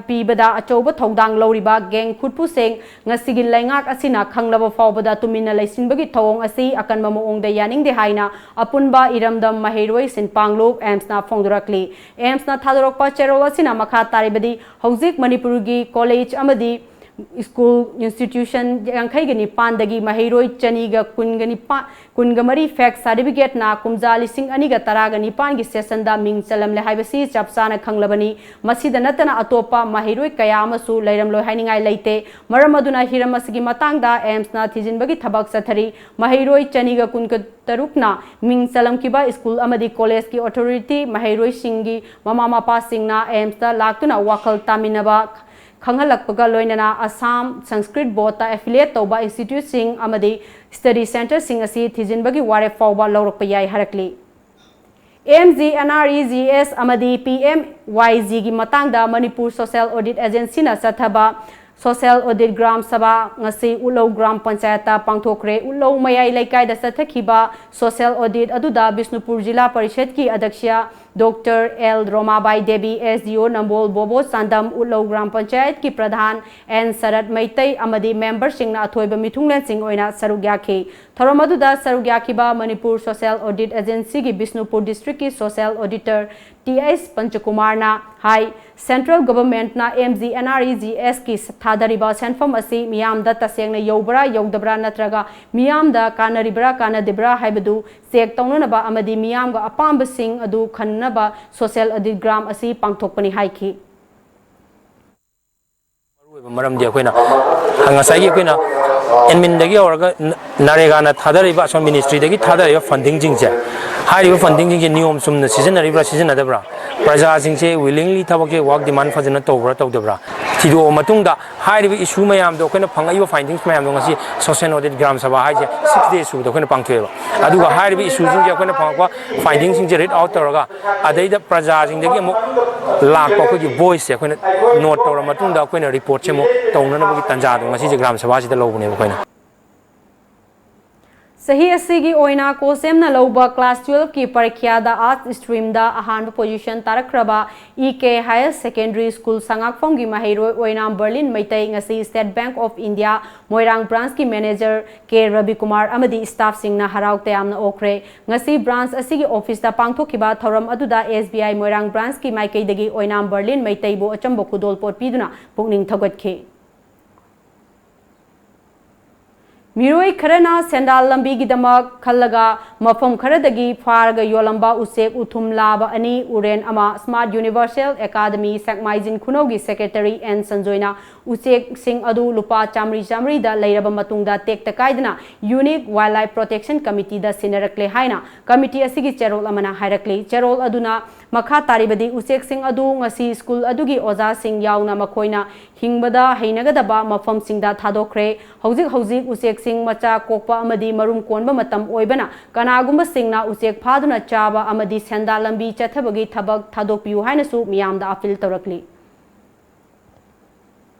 ꯄꯤꯕꯗ ꯑꯆꯧꯕ ꯊꯧꯗꯥꯡ ꯂꯧꯔꯤꯕ ꯒꯦꯡ ꯈꯨꯠꯄꯨꯁꯤꯡ ꯉꯁꯤꯒꯤ ꯂꯩꯉꯥꯛ ꯑꯁꯤꯅ ꯈꯪꯂꯕ ꯐꯥꯎꯕꯗ ꯇꯨꯃꯤꯟꯅ ꯂꯩꯁꯤꯟꯕꯒꯤ ꯊꯧꯑꯣꯡ ꯑꯁꯤ ꯑꯀꯟꯕ ꯃꯑꯣꯡꯗ ꯌꯥꯅꯤꯡꯗꯦ ꯍꯥꯏꯅ ꯑꯄꯨꯟꯕ ꯏꯔꯝꯗꯝ ꯃꯍꯩꯔꯣꯏ ꯁꯤꯟꯄꯥꯡꯂꯨꯞ ꯑꯦꯝꯁꯅ ꯐꯣꯡꯗꯣꯔꯛꯂꯤ꯫ ꯑꯦꯝꯁꯅ ꯊꯥꯗꯣꯔꯛꯄ ꯆꯦꯔꯣꯜ ꯑꯁꯤꯅ ꯃꯈꯥ ꯇꯥꯔꯤꯕꯗꯤ ꯍꯧꯖꯤꯛ ꯃꯅꯤꯄꯨꯔꯒꯤ ꯀꯣꯂꯦꯖ ꯑꯃꯗꯤ ꯁ꯭ꯀꯨꯜ ꯏꯟꯁꯇꯤꯇ꯭ꯌꯨꯁꯟ ꯌꯥꯡꯈꯩꯒ ꯅꯤꯄꯥꯟꯗꯒꯤ ꯃꯍꯩꯔꯣꯏ ꯆꯅꯤꯒ ꯀꯨꯟꯒ ꯅꯤꯄꯥꯟ ꯀꯨꯟꯒ ꯃꯔꯤ ꯐꯦꯛ ꯁꯥꯔꯇꯤꯐꯤꯀꯦꯠꯅ ꯀꯨꯝꯖꯥ ꯂꯤꯁꯤꯡ ꯑꯅꯤꯒ ꯇꯔꯥꯒ ꯅꯤꯄꯥꯟꯒꯤ ꯁꯦꯁꯟꯗ ꯃꯤꯡ ꯆꯜꯂꯝꯂꯦ ꯍꯥꯏꯕꯁꯤ ꯆꯞ ꯆꯥꯅ ꯈꯪꯂꯕꯅꯤ꯫ ꯃꯁꯤꯗ ꯅꯠꯇꯅ ꯑꯇꯣꯞꯄ ꯃꯍꯩꯔꯣꯏ ꯀꯌꯥ ꯑꯃꯁꯨ ꯂꯩꯔꯝꯂꯣꯏ ꯍꯥꯏꯅꯤꯡꯉꯥꯏ ꯂꯩꯇꯦ꯫ ꯃꯔꯝ ꯑꯗꯨꯅ ꯍꯤꯔꯝ ꯑꯁꯤꯒꯤ ꯃꯇꯥꯡꯗ ꯑꯦꯝꯁꯅ ꯊꯤꯖꯤꯟꯕꯒꯤ ꯊꯕꯛ ꯆꯠꯊꯔꯤ꯫ ꯃꯍꯩꯔꯣꯏ ꯆꯅꯤꯒ ꯀꯨꯟꯒ ꯇꯔꯨꯛꯅ ꯃꯤꯡ ꯆꯜꯂꯝꯈꯤꯕ ꯁ꯭ꯀꯨꯜ ꯑꯃꯗꯤ ꯀꯣꯂꯦꯖꯀꯤ ꯑꯣꯊꯣꯔꯤꯇꯤ, ꯃꯍꯩꯔꯣꯏꯁꯤꯡꯒꯤ ꯃꯃꯥ ꯃꯄꯥꯁꯤꯡꯅ ꯑꯦꯝꯁꯇ ꯂꯥꯛꯇꯨꯅ ꯋꯥꯈꯜ ꯇꯥꯃꯤꯟꯅꯕ ꯈꯪꯍꯜꯂꯛꯄꯒ ꯂꯣꯏꯅꯅ ꯑꯁꯥꯝ ꯁꯪꯁꯀ꯭ꯔꯤꯠ ꯕꯣꯔꯗꯇ ꯑꯦꯐꯤꯂꯤꯌꯦꯠ ꯇꯧꯕ ꯏꯟꯁꯇꯤꯇ꯭ꯌꯨꯠꯁꯤꯡ ꯑꯃꯗꯤ ꯁ꯭ꯇꯗꯤ ꯁꯦꯟꯇꯔꯁꯤꯡ ꯑꯁꯤ ꯊꯤꯖꯤꯟꯕꯒꯤ ꯋꯥꯔꯦꯞ ꯐꯥꯎꯕ ꯂꯧꯔꯛꯄ ꯌꯥꯏ ꯍꯥꯏꯔꯛꯂꯤ꯫ M G N R E G S ꯑꯃꯗꯤ ꯄꯤ ꯑꯦꯝ ꯋꯥꯏ ꯖꯤꯒꯤ ꯃꯇꯥꯡꯗ ꯃꯅꯤꯄꯨꯔ ꯁꯣꯁꯤꯌꯦꯜ ꯑꯣꯗꯤꯠ ꯑꯦꯖꯦꯟꯁꯤꯅ ꯆꯠꯊꯕ ꯁꯣꯁꯤꯌꯦꯜ ꯑꯣꯗꯤꯠ ꯒ꯭ꯔꯥꯝ ꯁꯚꯥ ꯉꯁꯤ ꯎꯠꯂꯧ ꯒ꯭ꯔꯥꯝ ꯄꯟꯆꯥꯌꯠꯇ ꯄꯥꯡꯊꯣꯛꯈ꯭ꯔꯦ꯫ ꯎꯠꯂꯧ ꯃꯌꯥꯏ ꯂꯩꯀꯥꯏꯗ ꯆꯠꯊꯈꯤꯕ ꯁꯣꯁꯤꯌꯦꯜ ꯑꯣꯗꯤꯠ ꯑꯗꯨꯗ ꯕꯤꯁꯅꯨꯄꯨꯔ ꯖꯤꯂꯥ ꯄꯔꯤꯁꯠꯀꯤ ꯑꯗ꯭ꯌꯛꯁ doctor L Romabai Devi, S D O Nambol ꯕꯣꯕꯣ Chandam, ꯎꯠꯂꯧ gram ꯄꯟꯆꯥꯌꯠꯀꯤ ꯄ꯭ꯔꯙꯥꯟ ꯑꯦꯟ ꯁꯔꯠ ꯃꯩꯇꯩ ꯑꯃꯗꯤ ꯃꯦꯝꯕꯔꯁꯤꯡꯅ ꯑꯊꯣꯏꯕ ꯃꯤꯊꯨꯡꯂꯦꯟꯁꯤꯡ ꯑꯣꯏꯅ ꯁꯔꯨꯛ ꯌꯥꯈꯤ꯫ ꯊꯧꯔꯝ ꯑꯗꯨꯗ ꯁꯔꯨꯛ ꯌꯥꯈꯤꯕ ꯃꯅꯤꯄꯨꯔ ꯁꯣꯁꯤꯌꯦꯜ ꯑꯣꯗꯤꯠ ꯑꯦꯖꯦꯟꯁꯤꯒꯤ ꯕꯤꯁꯅꯨꯄꯨꯔ ꯗꯤꯁꯇ꯭ꯔꯤꯛꯀꯤ ꯁꯣꯁꯤꯌꯦꯜ ꯑꯣꯗꯤꯇꯔ ꯇꯤ ꯑꯩꯆ ꯄꯟꯆꯀꯨꯃꯥꯔꯅ ꯍꯥꯏ, ꯁꯦꯟꯇ꯭ꯔꯦꯜ ꯒꯚꯔꯟꯃꯦꯟꯠꯅ M G N R E G ꯑꯦꯁꯀꯤ ꯊꯥꯗꯔꯤꯕ ꯁꯦꯟꯐꯝ ꯑꯁꯤ ꯃꯤꯌꯥꯝꯗ ꯇꯁꯦꯡꯅ ꯌꯧꯕ꯭ꯔꯥ ꯌꯧꯗꯕ꯭ꯔꯥ ꯅꯠꯇ꯭ꯔꯒ ꯃꯤꯌꯥꯝꯗ ꯀꯥꯟꯅꯔꯤꯕ꯭ꯔꯥ ꯀꯥꯟꯅꯗꯕ꯭ꯔꯥ ꯍꯥꯏꯕꯗꯨ ꯆꯦꯛ ꯇꯧꯅꯅꯕ ꯑꯃꯗꯤ ꯃꯤꯌꯥꯝꯒ ꯑꯄꯥꯝꯕꯁꯤꯡ ꯑꯗꯨ ꯈꯟꯅꯅꯕ ꯁꯣꯁꯤꯌꯦꯜ ꯑꯣꯗꯤꯠ ꯒ꯭ꯔꯥꯝ ꯑꯁꯤ ꯄꯥꯡꯊꯣꯛꯄꯅꯤ ꯍꯥꯏꯈꯤ꯫ ꯃꯔꯨꯑꯣꯏꯕ ꯃꯔꯝꯗꯤ ꯑꯩꯈꯣꯏꯅ ꯉꯁꯥꯏꯒꯤ ꯑꯩꯈꯣꯏꯅ ꯑꯦꯗꯃꯤꯟꯗꯒꯤ ꯍꯧꯔꯒ ꯅ-, ꯅꯔꯦꯒꯥꯅ ꯊꯥꯗꯔꯤꯕ, ꯑꯁꯣꯝ ꯃꯤꯅꯤꯁꯇ꯭ꯔꯤꯗꯒꯤ ꯊꯥꯗꯔꯤꯕ ꯐꯟꯗꯤꯡꯁꯤꯡꯁꯦ, ꯍꯥꯏꯔꯤꯕ ꯐꯟꯗꯤꯡꯁꯤꯡꯁꯦ ꯅꯤꯌꯣꯝ ꯆꯨꯝꯅ ꯁꯤꯖꯤꯟꯅꯔꯤꯕ꯭ꯔꯥ ꯁꯤꯖꯤꯟꯅꯗꯕ꯭ꯔꯥ, ꯄ꯭ꯔꯖꯥꯁꯤꯡꯁꯦ ꯋꯤꯂꯤꯡꯂꯤ ꯊꯕꯛꯁꯦ ꯋꯥꯔꯛ ꯗꯤꯃꯥꯟ ꯐꯖꯅ ꯇꯧꯕ꯭ꯔꯥ ꯇꯧꯗꯕ꯭ꯔꯥ ꯊꯤꯗꯣꯛꯑ ꯃꯇꯨꯡꯗ, ꯍꯥꯏꯔꯤꯕ ꯏꯁꯨ ꯃꯌꯥꯝꯗꯣ, ꯑꯩꯈꯣꯏꯅ ꯐꯪꯉꯛꯏꯕ ꯐꯥꯏꯟꯗꯤꯡꯁ ꯃꯌꯥꯝꯗꯣ ꯉꯁꯤ ꯁꯣꯁꯤꯌꯦꯜ ꯑꯣꯗꯤꯠ ꯒ꯭ꯔꯥꯝ ꯁꯚꯥ ꯍꯥꯏꯁꯦ ꯁꯤꯛꯁ ꯗꯦ ꯁꯨꯕꯗ ꯑꯩꯈꯣꯏꯅ ꯄꯥꯡꯊꯣꯛꯑꯦꯕ꯫ ꯑꯗꯨꯒ ꯍꯥꯏꯔꯤꯕ ꯏꯁꯨꯁꯤꯡꯁꯦ ꯑꯩꯈꯣꯏꯅ ꯐꯪꯉꯛꯄ ꯐꯥꯏꯟꯗꯤꯡꯁꯤꯡꯁꯦ ꯔꯤꯗ ꯑꯥꯎꯠ ꯇꯧꯔꯒ, ꯑꯗꯩꯗ ꯄ꯭ꯔꯖꯥꯁꯤꯡꯗꯒꯤ ꯑꯃꯨꯛ ꯂꯥꯛꯄ ꯑꯩꯈꯣꯏꯒꯤ ꯚꯣꯏꯁꯁꯦ ꯑꯩꯈꯣꯏꯅ ꯅꯣꯠ ꯇꯧꯔ ꯃꯇꯨꯡꯗ ꯑꯩꯈꯣꯏꯅ ꯔꯤꯄꯣꯔꯠꯁꯦ ꯑꯃꯨꯛ ꯇꯧꯅꯅꯕꯒꯤ ꯇꯥꯟꯖꯥꯗꯣ ꯉꯁꯤꯁꯦ ꯒ꯭ꯔꯥꯝ ꯁꯚꯥꯁꯤꯗ ꯂꯧꯕꯅꯦꯕ ꯑꯩꯈꯣꯏꯅ꯫ ꯆꯍꯤ ꯑꯁꯤꯒꯤ ꯑꯣꯏꯅ ꯀꯣꯁꯦꯝꯅ ꯂꯧꯕ class twelve ꯀꯤ ꯄꯔꯤꯈ꯭ꯌꯥꯗ Arts stream ꯗ ꯑꯍꯥꯟꯕ position ꯇꯥꯔꯛꯈ꯭ꯔꯕ E K Higher Secondary School ꯁꯉꯥꯛꯐꯝꯒꯤ ꯃꯍꯩꯔꯣꯏ ꯑꯣꯏꯅꯥꯝ ꯕꯔꯂꯤꯟ ꯃꯩꯇꯩ ꯉꯁꯤ State Bank of India Moirang branch ꯀꯤ manager K ꯔꯕꯤꯀꯨꯃꯥꯔ ꯑꯃꯗꯤ staff ꯁꯤꯡꯅ ꯍꯔꯥꯎ ꯇꯌꯥꯝꯅ ꯑꯣꯛꯈ꯭ꯔꯦ꯫ ꯉꯁꯤ branch ꯑꯁꯤꯒꯤ office ꯇ ꯄꯥꯡꯊꯣꯛꯈꯤꯕ ꯊꯧꯔꯝ ꯑꯗꯨꯗ S B I Moirang branch ꯀꯤ ꯃꯥꯏꯀꯩꯗꯒꯤ ꯑꯣꯏꯅꯥꯝ ꯕꯔꯂꯤꯟ ꯃꯩꯇꯩꯕꯨ ꯑꯆꯝꯕ ꯈꯨꯗꯣꯜꯄꯣꯠ ꯄꯤꯗꯨꯅ ꯄꯨꯛꯅꯤꯡ ꯊꯧꯒꯠꯈꯤ꯫ ꯃꯤꯑꯣꯏ ꯈꯔꯅ ꯁꯦꯟꯗꯥꯜ ꯂꯝꯕꯤꯒꯤꯗꯃꯛ ꯈꯜꯂꯒ ꯃꯐꯝ ꯈꯔꯗꯒꯤ ꯐꯥꯔꯒ ꯌꯣꯜꯂꯝꯕ ꯎꯆꯦꯛ ꯎꯊꯨꯝ ꯂꯥꯕ ꯑꯅꯤ, ꯎꯔꯦꯟ ꯑꯃ Smart Universal Academy ꯁꯦꯛꯃꯥꯏꯖꯤꯟ ꯈꯨꯅꯧꯒꯤ secretary N ꯁꯟꯖꯣꯏꯅ ꯎꯆꯦꯛꯁꯤꯡ ꯑꯗꯨ ꯂꯨꯄꯥ ꯆꯥꯃꯔꯤ ꯆꯥꯃꯔꯤꯗ ꯂꯩꯔꯕ ꯃꯇꯨꯡꯗ ꯇꯦꯛꯇ ꯀꯥꯏꯗꯅ Unique Wildlife Protection Committee ꯗ ꯁꯤꯟꯅꯔꯛꯂꯦ ꯍꯥꯏꯅ committee ꯑꯁꯤꯒꯤ ꯆꯦꯔꯣꯜ ꯑꯃꯅ ꯍꯥꯏꯔꯛꯂꯤ꯫ ꯆꯦꯔꯣꯜ ꯑꯗꯨꯅ ꯃꯈꯥ ꯇꯥꯔꯤꯕꯗꯤ ꯎꯆꯦꯛꯁꯤꯡ ꯑꯗꯨ ꯉꯁꯤ school ꯑꯗꯨꯒꯤ ꯑꯣꯖꯥꯁꯤꯡ ꯌꯥꯎꯅ ꯃꯈꯣꯏꯅ ꯍꯤꯡꯕꯗ ꯍꯩꯅꯒꯗꯕ ꯃꯐꯝꯁꯤꯡꯗ ꯊꯥꯗꯣꯛꯈ꯭ꯔꯦ꯫ ꯍꯧꯖꯤꯛ ꯍꯧꯖꯤꯛ ꯎꯆꯦꯛꯁꯤꯡ ꯃꯆꯥ ꯀꯣꯛꯄ ꯑꯃꯗꯤ ꯃꯔꯨꯝ ꯀꯣꯟꯕ ꯃꯇꯝ ꯑꯣꯏꯕꯅ ꯀꯅꯥꯒꯨꯝꯕꯁꯤꯡꯅ ꯎꯆꯦꯛ ꯐꯥꯗꯨꯅ ꯆꯥꯕ ꯑꯃꯗꯤ ꯁꯦꯟꯗꯥꯜ ꯂꯝꯕꯤ ꯆꯠꯊꯕꯒꯤ ꯊꯕꯛ ꯊꯥꯗꯣꯛꯄꯤꯌꯨ ꯍꯥꯏꯅꯁꯨ ꯃꯤꯌꯥꯝꯗ appeal ꯇꯧꯔꯛꯂꯤ꯫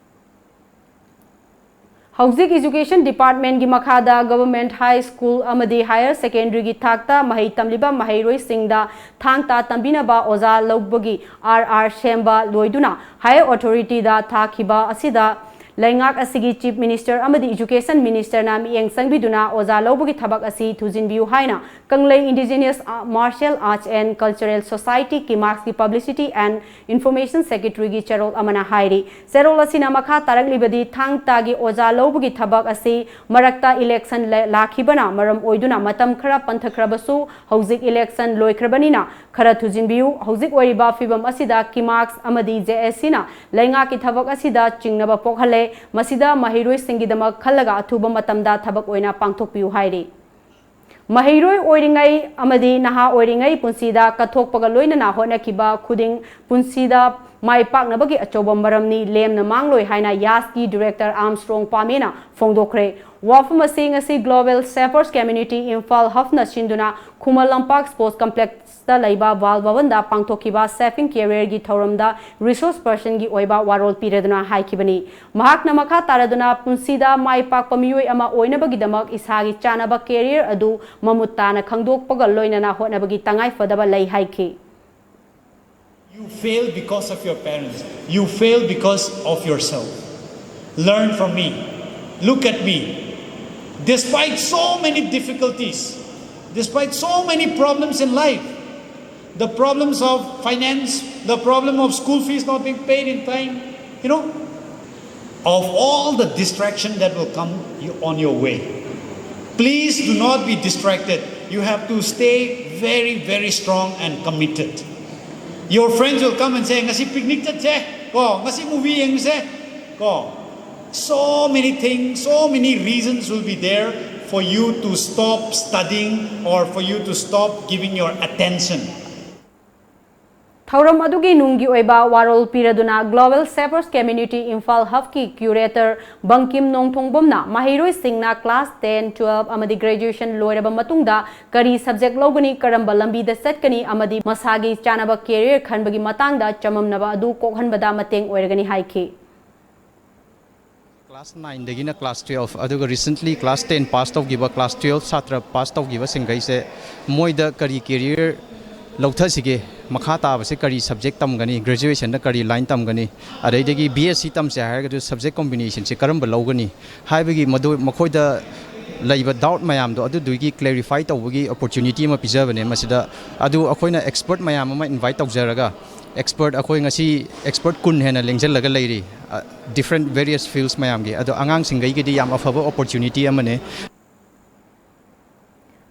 ꯍꯧꯖꯤꯛ education department ꯀꯤ ꯃꯈꯥꯗ government high school ꯑꯃꯗꯤ higher secondary ꯒꯤ ꯊꯥꯛꯇ ꯃꯍꯩ ꯇꯝꯂꯤꯕ ꯃꯍꯩꯔꯣꯏꯁꯤꯡꯗ ꯊꯥꯡ ꯇꯥ ꯇꯝꯕꯤꯅꯕ ꯑꯣꯖꯥ ꯂꯧꯕꯒꯤ R R ꯁꯦꯝꯕ ꯂꯣꯏꯗꯨꯅ higher authority ꯗ ꯊꯥꯈꯤꯕ ꯑꯁꯤꯗ ꯂꯩꯉꯥꯛ ꯑꯁꯤꯒꯤ Chief Minister ꯑꯃꯗꯤ Education Minister ꯅ ꯃꯤꯠꯌꯦꯡ ꯆꯪꯕꯤꯗꯨꯅ ꯑꯣꯖꯥ ꯂꯧꯕꯒꯤ ꯊꯕꯛ ꯑꯁꯤ ꯊꯨꯖꯤꯟꯕꯤꯌꯨ ꯍꯥꯏꯅ ꯀꯪꯂꯩ Indigenous Martial Arts and Cultural Society, ꯀꯤꯃꯥꯛꯁꯀꯤ Publicity and Information Secretary ꯒꯤ ꯆꯦꯔꯣꯜ ꯑꯃꯅ ꯍꯥꯏꯔꯤ꯫ ꯆꯦꯔꯣꯜ ꯑꯁꯤꯅ ꯃꯈꯥ ꯇꯥꯔꯛꯂꯤꯕꯗꯤ ꯊꯥꯡ ꯇꯥꯒꯤ ꯑꯣꯖꯥ ꯂꯧꯕꯒꯤ ꯊꯕꯛ ꯑꯁꯤ ꯃꯔꯛꯇ election ꯂ-, ꯂꯥꯛꯈꯤꯕꯅ ꯃꯔꯝ ꯑꯣꯏꯗꯨꯅ ꯃꯇꯝ ꯈꯔ ꯄꯟꯊꯈ꯭ꯔꯕꯁꯨ ꯍꯧꯖꯤꯛ election ꯂꯣꯏꯈ꯭ꯔꯕꯅꯤꯅ ꯈꯔ ꯊꯨꯖꯤꯟꯕꯤꯌꯨ꯫ ꯍꯧꯖꯤꯛ ꯑꯣꯏꯔꯤꯕ ꯐꯤꯕꯝ ꯑꯁꯤꯗ ꯀꯤꯃꯥꯛꯁ ꯑꯃꯗꯤ J S C ꯅ ꯂꯩꯉꯥꯛꯀꯤ ꯊꯕꯛ ꯑꯁꯤꯗ ꯆꯤꯡꯅꯕ ꯄꯣꯛꯍꯜꯂꯦ꯫ ꯃꯁꯤꯗ ꯃꯍꯩꯔꯣꯏꯁꯤꯡꯒꯤꯗꯃꯛ ꯈꯜꯂꯒ ꯑꯊꯨꯕ ꯃꯇꯝꯗ ꯊꯕꯛ ꯑꯣꯏꯅ ꯄꯥꯡꯊꯣꯛꯄꯤꯌꯨ ꯍꯥꯏꯔꯤ꯫ ꯃꯍꯩꯔꯣꯏ ꯑꯣꯏꯔꯤꯉꯩ ꯑꯃꯗꯤ ꯅꯍꯥ ꯑꯣꯏꯔꯤꯉꯩ ꯄꯨꯟꯁꯤꯗ ꯀꯠꯊꯣꯛꯄꯒ ꯂꯣꯏꯅꯅ ꯍꯣꯠꯅꯈꯤꯕ ꯈꯨꯗꯤꯡ ꯄꯨꯟꯁꯤꯗ ꯃꯥꯏ ꯄꯥꯛꯅꯕꯒꯤ ꯑꯆꯧꯕ ꯃꯔꯝꯅꯤ, ꯂꯦꯝꯅ ꯃꯥꯡꯂꯣꯏ ꯍꯥꯏꯅ ꯌꯥꯁꯀꯤ ꯗꯤꯔꯦꯛꯇꯔ ꯑꯥꯔꯝꯁꯇ꯭ꯔꯣꯡ ꯄꯥꯃꯦꯅ ꯐꯣꯡꯗꯣꯛꯈ꯭ꯔꯦ꯫ ꯋꯥꯐꯝ ꯑꯁꯤ ꯉꯁꯤ Global Shapers Community ꯏꯝꯐꯥꯜ ꯍꯕꯅ ꯁꯤꯟꯗꯨꯅ ꯈꯨꯃꯟ ꯂꯝꯄꯥꯛ ꯁ꯭ꯄꯣꯔꯠꯁ ꯀꯝꯄ꯭ꯂꯦꯛꯁꯇ ꯂꯩꯕ ꯕꯥꯜ ꯚꯕꯟꯗ ꯄꯥꯡꯊꯣꯛꯈꯤꯕ ꯁꯦꯐꯤꯡ ꯀꯦꯔꯤꯌꯔꯒꯤ ꯊꯧꯔꯝꯗ ꯔꯤꯁꯣꯔꯁ ꯄꯔꯁꯟꯒꯤ ꯑꯣꯏꯕ ꯋꯥꯔꯣꯜ ꯄꯤꯔꯗꯨꯅ ꯍꯥꯏꯈꯤꯕꯅꯤ꯫ ꯃꯍꯥꯛꯅ ꯃꯈꯥ ꯇꯥꯔꯗꯨꯅ ꯄꯨꯟꯁꯤꯗ ꯃꯥꯏ ꯄꯥꯛꯄ ꯃꯤꯑꯣꯏ ꯑꯃ ꯑꯣꯏꯅꯕꯒꯤꯗꯃꯛ ꯏꯁꯥꯒꯤ ꯆꯥꯅꯕ ꯀꯦꯔꯤꯌꯔ ꯑꯗꯨ ꯃꯃꯨꯠ ꯇꯥꯅ ꯈꯪꯗꯣꯛꯄꯒ ꯂꯣꯏꯅꯅ ꯍꯣꯠꯅꯕꯒꯤ ꯇꯉꯥꯏ ꯐꯗꯕ ꯂꯩ ꯍꯥꯏꯈꯤ꯫ You fail because of your parents. You fail because of yourself. Learn from me. Look at me. Despite so many difficulties, despite so many problems in life, the problems of finance, the problem of school fees not being paid in time, you know, of all the distraction that will come on your way, please do not be distracted. You have to stay very, very strong and committed. Your friends will come and say, "Ngasi picnic chat se, ko, ngasi movie yeng se, ko." So many things, so many reasons will be there for you to stop studying or for you to stop giving your attention. ꯊꯧꯔꯝ ꯑꯗꯨꯒꯤ ꯅꯨꯡꯒꯤ ꯑꯣꯏꯕ ꯋꯥꯔꯣꯜ ꯄꯤꯔꯗꯨꯅ Global Shapers Community Imphal ꯍꯕꯀꯤ ꯀ꯭ꯌꯨꯔꯦꯇꯔ Bangkim ꯅꯣꯡꯊꯣꯡꯕꯝꯅ ꯃꯍꯩꯔꯣꯏꯁꯤꯡꯅ class ten, twelve ꯑꯃꯗꯤ graduation ꯂꯣꯏꯔꯕ ꯃꯇꯨꯡꯗ ꯀꯔꯤ ꯁꯕꯖꯦꯛ ꯂꯧꯒꯅꯤ, ꯀꯔꯝꯕ ꯂꯝꯕꯤꯗ ꯆꯠꯀꯅꯤ ꯑꯃꯗꯤ ꯃꯁꯥꯒꯤ ꯆꯥꯅꯕ ꯀꯦꯔꯤꯌꯔ ꯈꯟꯕꯒꯤ ꯃꯇꯥꯡꯗ ꯆꯃꯝꯅꯕ ꯑꯗꯨ ꯀꯣꯛꯍꯟꯕꯗ ꯃꯇꯦꯡ ꯑꯣꯏꯔꯒꯅꯤ ꯍꯥꯏꯈꯤ꯫ ꯀ꯭ꯂꯥꯁ ꯅꯥꯏꯟꯗꯒꯤꯅ ꯀ꯭ꯂꯥꯁ ꯇꯨꯋꯦꯜꯐ, ꯑꯗꯨꯒ ꯔꯤꯁꯦꯟꯠꯂꯤ ꯀ꯭ꯂꯥꯁ ꯇꯦꯟ ꯄꯥꯁ ꯇꯧꯈꯤꯕ, ꯀ꯭ꯂꯥꯁ ꯇꯨꯋꯦꯜꯐ ꯁꯥꯇ꯭ꯔ ꯄꯥꯁ ꯇꯧꯈꯤꯕꯁꯤꯡꯈꯩꯁꯦ ꯃꯣꯏꯗ ꯀꯔꯤ ꯀꯦꯔꯤꯌꯔ ꯂꯧꯊꯁꯤꯒꯦ, ꯃꯈꯥ ꯇꯥꯕꯁꯦ ꯀꯔꯤ ꯁꯕꯖꯦꯛ ꯇꯝꯒꯅꯤ, ꯒ꯭ꯔꯦꯖꯨꯑꯦꯁꯟꯗ ꯀꯔꯤ ꯂꯥꯏꯟ ꯇꯝꯒꯅꯤ, ꯑꯗꯩꯗꯒꯤ ꯕꯤ ꯑꯦꯁ ꯁꯤ ꯇꯝꯁꯦ ꯍꯥꯏꯔꯒꯁꯨ ꯁꯕꯖꯦꯛ ꯀꯣꯝꯕꯤꯅꯦꯁꯟꯁꯦ ꯀꯔꯝꯕ ꯂꯧꯒꯅꯤ ꯍꯥꯏꯕꯒꯤ ꯃꯗꯨ ꯃꯈꯣꯏꯗ ꯂꯩꯕ ꯗꯥꯎꯠ ꯃꯌꯥꯝꯗꯣ ꯑꯗꯨꯗꯨꯒꯤ ꯀ꯭ꯂꯦꯔꯤꯐꯥꯏ ꯇꯧꯕꯒꯤ ꯑꯣꯄꯣꯔꯆꯨꯅꯤꯇꯤ ꯑꯃ ꯄꯤꯖꯕꯅꯦ ꯃꯁꯤꯗ꯫ ꯑꯗꯨ ꯑꯩꯈꯣꯏꯅ ꯑꯦꯛꯁꯄꯔꯠ ꯃꯌꯥꯝ ꯑꯃ ꯏꯟꯚꯥꯏꯠ ꯇꯧꯖꯔꯒ ꯑꯦꯛꯁꯄꯔꯠ ꯑꯩꯈꯣꯏ ꯉꯁꯤ ꯑꯦꯛꯁꯄꯔꯠ ꯀꯨꯟ ꯍꯦꯟꯅ ꯂꯦꯡꯁꯤꯜꯂꯒ ꯂꯩꯔꯤ, ꯗꯤꯐ꯭ꯔꯦꯟꯠ ꯚꯦꯔꯤꯌꯁ ꯐꯤꯜꯁ ꯃꯌꯥꯝꯒꯤ꯫ ꯑꯗꯣ ꯑꯉꯥꯡꯁꯤꯡꯈꯩꯒꯤꯗꯤ ꯌꯥꯝ ꯑꯐꯕ ꯑꯣꯄꯣꯔꯆꯨꯅꯤꯇꯤ ꯑꯃꯅꯦ꯫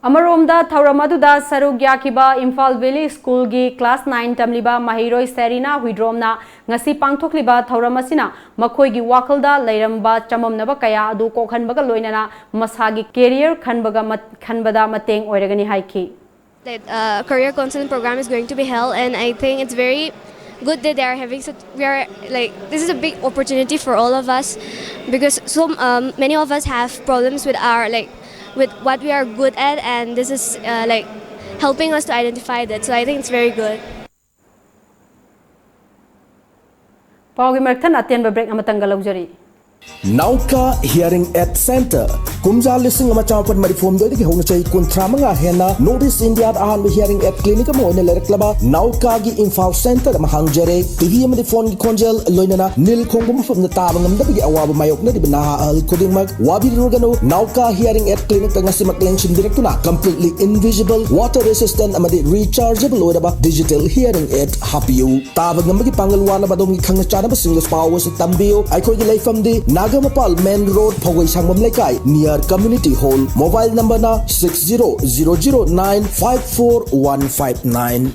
ꯑꯃꯔꯣꯝꯗ ꯊꯧꯔꯝ ꯑꯗꯨꯗ ꯁꯔꯨꯛ ꯌꯥꯈꯤꯕ ꯏꯝꯐꯥꯜ ꯚꯦꯂꯤ ꯁ꯭ꯀꯨꯜꯒꯤ ꯀ꯭ꯂꯥꯁ ꯅꯥꯏꯟ ꯇꯝꯂꯤꯕ ꯃꯍꯩꯔꯣꯏ ꯁꯦꯔꯤꯅꯥ ꯍꯨꯏꯗ꯭ꯔꯣꯝꯅ ꯉꯁꯤ ꯄꯥꯡꯊꯣꯛꯂꯤꯕ ꯊꯧꯔꯝ ꯑꯁꯤꯅ ꯃꯈꯣꯏꯒꯤ ꯋꯥꯈꯜꯗ ꯂꯩꯔꯝꯕ ꯆꯃꯝꯅꯕ ꯀꯌꯥ ꯑꯗꯨ ꯀꯣꯛꯍꯟꯕꯒ ꯂꯣꯏꯅꯅ ꯃꯁꯥꯒꯤ ꯀꯦꯔꯤꯌꯔ ꯈꯟꯕꯒ ꯃꯠ-, ꯈꯟꯕꯗ ꯃꯇꯦꯡ ꯑꯣꯏꯔꯒꯅꯤ ꯍꯥꯏꯈꯤ꯫ That uh, career counseling program is going to be held, and I think it's very Good that they are having such, we are, like, this is a big opportunity for all of us, because so um, many of us have problems with our, like, with what we are good at, and this is uh, like helping us to identify that. So I think it's very good. ꯄꯥꯎꯒꯤ ꯃꯔꯛ ꯊꯠꯅ ꯑꯇꯦꯟꯕ break ꯑꯃꯇꯪꯒ ꯂꯧꯖꯔꯤ꯫ ꯅꯥꯎꯀꯥ hearing ꯑꯦꯗ centre. ꯀꯨꯝꯖꯥ ꯂꯤꯁꯤꯡ ꯑꯃ ꯆꯥꯃꯥꯄꯟ ꯃꯔꯤꯐꯨ ꯍꯨꯝꯗꯣꯏꯗꯒꯤ ꯍꯧꯅ ꯆꯍꯤ ꯀꯨꯟꯊ꯭ꯔꯥ ꯃꯉꯥ ꯍꯦꯟꯅ North East India ꯗ ꯑꯍꯥꯟꯕ hearing aid clinic ꯑꯃ ꯑꯣꯏꯅ ꯂꯩꯔꯛꯂꯕ ꯅꯥꯎꯀꯥꯒꯤ ꯏꯝꯐꯥꯜ ꯁꯦꯟꯇꯔ ꯑꯃ ꯍꯥꯡꯖꯔꯦ꯫ ꯇꯤ ꯚꯤ ꯑꯃꯗꯤ ꯐꯣꯟꯒꯤ ꯈꯣꯟꯖꯦꯜ, ꯂꯣꯏꯅꯅ ꯅꯤꯜ ꯈꯣꯡꯕ ꯃꯐꯝꯗ ꯇꯥꯕ ꯉꯝꯗꯕꯒꯤ ꯑꯋꯥꯕ ꯃꯥꯌꯣꯛꯅꯔꯤꯕ ꯅꯍꯥ ꯑꯍꯜ ꯈꯨꯗꯤꯡꯃꯛ ꯋꯥꯕꯤꯔꯨꯔꯒꯅꯨ꯫ ꯅꯥꯎꯀꯥ ꯍꯤꯌꯔꯤꯡ ꯑꯦꯗ ꯀ꯭ꯂꯤꯅꯤꯛꯇ ꯉꯁꯤꯃꯛ ꯂꯦꯡꯁꯤꯟꯕꯤꯔꯛꯇꯨꯅ completely invisible, water resistant ꯑꯃꯗꯤ rechargeable ꯑꯣꯏꯔꯕ digital hearing aid ꯍꯥꯞꯄꯤꯌꯨ꯫ ꯇꯥꯕ ꯉꯝꯕꯒꯤ ꯄꯥꯡꯒꯜ ꯋꯥꯠꯂꯕ ꯑꯗꯣꯝꯒꯤ ꯈꯪꯅ ꯆꯥꯟꯅꯕꯁꯤꯡꯗꯁꯨ ꯄꯥꯎ ꯑꯁꯤ ꯇꯝꯕꯤꯌꯨ꯫ ꯑꯩꯈꯣꯏꯒꯤ ꯂꯩꯐꯝꯗꯤ ꯅꯥꯒꯥꯃꯄꯥꯜ main road, ꯐꯧꯒꯩ ꯁꯥꯡꯕꯝ ꯂꯩꯀꯥꯏ, near community hall꯫ Mobile number ꯅ six zero zero zero nine five four one five nine꯫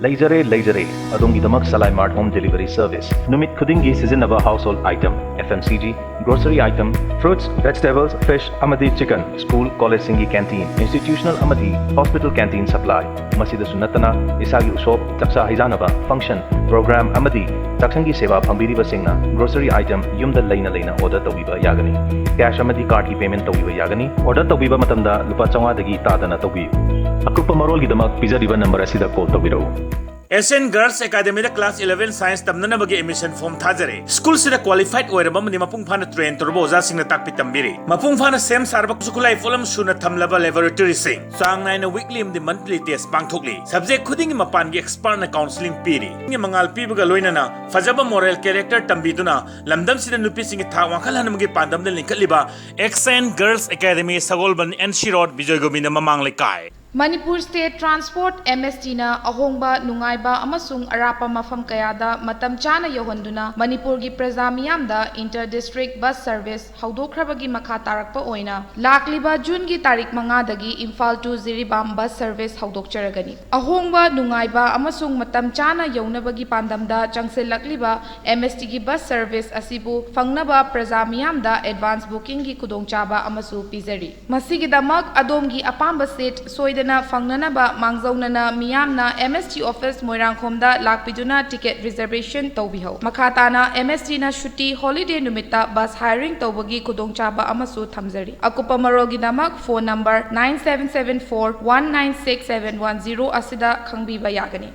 ꯂꯩꯖꯔꯦ, ꯂꯩꯖꯔꯦ꯫ ꯑꯗꯣꯝꯒꯤꯗꯃꯛ ꯁꯂꯥꯏ ꯃꯥꯔꯠ home delivery service꯫ ꯅꯨꯃꯤꯠ ꯈꯨꯗꯤꯡꯒꯤ ꯁꯤꯖꯤꯟꯅꯕ household item, F M C G, grocery item, fruits, vegetables, fish ꯑꯃꯗꯤ chicken, school, college ꯁꯤꯡꯒꯤ canteen, institutional ꯑꯃꯗꯤ hospital canteen supply꯫ ꯃꯁꯤꯗꯁꯨ ꯅꯠꯇꯅ ꯏꯁꯥꯒꯤ ꯎꯁꯣꯞ, ꯆꯥꯛꯆꯥ ꯍꯩꯖꯥꯅꯕ, function, program ꯑꯃꯗꯤ ꯆꯥꯛꯁꯪꯒꯤ ꯁꯦꯕꯥ ꯐꯪꯕꯤꯔꯤꯕꯁꯤꯡꯅ grocery item ꯌꯨꯝꯗ ꯂꯩꯅ ꯂꯩꯅ order ꯇꯧꯕꯤꯕ ꯌꯥꯒꯅꯤ꯫ Cash ꯑꯃꯗꯤ card ꯀꯤ payment ꯇꯧꯕꯤꯕ ꯌꯥꯒꯅꯤ꯫ Order ꯇꯧꯕꯤꯕ ꯃꯇꯝꯗ ꯂꯨꯄꯥ ꯆꯥꯝꯃꯉꯥꯗꯒꯤ ꯇꯥꯗꯅ ꯇꯧꯕꯤꯌꯨ꯫ ꯑꯀꯨꯞꯄ ꯃꯔꯣꯜꯒꯤꯗꯃꯛ ꯄꯤꯖꯔꯤꯕ number ꯑꯁꯤꯗ call ꯇꯧꯕꯤꯔꯛꯎ꯫ S N Girls Academy ꯗ class eleven science ꯇꯝꯅꯅꯕꯒꯤ admission form ꯊꯥꯖꯔꯦ꯫ School ꯁꯤꯗ qualified ꯑꯣꯏꯔꯕ ꯑꯃꯗꯤ ꯃꯄꯨꯡ ꯐꯥꯅ train ꯇꯧꯔꯕ ꯑꯣꯖꯥꯁꯤꯡꯅ ꯇꯥꯛꯄꯤ ꯇꯝꯕꯤꯔꯤ꯫ ꯃꯄꯨꯡ ꯐꯥꯅ ꯁꯦꯝ ꯁꯥꯔꯕ ꯈꯨꯠꯁꯨ ꯈꯨꯠꯂꯥꯏ ꯄꯣꯠꯂꯝ ꯁꯨꯅ ꯊꯝꯂꯕ laboratory ꯁꯤꯡ꯫ ꯆꯥꯡ ꯅꯥꯏꯅ weekly ꯑꯃꯗꯤ monthly test ꯄꯥꯡꯊꯣꯛꯂꯤ꯫ Subject ꯈꯨꯗꯤꯡꯒꯤ ꯃꯄꯥꯟꯒꯤ expert ꯅ counselling ꯄꯤꯔꯤ꯫ ꯃꯉꯥꯜ ꯄꯤꯕꯒ ꯂꯣꯏꯅꯅ ꯐꯖꯕ moral character ꯇꯝꯕꯤꯗꯨꯅ ꯂꯝꯗꯝꯁꯤꯗ ꯅꯨꯄꯤꯁꯤꯡꯒꯤ ꯊꯥꯛ ꯋꯥꯡꯈꯠꯍꯟꯅꯕꯒꯤ ꯄꯥꯟꯗꯝꯗ ꯂꯤꯡꯈꯠꯂꯤꯕ S N Girls Academy, ꯁꯒꯣꯜꯕꯟ, N C Road, Bijoy Govinda ꯃꯃꯥꯡ ꯂꯩꯀꯥꯏ꯫ Manipur state transport, M S T ꯅ ꯑꯍꯣꯡꯕ, ꯅꯨꯡꯉꯥꯏꯕ ꯑꯃꯁꯨꯡ ꯑꯔꯥꯞꯄ ꯃꯐꯝ ꯀꯌꯥꯗ ꯃꯇꯝ ꯆꯥꯅ ꯌꯧꯍꯟꯗꯨꯅ ꯃꯅꯤꯄꯨꯔꯒꯤ ꯄ꯭ꯔꯖꯥ ꯃꯤꯌꯥꯝꯗ inter district bus service ꯍꯧꯗꯣꯛꯈ꯭ꯔꯕꯒꯤ ꯃꯈꯥ ꯇꯥꯔꯛꯄ ꯑꯣꯏꯅ ꯂꯥꯛꯂꯤꯕ ꯖꯨꯟꯒꯤ ꯇꯥꯔꯤꯛ ꯃꯉꯥꯗꯒꯤ Imphal to Jiribam bus service ꯍꯧꯗꯣꯛꯆꯔꯒꯅꯤ꯫ ꯑꯍꯣꯡꯕ, ꯅꯨꯡꯉꯥꯏꯕ ꯑꯃꯁꯨꯡ ꯃꯇꯝ ꯆꯥꯅ ꯌꯧꯅꯕꯒꯤ ꯄꯥꯟꯗꯝꯗ ꯆꯪꯁꯤꯜꯂꯛꯂꯤꯕ M S T ꯒꯤ bus service ꯑꯁꯤꯕꯨ ꯐꯪꯅꯕ ꯄ꯭ꯔꯖꯥ ꯃꯤꯌꯥꯝꯗ advance booking ꯒꯤ ꯈꯨꯗꯣꯡꯆꯥꯕ ꯑꯃꯁꯨ ꯄꯤꯖꯔꯤ꯫ ꯃꯁꯤꯒꯤꯗꯃꯛ ꯑꯗꯣꯝꯒꯤ ꯑꯄꯥꯝꯕ seat ꯁꯣꯏꯗꯅ ꯇꯅ ꯐꯪꯅꯅꯕ ꯃꯥꯡꯖꯧꯅꯅ ꯃꯤꯌꯥꯝꯅ M S T office ꯃꯣꯏꯔꯥꯡꯈꯣꯝꯗ ꯂꯥꯛꯄꯤꯗꯨꯅ ticket reservation ꯇꯧꯕꯤꯍꯧ꯫ ꯃꯈꯥ ꯇꯥꯅ M S T ꯅ ꯁꯨꯇꯤ holiday ꯅꯨꯃꯤꯠꯇ bus hiring ꯇꯧꯕꯒꯤ ꯈꯨꯗꯣꯡꯆꯥꯕ ꯑꯃꯁꯨ ꯊꯝꯖꯔꯤ꯫ ꯑꯀꯨꯞꯄ ꯃꯔꯣꯜꯒꯤꯗꯃꯛ phone number nine seven seven four one nine six seven one zero ꯑꯁꯤꯗ ꯈꯪꯕꯤꯕ ꯌꯥꯒꯅꯤ꯫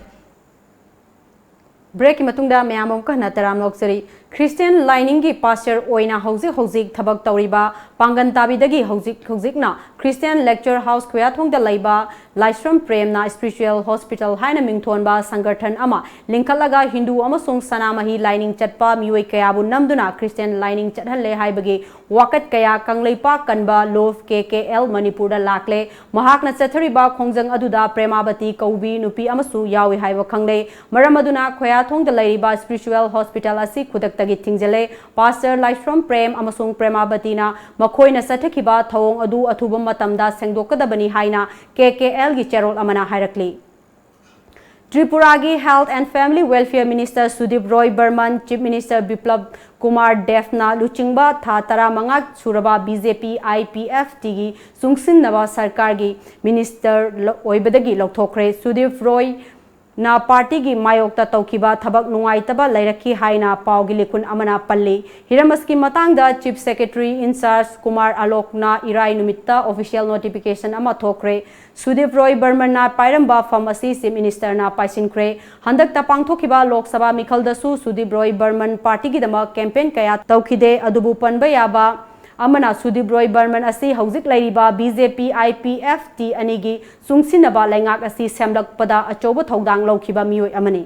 Break ꯀꯤ ꯃꯇꯨꯡꯗ ꯃꯌꯥꯝ ꯑꯃꯨꯛꯀ ꯍꯟꯅ ꯇꯔꯥꯝꯅ ꯑꯣꯛꯆꯔꯤ꯫ Christian ꯂꯥꯏꯅꯤꯡꯒꯤ pastor ꯑꯣꯏꯅ ꯍꯧꯖꯤꯛ ꯍꯧꯖꯤꯛ ꯊꯕꯛ ꯇꯧꯔꯤꯕ ꯄꯥꯡꯒꯟ ꯇꯥꯕꯤꯗꯒꯤ ꯍꯧꯖꯤꯛ ꯍꯧꯖꯤꯛꯅ Christian Lecture House ꯈꯨꯌꯥꯊꯣꯡꯗ ꯂꯩꯕ ꯂꯥꯏꯁ꯭ꯔꯝ ꯄ꯭ꯔꯦꯝꯅ Spiritual Hospital ꯍꯥꯏꯅ ꯃꯤꯡꯊꯣꯟꯕ ꯁꯪꯒꯔꯊꯟ ꯑꯃ ꯂꯤꯡꯈꯠꯂꯒ ꯍꯤꯟꯗꯨ ꯑꯃꯁꯨꯡ ꯁꯅꯥꯃꯍꯤ ꯂꯥꯏꯅꯤꯡ ꯆꯠꯄ ꯃꯤꯑꯣꯏ ꯀꯌꯥꯕꯨ ꯅꯝꯗꯨꯅ Christian ꯂꯥꯏꯅꯤꯡ ꯆꯠꯍꯜꯂꯦ ꯍꯥꯏꯕꯒꯤ ꯋꯥꯀꯠ ꯀꯌꯥ ꯀꯪꯂꯩꯄꯥꯛ ꯀꯟꯕ ꯂꯣꯐ K K L ꯃꯅꯤꯄꯨꯔꯗ ꯂꯥꯛꯂꯦ꯫ ꯃꯍꯥꯛꯅ ꯆꯠꯊꯔꯤꯕ ꯈꯣꯡꯖꯪ ꯑꯗꯨꯗ ꯄ꯭ꯔꯦꯃꯥꯕꯇꯤ ꯀꯧꯕꯤ ꯅꯨꯄꯤ ꯑꯃꯁꯨ ꯌꯥꯎꯏ ꯍꯥꯏꯕ ꯈꯪꯂꯦ꯫ ꯃꯔꯝ ꯑꯗꯨꯅ ꯈꯣꯌꯥꯊꯣꯡꯗ ꯂꯩꯔꯤꯕ Spiritual Hospital ꯑꯁꯤ ꯈꯨꯗꯛꯇꯒꯤ ꯊꯤꯡꯖꯤꯜꯂꯦ꯫ Pastor ꯂꯥꯏꯁ꯭ꯔꯝ ꯄ꯭ꯔꯦꯝ ꯑꯃꯁꯨꯡ ꯄ꯭ꯔꯦꯃꯥꯕꯇꯤꯅ ꯃꯈꯣꯏꯅ ꯆꯠꯊꯈꯤꯕ ꯊꯧꯑꯣꯡ ꯑꯗꯨ ꯑꯊꯨꯕ ꯃꯇꯝꯗ ꯁꯦꯡꯗꯣꯛꯀꯗꯕꯅꯤ ꯍꯥꯏꯅ K K L ꯒꯤ ꯆꯦꯔꯣꯜ ꯑꯃꯅ ꯍꯥꯏꯔꯛꯂꯤ꯫ ꯇ꯭ꯔꯤꯄꯨꯔꯥꯒꯤ Health and Family Welfare Minister ꯁꯨꯗꯤꯞ Roy Barman, Chief Minister ꯕꯤꯄ꯭ꯂꯕ Kumar ꯗꯦꯕꯅ ꯂꯨꯆꯤꯡꯕ ꯊꯥ ꯇꯔꯥꯃꯉꯥ ꯁꯨꯔꯕ B J P I P F T ꯒꯤ ꯆꯨꯡꯁꯤꯟꯅꯕ ꯁꯔꯀꯥꯔꯒꯤ minister ꯂ-, ꯑꯣꯏꯕꯗꯒꯤ ꯂꯧꯊꯣꯛꯈ꯭ꯔꯦ꯫ ꯁꯨꯗꯤꯞ ꯔꯣꯏ ꯅ party ꯒꯤ ꯃꯥꯌꯣꯛꯇ ꯇꯧꯈꯤꯕ ꯊꯕꯛ ꯅꯨꯡꯉꯥꯏꯇꯕ ꯂꯩꯔꯛꯈꯤ ꯍꯥꯏꯅ ꯄꯥꯎꯒꯤ ꯂꯤꯈꯨꯟ ꯑꯃꯅ ꯄꯜꯂꯤ꯫ ꯍꯤꯔꯝ ꯑꯁꯤꯒꯤ ꯃꯇꯥꯡꯗ Chief Secretary in charge Kumar ꯑꯂꯣꯛꯅ ꯏꯔꯥꯏ ꯅꯨꯃꯤꯠꯇ official notification ꯑꯃ ꯊꯣꯛꯈ꯭ꯔꯦ꯫ ꯁꯨꯗꯤꯞ ꯔꯣꯏ ꯕꯔꯃꯟꯅ ꯄꯥꯏꯔꯝꯕ ꯐꯝ ꯑꯁꯤ Chief Minister ꯅ ꯄꯥꯏꯁꯤꯟꯈ꯭ꯔꯦ꯫ ꯍꯟꯗꯛꯇ ꯄꯥꯡꯊꯣꯛꯈꯤꯕ ꯂꯣꯛ ꯁꯚꯥ ꯃꯤꯈꯜꯗꯁꯨ ꯁꯨꯗꯤꯞ ꯔꯣꯏ ꯕꯔꯃꯟ party ꯒꯤꯗꯃꯛ campaign ꯀꯌꯥ ꯇꯧꯈꯤꯗꯦ꯫ ꯑꯗꯨꯕꯨ ꯄꯟꯕ ꯌꯥꯕ ꯑꯃꯅ, ꯁꯨꯗꯤꯞ ꯔꯣꯏ ꯕꯔꯃꯟ ꯑꯁꯤ ꯍꯧꯖꯤꯛ ꯂꯩꯔꯤꯕ B J P I P F T ꯑꯅꯤꯒꯤ ꯆꯨꯡꯁꯤꯟꯅꯕ ꯂꯩꯉꯥꯛ ꯑꯁꯤ ꯁꯦꯝꯂꯛꯄꯗ ꯑꯆꯧꯕ ꯊꯧꯗꯥꯡ ꯂꯧꯈꯤꯕ ꯃꯤꯑꯣꯏ ꯑꯃꯅꯤ꯫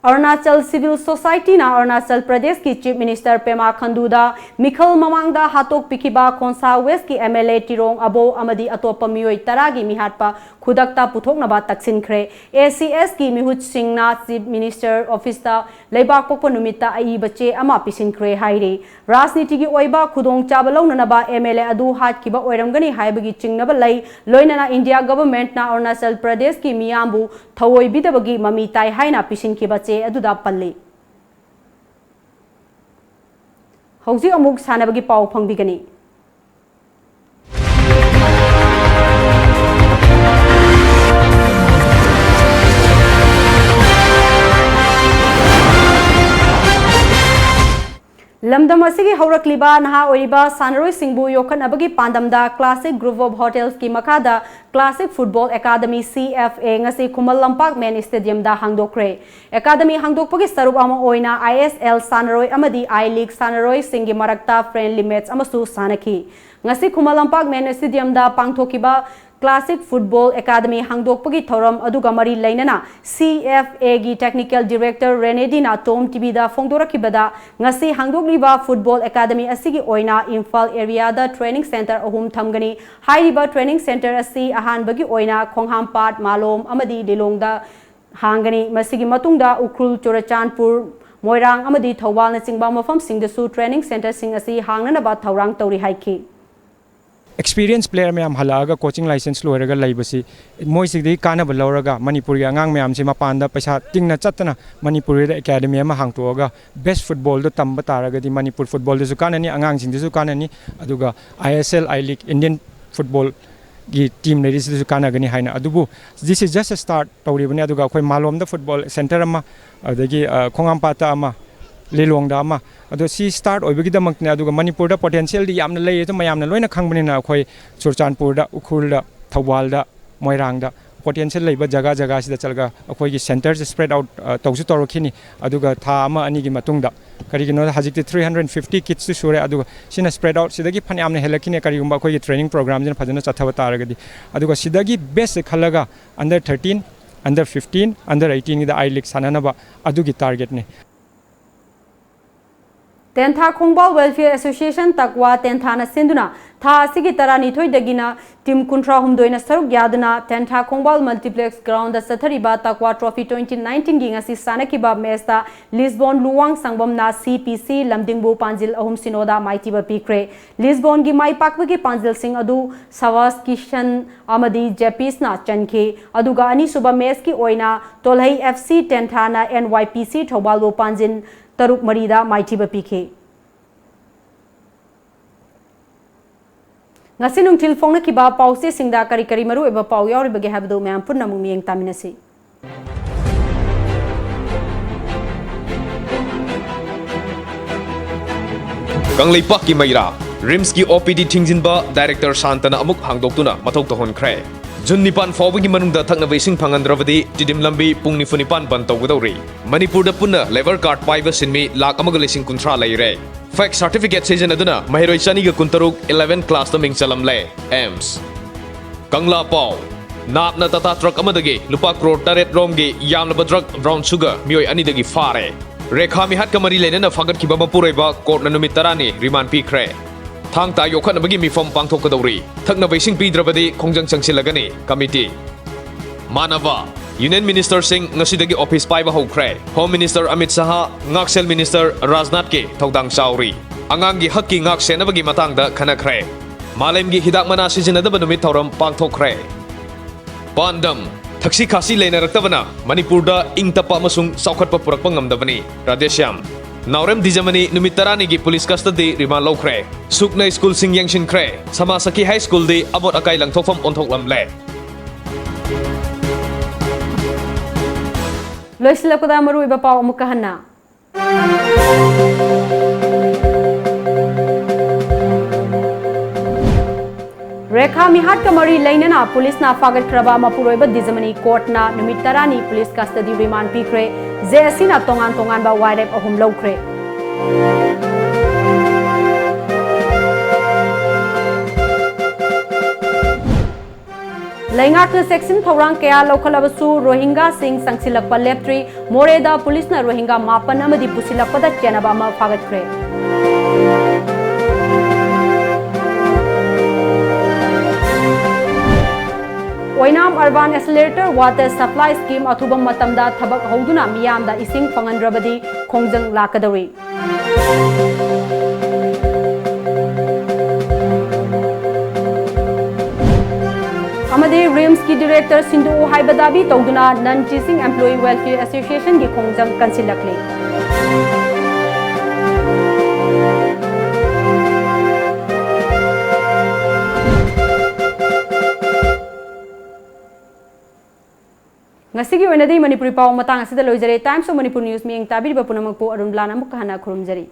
ꯑꯔꯨꯅꯥꯆꯜ Civil Society ꯅ ꯑꯔꯨꯅꯥꯆꯜ ꯄ꯭ꯔꯗꯦꯁꯀꯤ Chief Minister ꯄꯦꯃꯥ ꯈꯟꯗꯨꯗ ꯃꯤꯈꯜ ꯃꯃꯥꯡꯗ ꯍꯥꯠꯇꯣꯛꯄꯤꯈꯤꯕ ꯈꯣꯟꯁꯥ West ꯀꯤ M L A ꯇꯤꯔꯣꯡ ꯑꯕꯣ ꯑꯃꯗꯤ ꯑꯇꯣꯞꯄ ꯃꯤꯑꯣꯏ ꯇꯔꯥꯒꯤ ꯃꯤꯍꯥꯠꯄ ꯈꯨꯗꯛꯇ ꯄꯨꯊꯣꯛꯅꯕ ꯇꯛꯁꯤꯟꯈ꯭ꯔꯦ꯫ A C S ꯀꯤ ꯃꯤꯍꯨꯠꯁꯤꯡꯅ Chief Minister office ꯇ ꯂꯩꯕꯥꯛꯄꯣꯛꯄ ꯅꯨꯃꯤꯠꯇ ꯑꯏꯕ ꯆꯦ ꯑꯃ ꯄꯤꯁꯤꯟꯈ꯭ꯔꯦ ꯍꯥꯏꯔꯤ꯫ ꯔꯥꯖꯅꯤꯇꯤꯒꯤ ꯑꯣꯏꯕ ꯈꯨꯗꯣꯡꯆꯥꯕ ꯂꯧꯅꯅꯕ M L A ꯑꯗꯨ ꯍꯥꯠꯈꯤꯕ ꯑꯣꯏꯔꯝꯒꯅꯤ ꯍꯥꯏꯕꯒꯤ ꯆꯤꯡꯅꯕ ꯂꯩ꯫ ꯂꯣꯏꯅꯅ India government ꯅ ꯑꯔꯨꯅꯥꯆꯜ ꯄ꯭ꯔꯗꯦꯁꯀꯤ ꯃꯤꯌꯥꯝꯕꯨ ꯊꯑꯣꯏꯕꯤꯗꯕꯒꯤ ꯃꯃꯤ ꯇꯥꯏ ꯍꯥꯏꯅ ꯄꯤꯁꯤꯟꯈꯤꯕ ꯆꯦ ꯑꯗꯨꯗ ꯄꯜꯂꯤ꯫ ꯍꯧꯖꯤꯛ ꯑꯃꯨꯛ ꯁꯥꯟꯅꯕꯒꯤ ꯄꯥꯎ ꯐꯪꯕꯤꯒꯅꯤ꯫ ꯂꯝꯗꯝ ꯑꯁꯤꯒꯤ ꯍꯧꯔꯛꯂꯤꯕ ꯅꯍꯥ ꯑꯣꯏꯔꯤꯕ ꯁꯥꯟꯅꯔꯣꯏꯁꯤꯡꯕꯨ ꯌꯣꯛꯈꯠꯅꯕꯒꯤ ꯄꯥꯟꯗꯝꯗ Classic Group of Hotels ꯀꯤ ꯃꯈꯥꯗ Classic Football Academy, C F A, ꯉꯁꯤ ꯈꯨꯃꯟ ꯂꯝꯄꯥꯛ ꯃꯦꯟ ꯁ꯭ꯇꯦꯗꯤꯌꯝꯗ ꯍꯥꯡꯗꯣꯛꯈ꯭ꯔꯦ꯫ ꯑꯦꯀꯥꯗꯃꯤ ꯍꯥꯡꯗꯣꯛꯄꯒꯤ ꯁꯔꯨꯛ ꯑꯃ ꯑꯣꯏꯅ I S L ꯁꯥꯟꯅꯔꯣꯏ ꯑꯃꯗꯤ I League ꯁꯥꯟꯅꯔꯣꯏꯁꯤꯡꯒꯤ ꯃꯔꯛꯇ friendly match ꯑꯃꯁꯨ ꯁꯥꯟꯅꯈꯤ꯫ ꯉꯁꯤ ꯈꯨꯃꯟ ꯂꯝꯄꯥꯛ ꯃꯦꯟ ꯁ꯭ꯇꯦꯗꯤꯌꯝꯗ ꯄꯥꯡꯊꯣꯛꯈꯤꯕ Classic Football Academy ꯍꯥꯡꯗꯣꯛꯄꯒꯤ ꯊꯧꯔꯝ ꯑꯗꯨꯒ ꯃꯔꯤ ꯂꯩꯅꯅ C F A ꯒꯤ Technical Director ꯔꯦꯅꯦꯗꯤꯅ Tom TV ꯗ ꯐꯣꯡꯗꯣꯔꯛꯈꯤꯕꯗ, ꯉꯁꯤ ꯍꯥꯡꯗꯣꯛꯂꯤꯕ Football Academy ꯑꯁꯤꯒꯤ ꯑꯣꯏꯅ ꯏꯝꯐꯥꯜ area ꯗ training centre ꯑꯍꯨꯝ ꯊꯝꯒꯅꯤ꯫ ꯍꯥꯏꯔꯤꯕ training centre ꯑꯁꯤ ꯑꯍꯥꯟꯕꯒꯤ ꯑꯣꯏꯅ ꯈꯣꯡꯍꯥꯝꯄꯥꯠ, ꯃꯥꯂꯣꯝ ꯑꯃꯗꯤ ꯂꯤꯂꯣꯡꯗ ꯍꯥꯡꯒꯅꯤ꯫ ꯃꯁꯤꯒꯤ ꯃꯇꯨꯡꯗ ꯎꯈ꯭ꯔꯨꯜ, ꯆꯨꯔꯆꯥꯟꯄꯨꯔ, ꯃꯣꯏꯔꯥꯡ ꯑꯃꯗꯤ ꯊꯧꯕꯥꯜꯅꯆꯤꯡꯕ ꯃꯐꯝꯁꯤꯡꯗꯁꯨ training centre ꯁꯤꯡ ꯑꯁꯤ ꯍꯥꯡꯅꯅꯕ ꯊꯧꯔꯥꯡ ꯇꯧꯔꯤ ꯍꯥꯏꯈꯤ꯫ Experience player ꯃꯌꯥꯝ ꯍꯜꯂꯛꯑꯒ coaching license ꯂꯣꯏꯔꯒ ꯂꯩꯕꯁꯤ, ꯃꯣꯏꯁꯤꯗꯒꯤ ꯀꯥꯟꯅꯕ ꯂꯧꯔꯒ ꯃꯅꯤꯄꯨꯔꯒꯤ ꯑꯉꯥꯡ ꯃꯌꯥꯝꯁꯤ ꯃꯄꯥꯟꯗ ꯄꯩꯁꯥ ꯇꯤꯡꯅ ꯆꯠꯇꯅ ꯃꯅꯤꯄꯨꯔꯗ academy ꯑꯃ ꯍꯥꯡꯇꯣꯛꯑꯒ best football ꯗꯣ ꯇꯝꯕ ꯇꯥꯔꯒꯗꯤ ꯃꯅꯤꯄꯨꯔ football ꯗꯁꯨ ꯀꯥꯟꯅꯅꯤ, ꯑꯉꯥꯡꯁꯤꯡꯗꯁꯨ ꯀꯥꯟꯅꯅꯤ, ꯑꯗꯨꯒ I S L, I League, Indian football ꯒꯤ team ꯂꯩꯔꯤꯁꯤꯗꯁꯨ ꯀꯥꯟꯅꯒꯅꯤ ꯍꯥꯏꯅ꯫ ꯑꯗꯨꯕꯨ this is just a start ꯇꯧꯔꯤꯕꯅꯤ꯫ ꯑꯗꯨꯒ ꯑꯩꯈꯣꯏ ꯃꯥꯂꯣꯝꯗ football centre ꯑꯃ, ꯑꯗꯒꯤ, ꯑ, ꯈꯣꯡꯍꯥꯝꯄꯥꯠꯇ ꯑꯃ, ꯂꯤꯂꯣꯡꯗ ꯑꯃ, ꯑꯗꯣ ꯁꯤ start ꯑꯣꯏꯕꯒꯤꯗꯃꯛꯇꯅꯦ꯫ ꯑꯗꯨꯒ ꯃꯅꯤꯄꯨꯔꯗ potential ꯗꯤ ꯌꯥꯝꯅ ꯂꯩ, ꯑꯗꯨ ꯃꯌꯥꯝꯅ ꯂꯣꯏꯅ ꯈꯪꯕꯅꯤꯅ꯫ ꯑꯩꯈꯣꯏ ꯆꯨꯔꯆꯥꯟꯄꯨꯔꯗ, ꯎꯈ꯭ꯔꯨꯜꯗ, ꯊꯧꯕꯥꯜꯗ, ꯃꯣꯏꯔꯥꯡꯗ potential ꯂꯩꯕ ꯖꯒꯥ ꯖꯒꯥꯁꯤꯗ ꯆꯠꯂꯒ ꯑꯩꯈꯣꯏꯒꯤ centre ꯁꯦ spread out, ꯑ, ꯇꯧꯁꯨ ꯇꯧꯔꯛꯈꯤꯅꯤ꯫ ꯑꯗꯨꯒ ꯊꯥ ꯑꯃ ꯑꯅꯤꯒꯤ ꯃꯇꯨꯡꯗ, ꯀꯔꯤꯒꯤꯅꯣꯗ ꯍꯧꯖꯤꯛꯇꯤ three hundred fifty kids ꯁꯨ ꯁꯨꯔꯦ, ꯑꯗꯨꯒ ꯁꯤꯅ spread out ꯁꯤꯗꯒꯤ ꯐꯅꯌꯥꯝꯅ ꯍꯦꯜꯂꯛꯈꯤꯅꯤ, ꯀꯔꯤꯒꯨꯝꯕ ꯑꯩꯈꯣꯏꯒꯤ training program ꯁꯤꯅ ꯐꯖꯅ ꯆꯠꯊꯕ ꯇꯥꯔꯒꯗꯤ꯫ ꯑꯗꯨꯒ ꯁꯤꯗꯒꯤ best ꯁꯦ ꯈꯜꯂꯒ under thirteen, under fifteen, under eighteen ꯒꯤꯗ I League ꯁꯥꯟꯅꯅꯕ ꯑꯗꯨꯒꯤ target ꯅꯤ꯫ ꯇꯦꯟꯊꯥ ꯈꯣꯡꯕꯥꯜ Welfare Association, ꯇꯛꯋꯥ, ꯇꯦꯟꯊꯥꯅ ꯁꯤꯟꯗꯨꯅ ꯊꯥ ꯑꯁꯤꯒꯤ ꯇꯔꯥꯅꯤꯊꯣꯏꯗꯒꯤꯅ team ꯀꯨꯟꯊ꯭ꯔꯥꯍꯨꯝꯗꯣꯏꯅ ꯁꯔꯨꯛ ꯌꯥꯗꯨꯅ ꯇꯦꯟꯊꯥ ꯈꯣꯡꯕꯥꯜ Multiplex ground ꯗ ꯆꯠꯊꯔꯤꯕ ꯇꯛꯋꯥ Trophy twenty nineteen ꯒꯤ ꯉꯁꯤ ꯁꯥꯟꯅꯈꯤꯕ match ꯇ ꯂꯤꯁꯕꯣꯟ ꯂꯨꯋꯥꯡ ꯁꯪꯕꯝꯅ C P C ꯂꯝꯗꯤꯡꯕꯨ ꯄꯥꯟꯖꯤꯜ ꯑꯍꯨꯝ ꯁꯤꯅꯣꯗ ꯃꯥꯏꯊꯤꯕ ꯄꯤꯈ꯭ꯔꯦ꯫ ꯂꯤꯁꯕꯣꯟꯒꯤ ꯃꯥꯏ ꯄꯥꯛꯄꯒꯤ ꯄꯥꯟꯖꯤꯜꯁꯤꯡ ꯑꯗꯨ ꯁꯋꯥꯁ ꯀꯤꯁꯟ ꯑꯃꯗꯤ ꯖꯦꯄꯤꯁꯅ ꯆꯟꯈꯤ꯫ ꯑꯗꯨꯒ ꯑꯅꯤꯁꯨꯕ match ꯀꯤ ꯑꯣꯏꯅ ꯇꯣꯜꯍꯩ F C ꯇꯦꯟꯊꯥꯅ N Y P C ꯊꯧꯕꯥꯜꯕꯨ ꯄꯥꯟꯖꯤꯜ ꯇꯔꯨꯛ ꯃꯔꯤꯗ ꯃꯥꯏꯊꯤꯕ ꯄꯤꯈꯤ꯫ ꯉꯁꯤ ꯅꯨꯡꯊꯤꯜ ꯐꯣꯡꯅꯈꯤꯕ ꯄꯥꯎꯆꯦꯁꯤꯡꯗ ꯀꯔꯤ ꯀꯔꯤ ꯃꯔꯨꯑꯣꯏꯕ ꯄꯥꯎ ꯌꯥꯎꯔꯤꯕꯒꯦ ꯍꯥꯏꯕꯗꯨ ꯃꯌꯥꯝ ꯄꯨꯟꯅ ꯑꯃꯨꯛ ꯃꯤꯠꯌꯦꯡ ꯇꯥꯃꯤꯟꯅꯁꯤ꯫ ꯀꯪꯂꯩꯄꯥꯛꯀꯤ ꯃꯩꯔꯥ, ꯔꯤꯝꯁꯀꯤ ꯑꯣ ꯄꯤ ꯗꯤ ꯊꯤꯡꯖꯤꯟꯕ ꯗꯥꯏꯔꯦꯛꯇꯔ ꯁꯥꯟꯇꯅ ꯑꯃꯨꯛ ꯍꯥꯡꯗꯣꯛꯇꯨꯅ ꯃꯊꯧ ꯇꯧꯍꯟꯈ꯭ꯔꯦ꯫ ꯖꯨꯟ ꯅꯤꯄꯥꯟ ꯐꯥꯎꯕꯒꯤ ꯃꯅꯨꯡꯗ ꯊꯛꯅꯕ ꯏꯁꯤꯡ ꯐꯪꯍꯟꯗ꯭ꯔꯕꯗꯤ ꯇꯤꯗꯤꯝ ꯂꯝꯕꯤ ꯄꯨꯡ ꯅꯤꯐꯨ ꯅꯤꯄꯥꯟ ꯕꯟ ꯇꯧꯒꯗꯧꯔꯤ꯫ ꯃꯅꯤꯄꯨꯔꯗ ꯄꯨꯟꯅ ꯂꯦꯕꯔ ꯀꯥꯔꯗ ꯄꯥꯏꯕ ꯁꯤꯟꯃꯤ ꯂꯥꯈ ꯑꯃꯒ ꯂꯤꯁꯤꯡ ꯀꯨꯟꯊ꯭ꯔꯥ ꯂꯩꯔꯦ꯫ ꯐꯦꯛ ꯁꯥꯔꯇꯤꯐꯤꯀꯦꯠ ꯁꯤꯖꯤꯟꯅꯗꯨꯅ ꯃꯍꯩꯔꯣꯏ ꯆꯅꯤꯒ ꯀꯨꯟꯇꯔꯨꯛ ꯏꯂꯦꯚꯦꯟ ꯀ꯭ꯂꯥꯁꯇ ꯃꯤꯡ ꯆꯜꯂꯝꯂꯦ꯫ ꯑꯦꯝꯁ꯫ ꯀꯪꯂꯥ ꯄꯥꯎ꯫ ꯅꯥꯞꯅ ꯇꯥꯇꯥ ꯇ꯭ꯔꯛ ꯑꯃꯗꯒꯤ ꯂꯨꯄꯥ ꯀ꯭ꯔꯣꯔ ꯇꯔꯦꯠ ꯔꯣꯝꯒꯤ ꯌꯥꯝꯂꯕ ꯗ꯭ꯔꯒ ꯕ꯭ꯔꯥꯎꯟ ꯁꯨꯒꯔ ꯃꯤꯑꯣꯏ ꯑꯅꯤꯗꯒꯤ ꯐꯥꯔꯦ꯫ ꯔꯦꯈꯥ ꯃꯤꯍꯥꯠꯀ ꯃꯔꯤ ꯂꯩꯅꯅ ꯐꯥꯒꯠꯈꯤꯕ ꯃꯄꯨꯔꯣꯏꯕ ꯀꯣꯔꯠꯅ ꯅꯨꯃꯤꯠ ꯇꯔꯥꯅꯤ ꯔꯤꯃꯥꯟ ꯄꯤꯈ꯭ꯔꯦ꯫ ꯊꯥꯡ ꯇꯥ ꯌꯣꯛꯈꯠꯅꯕꯒꯤ ꯃꯤꯐꯝ ꯄꯥꯡꯊꯣꯛꯀꯗꯧꯔꯤ꯫ ꯊꯛꯅꯕ ꯏꯁꯤꯡ ꯄꯤꯗ꯭ꯔꯕꯗꯤ ꯈꯣꯡꯖꯪ ꯆꯪꯁꯤꯜꯂꯒꯅꯤ, ꯀꯃꯤꯇꯤ꯫ ꯃꯥꯟꯅꯕ꯫ ꯌꯨꯅꯤꯌꯟ ꯃꯤꯅꯤꯁꯇꯔꯁꯤꯡ ꯉꯁꯤꯗꯒꯤ ꯑꯣꯐꯤꯁ ꯄꯥꯏꯕ ꯍꯧꯈ꯭ꯔꯦ꯫ ꯍꯣꯝ ꯃꯤꯅꯤꯁꯇꯔ ꯑꯃꯤꯠ ꯁꯥꯍ, ꯉꯥꯛꯁꯦꯜ ꯃꯤꯅꯤꯁꯇꯔ ꯔꯥꯖꯅꯥꯊꯀꯤ ꯊꯧꯗꯥꯡ ꯆꯥꯎꯔꯤ꯫ ꯑꯉꯥꯡꯒꯤ ꯍꯛꯀꯤ ꯉꯥꯛ ꯁꯦꯟꯅꯕꯒꯤ ꯃꯇꯥꯡꯗ ꯈꯟꯅꯈ꯭ꯔꯦ꯫ ꯃꯥꯂꯦꯝꯒꯤ ꯍꯤꯗꯥꯛ ꯃꯅꯥ ꯁꯤꯖꯤꯟꯅꯗꯕ ꯅꯨꯃꯤꯠ ꯊꯧꯔꯝ ꯄꯥꯡꯊꯣꯛꯈ꯭ꯔꯦ꯫ ꯄꯥꯟꯗꯝ: ꯊꯛꯁꯤ ꯈꯥꯁꯤ ꯂꯩꯅꯔꯛꯇꯕꯅ ꯃꯅꯤꯄꯨꯔꯗ ꯏꯪ ꯇꯞꯄ ꯑꯃꯁꯨꯡ ꯆꯥꯎꯈꯠꯄ ꯄꯨꯔꯛꯄ ꯉꯝꯗꯕꯅꯤ, ꯔꯥꯙꯦꯁ꯭ꯌꯥꯝ꯫ ꯅꯥꯎꯔꯦꯝ ꯗꯤꯖꯃꯅꯤ ꯅꯨꯃꯤꯠ ꯇꯔꯥꯅꯤꯒꯤ ꯄꯨꯂꯤꯁ ꯀꯁꯇꯗꯤ ꯔꯤꯃꯥꯟ ꯂꯧꯈ꯭ꯔꯦ꯫ ꯁꯨꯛꯅ ꯁ꯭ꯀꯨꯜꯁꯤꯡ ꯌꯦꯡꯁꯤꯟꯈ꯭ꯔꯦ꯫ ꯁꯃꯥꯁꯈꯤ ꯍꯥꯏ ꯁ꯭ꯀꯨꯜꯗꯤ ꯑꯃꯣꯠ ꯑꯀꯥꯏ ꯂꯪꯊꯣꯛꯐꯝ ꯑꯣꯟꯊꯣꯛꯂꯝꯂꯦ꯫ ꯂꯣꯏꯁꯤꯜꯂꯛꯄꯗ ꯃꯔꯨꯑꯣꯏꯕ ꯄꯥꯎ ꯑꯃꯨꯛꯀ ꯍꯟꯅ꯫ ꯔꯦꯈꯥ ꯃꯤꯍꯥꯠꯀ ꯃꯔꯤ ꯂꯩꯅꯅ ꯄꯨꯂꯤꯁꯅ ꯐꯥꯒꯠꯈ꯭ꯔꯕ ꯃꯄꯨꯔꯣꯏꯕ ꯗꯤꯖꯃꯅꯤ ꯀꯣꯔꯠꯅ ꯅꯨꯃꯤꯠ ꯇꯔꯥꯅꯤ ꯄꯨꯂꯤꯁ ꯀꯁꯇꯗꯤ ꯔꯤꯃꯥꯟ ꯄꯤꯈ꯭ꯔꯦ꯫ ꯖꯦ ꯑꯦꯁ ꯁꯤꯅ ꯇꯣꯉꯥꯟ ꯇꯣꯉꯥꯟꯕ ꯋꯥꯔꯦꯞ ꯑꯍꯨꯝ ꯂꯧꯈ꯭ꯔꯦ꯫ ꯂꯩꯉꯥꯛꯅ ꯆꯦꯛꯁꯤꯟ ꯊꯧꯔꯥꯡ ꯀꯌꯥ ꯂꯧꯈꯠꯂꯕꯁꯨ ꯔꯣꯍꯤꯡꯒꯥꯁꯤꯡ ꯆꯪꯁꯤꯜꯂꯛꯄ ꯂꯦꯞꯇ꯭ꯔꯤ꯫ ꯃꯣꯔꯦꯗ ꯄꯨꯂꯤꯁꯅ ꯔꯣꯍꯤꯡꯒꯥ ꯃꯥꯄꯟ ꯑꯃꯗꯤ ꯄꯨꯁꯤꯜꯂꯛꯄꯗ ꯆꯦꯟꯅꯕ ꯑꯃ ꯐꯥꯒꯠꯈ꯭ꯔꯦ꯫ ꯑꯣꯏꯅꯥꯝ Urban Accelerator Water Supply Scheme ꯑꯊꯨꯕ ꯃꯇꯝꯗ ꯊꯕꯛ ꯍꯧꯗꯨꯅ ꯃꯤꯌꯥꯝꯗ ꯏꯁꯤꯡ ꯐꯪꯍꯟꯗ꯭ꯔꯕꯗꯤ ꯈꯣꯡꯖꯪ ꯂꯥꯛꯀꯗꯧꯔꯤ꯫ ꯑꯃꯗꯤ ꯔꯤꯝꯁꯀꯤ ꯗꯤꯔꯦꯛꯇꯔ ꯁꯤꯟꯗꯣꯛꯎ ꯍꯥꯏꯕ ꯗꯥꯕꯤ ꯇꯧꯗꯨꯅ Non Teaching Employee Welfare Associationꯒꯤ ꯈꯣꯡꯖꯪ ꯀꯟꯁꯤꯜꯂꯛꯂꯤ꯫ ꯉꯁꯤꯒꯤ ꯑꯣꯏꯅꯗꯤ ꯃꯅꯤꯄꯨꯔꯤ ꯄꯥꯎ ꯃꯇꯥꯡ ꯑꯁꯤꯗ ꯂꯣꯏꯖꯔꯦ꯫ Times of Manipur News ꯃꯤꯠꯌꯦꯡ ꯇꯥꯕꯤꯔꯤꯕ ꯄꯨꯝꯅꯃꯛꯄꯨ ꯑꯔꯨꯟꯕꯂꯥꯅ ꯑꯃꯨꯛꯀ ꯍꯟꯅ ꯈꯨꯔꯨꯝꯖꯔꯤ꯫